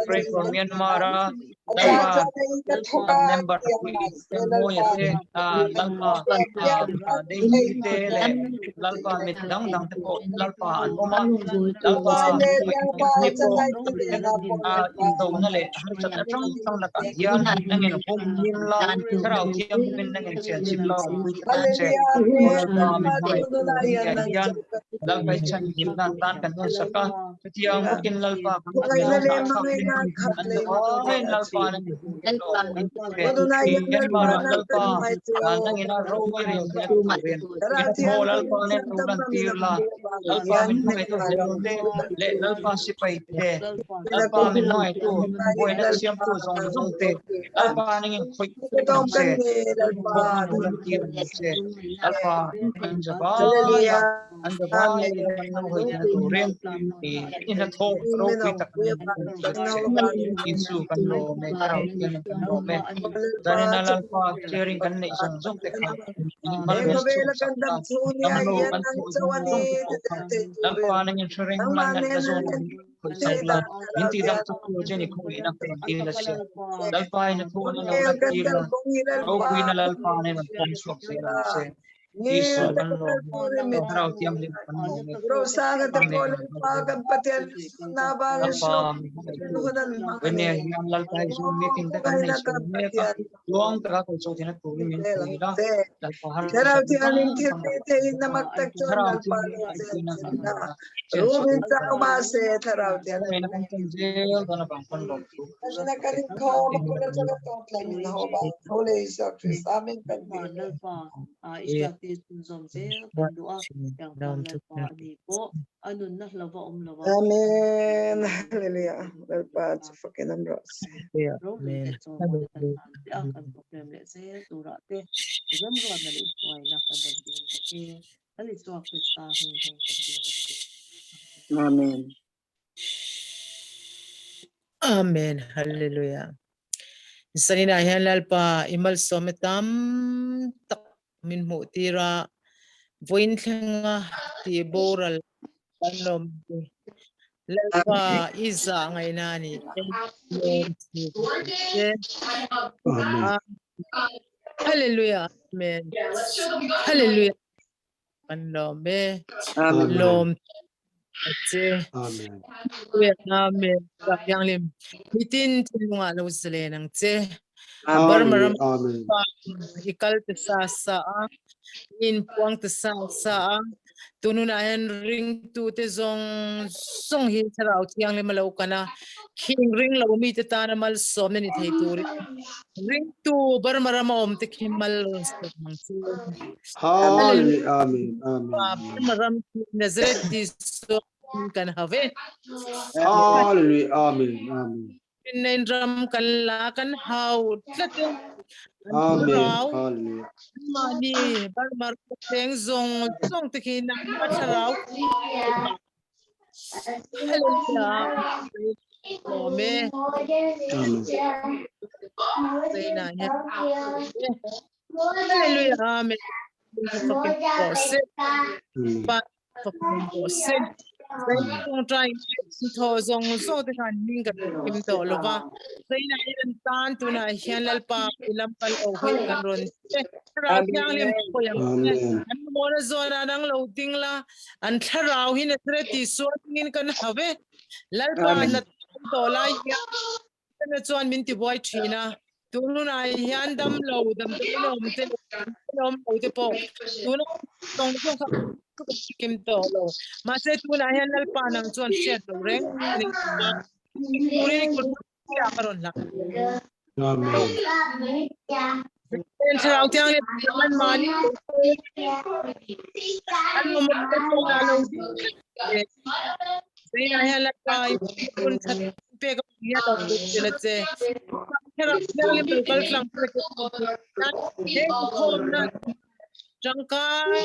Pray for Myanmar a Lalpa kan member pui Mawia te Lalpa Daisy te leh Lalpa mi dang dang te pawh Lalpa an awm a Lalpa ni pawh indona leh harsatna hrang hrang lakah hian nangin hum him la thlarau thianghlimin nangin chianchilh la awmpui tlat ang che. Lalpa min hmangaihtu hian Lalpa i chhanhimna tan kan hmansak a. Chutiang bawkin Lalpa kan Mizo hnah thlak te an zavaiin Lalpa nan in hmuh te lo in che. Myanmar ah Lalpa nangin a ro i rel theih a turin in thaw Lalpa nen lo lan tir la. Lalpa min hmangaihtu hlel te leh Lalpa sipai te, Lalpa min hmangaihtu buaina siamtu zawng zawng te Lalpa nangin khawih vek ang che. Thawhna lo lan tir ang che. Lalpa an zavai a. An zavai in an lo hawi theihna turin i hnathawk ropui tak nen an zet che. Isu kan lawm e, Thlarau Thianghlim kan lawm e. Zanina Lalpa sharing kan neih zawng zawng te kha in malmel chhuak sak a, damlo kan thawh zawng zawng te pawh kha Lalpa nangin hre reng la, natna zawn min khawih sak la, min tihdam chak tur che ni khawngaihna ka rawn dil a che. Lalpa i hnathawhna lo lan tir la, ropuina Lalpa nen rawn pawm chhuak zel ang che. Isu kan lawm e, Thlarau Thianghlim kan lawm e. Amen. Lalpa mi hmangaihtu, Vene hian Lalpa hi Zoom meeting te kan nei chho mek a, tluang taka kal chho theihna turin min pui la, Lalpa harsatna hrang hrang Thlarau Thianghlim tanpuina kan la, chian chho Khawngaihna kan tum zel dawn avang pawn lawmthu a i hriat tir chhunzawm zel kan duh a, tiang chuan Lalpa a ni pawh a nunna hlauva awm lo a. Amen Hallelujah Lalpa chu fakin awm rawh se. Ropui leh chawmawina kan hlan te a, kan program leh zel turah te remruatna leh hruaina kan rawn dil bawk e. Lal Isua Krista hming hian kan dil a che. Amen. Amen. Hallelujah. Zanina hian Lalpa i malsawm tam tak min hmuh tira vawiin thlenga ti boral kan lawm te. Lalpa i zah ngaihna a ni. Amen. Hallelujah. Amen. Hallelujah. Kan lawm e. Amen. Lawm che. Amen. Amen. Thianghlim. Mitin thinlungah lo zalen ang che. Amen. Barmaram Amen. i kal te sa sa a. In puang te sa sa a. Tununah hian ringtute zawng zawng hi Thlarau Thianghlim a lo kan a, khing ring lo mite tana malsawmna ni thei turin ringtu Burma rama awmte khi mal rawn sawm ang che. Hallelujah. Amen. Amen. Burma ram khi Nazareth Isua kan hau e. Hallelujah. Amen. Amen. Rinnain ram kan la kan hau tlat e. Amen. Thlarau Hallelujah. mahni Burma cheng zawng zawng te khi nangmah thlarau Hallelujah. Lawm e. Amen. Zaina hian. Hallelujah. Amen. Fakin rawh se. Amen. Pa fakin rawh se. Zaina tawngtai thaw zawng zawng te khan hming kan kim tawh lova. Zaina hian an tan tunah hian Lalpa i lam kal o hei kan rawn che. Thlarau Thianghlim pawh ang che. Amen. An mamawhna zawnah nang lo ding la. An thlarau hi Nazareth Isua hmingin kan hau e. Lalpa Amen. na tawh lai hian Setana chuan min tibuai thin a, tun hunah hian dam lo, damdawiin a awm te leh damdawiin a awm lo te pawh tuna tawng zawk kha chu ka kim tawh lo. Mahse tunah hian Lalpa nang chuan hriat lo reng a ni a. Turin i kut ah ka rawn hlah. Amen. Thlarau Thianghlim an mahni an mamawh te pawh a lo Zainah hian Lalpa i hun that pek a hian lo tel a che. Thlarau Thianghlim lo kal tlang he inkhawmna tangkai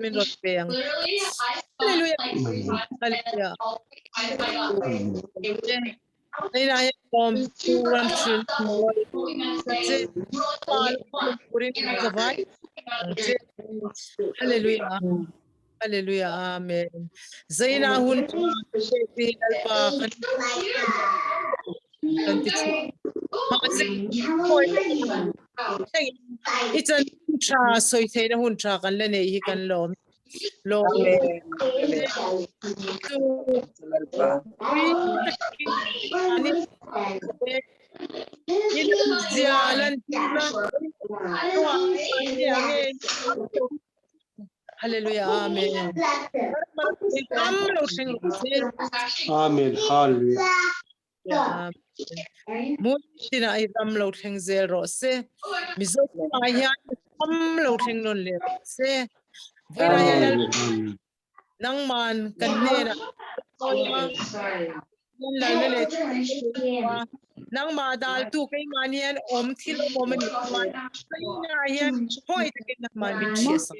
min rawn pe ang. Hallelujah. Hallelujah. Zainah hian lawm chu ram hrin che turin ka vai ang che. Hallelujah. Hallelujah. Amen. Zainah hun ti Lalpa kan kan ti thin. Mahse i chan tha sawi theihna hun tha kan la nei hi kan lawm. Lawm. Chu zia lan Hallelujah. Amen. Am lo thleng rawh se. Amen. Hallelujah. Mun tina i ram lo thleng zel rawh se. Mizo ah hian ram lo thleng nawn leh rawh se. Vawiinah hian Amen. Amen. nangman kan hnenah lalna leh nangmah daltu keimahni hian awm thil awm awm a nih chuan vawiinah hian khawi takin nangman min hria sak.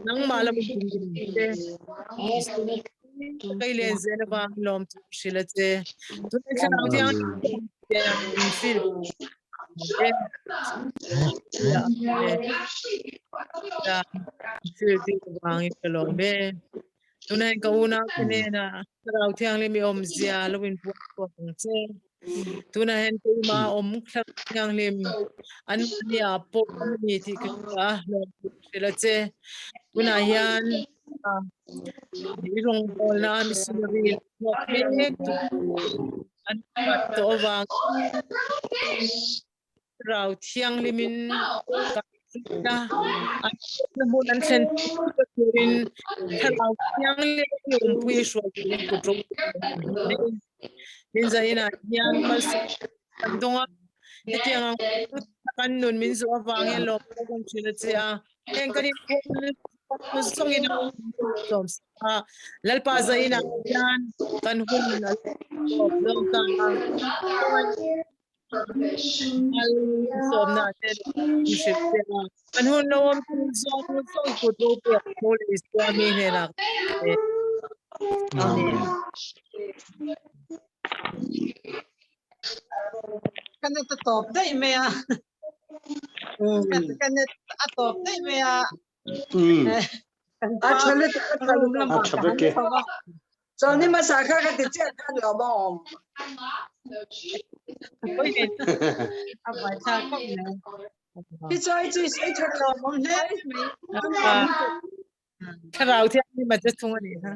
Nangmah lam te kai len zel avang lawm chu hrilh a che. Tunah thlarau thianghlim fil fil ti avangin ka lawm e. Tunah ka unau te hnenah thlarau thianghlim i awmzia lo in puang chhuak ang che. Tunah hian keimah awm thlarau thianghlim an mahni ah pawh a ni tih ka hria a, lawm chu hrilh a che. Tunah hian i rawngbawlna a missionary lo chhuak mek tur an ruat tawh avangin Thlarau Thianghlimin na an na hmun an thlen turin Thlarau Thianghlim i awmpui i hruai turin kut ro min zainah hian malsawm kan dawng a hetiang ang kan nun min zawh avang hian lawm kan hrilh a che a heng kan inkhawm zawngin sawm a Lalpa zainah hian kan hun a tawp dawn ta a. Sawmna te hrilh che a. Kan hun lo awm tur zawng zawng kut ropui a Paul Isua mi hnenah Amen. Kan net a tawp daih mai a. Kan net a tawp daih mai a. A tha lutuk a tha lutuk. A tha vek e. Chawlhni hmasa kha ka ti chiah khan lo maw awm. A buai thlak khawp mai. Hi chawi chu i sawi tha lawm awm hle mai. Thlarau thianghlim a che thung a nih kha.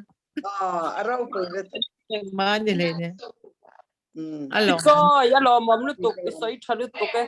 A ropui lutuk. Engmah a ni hlei nen. A lawm. Chawi a lawmawm lutuk i sawi tha lutuk e.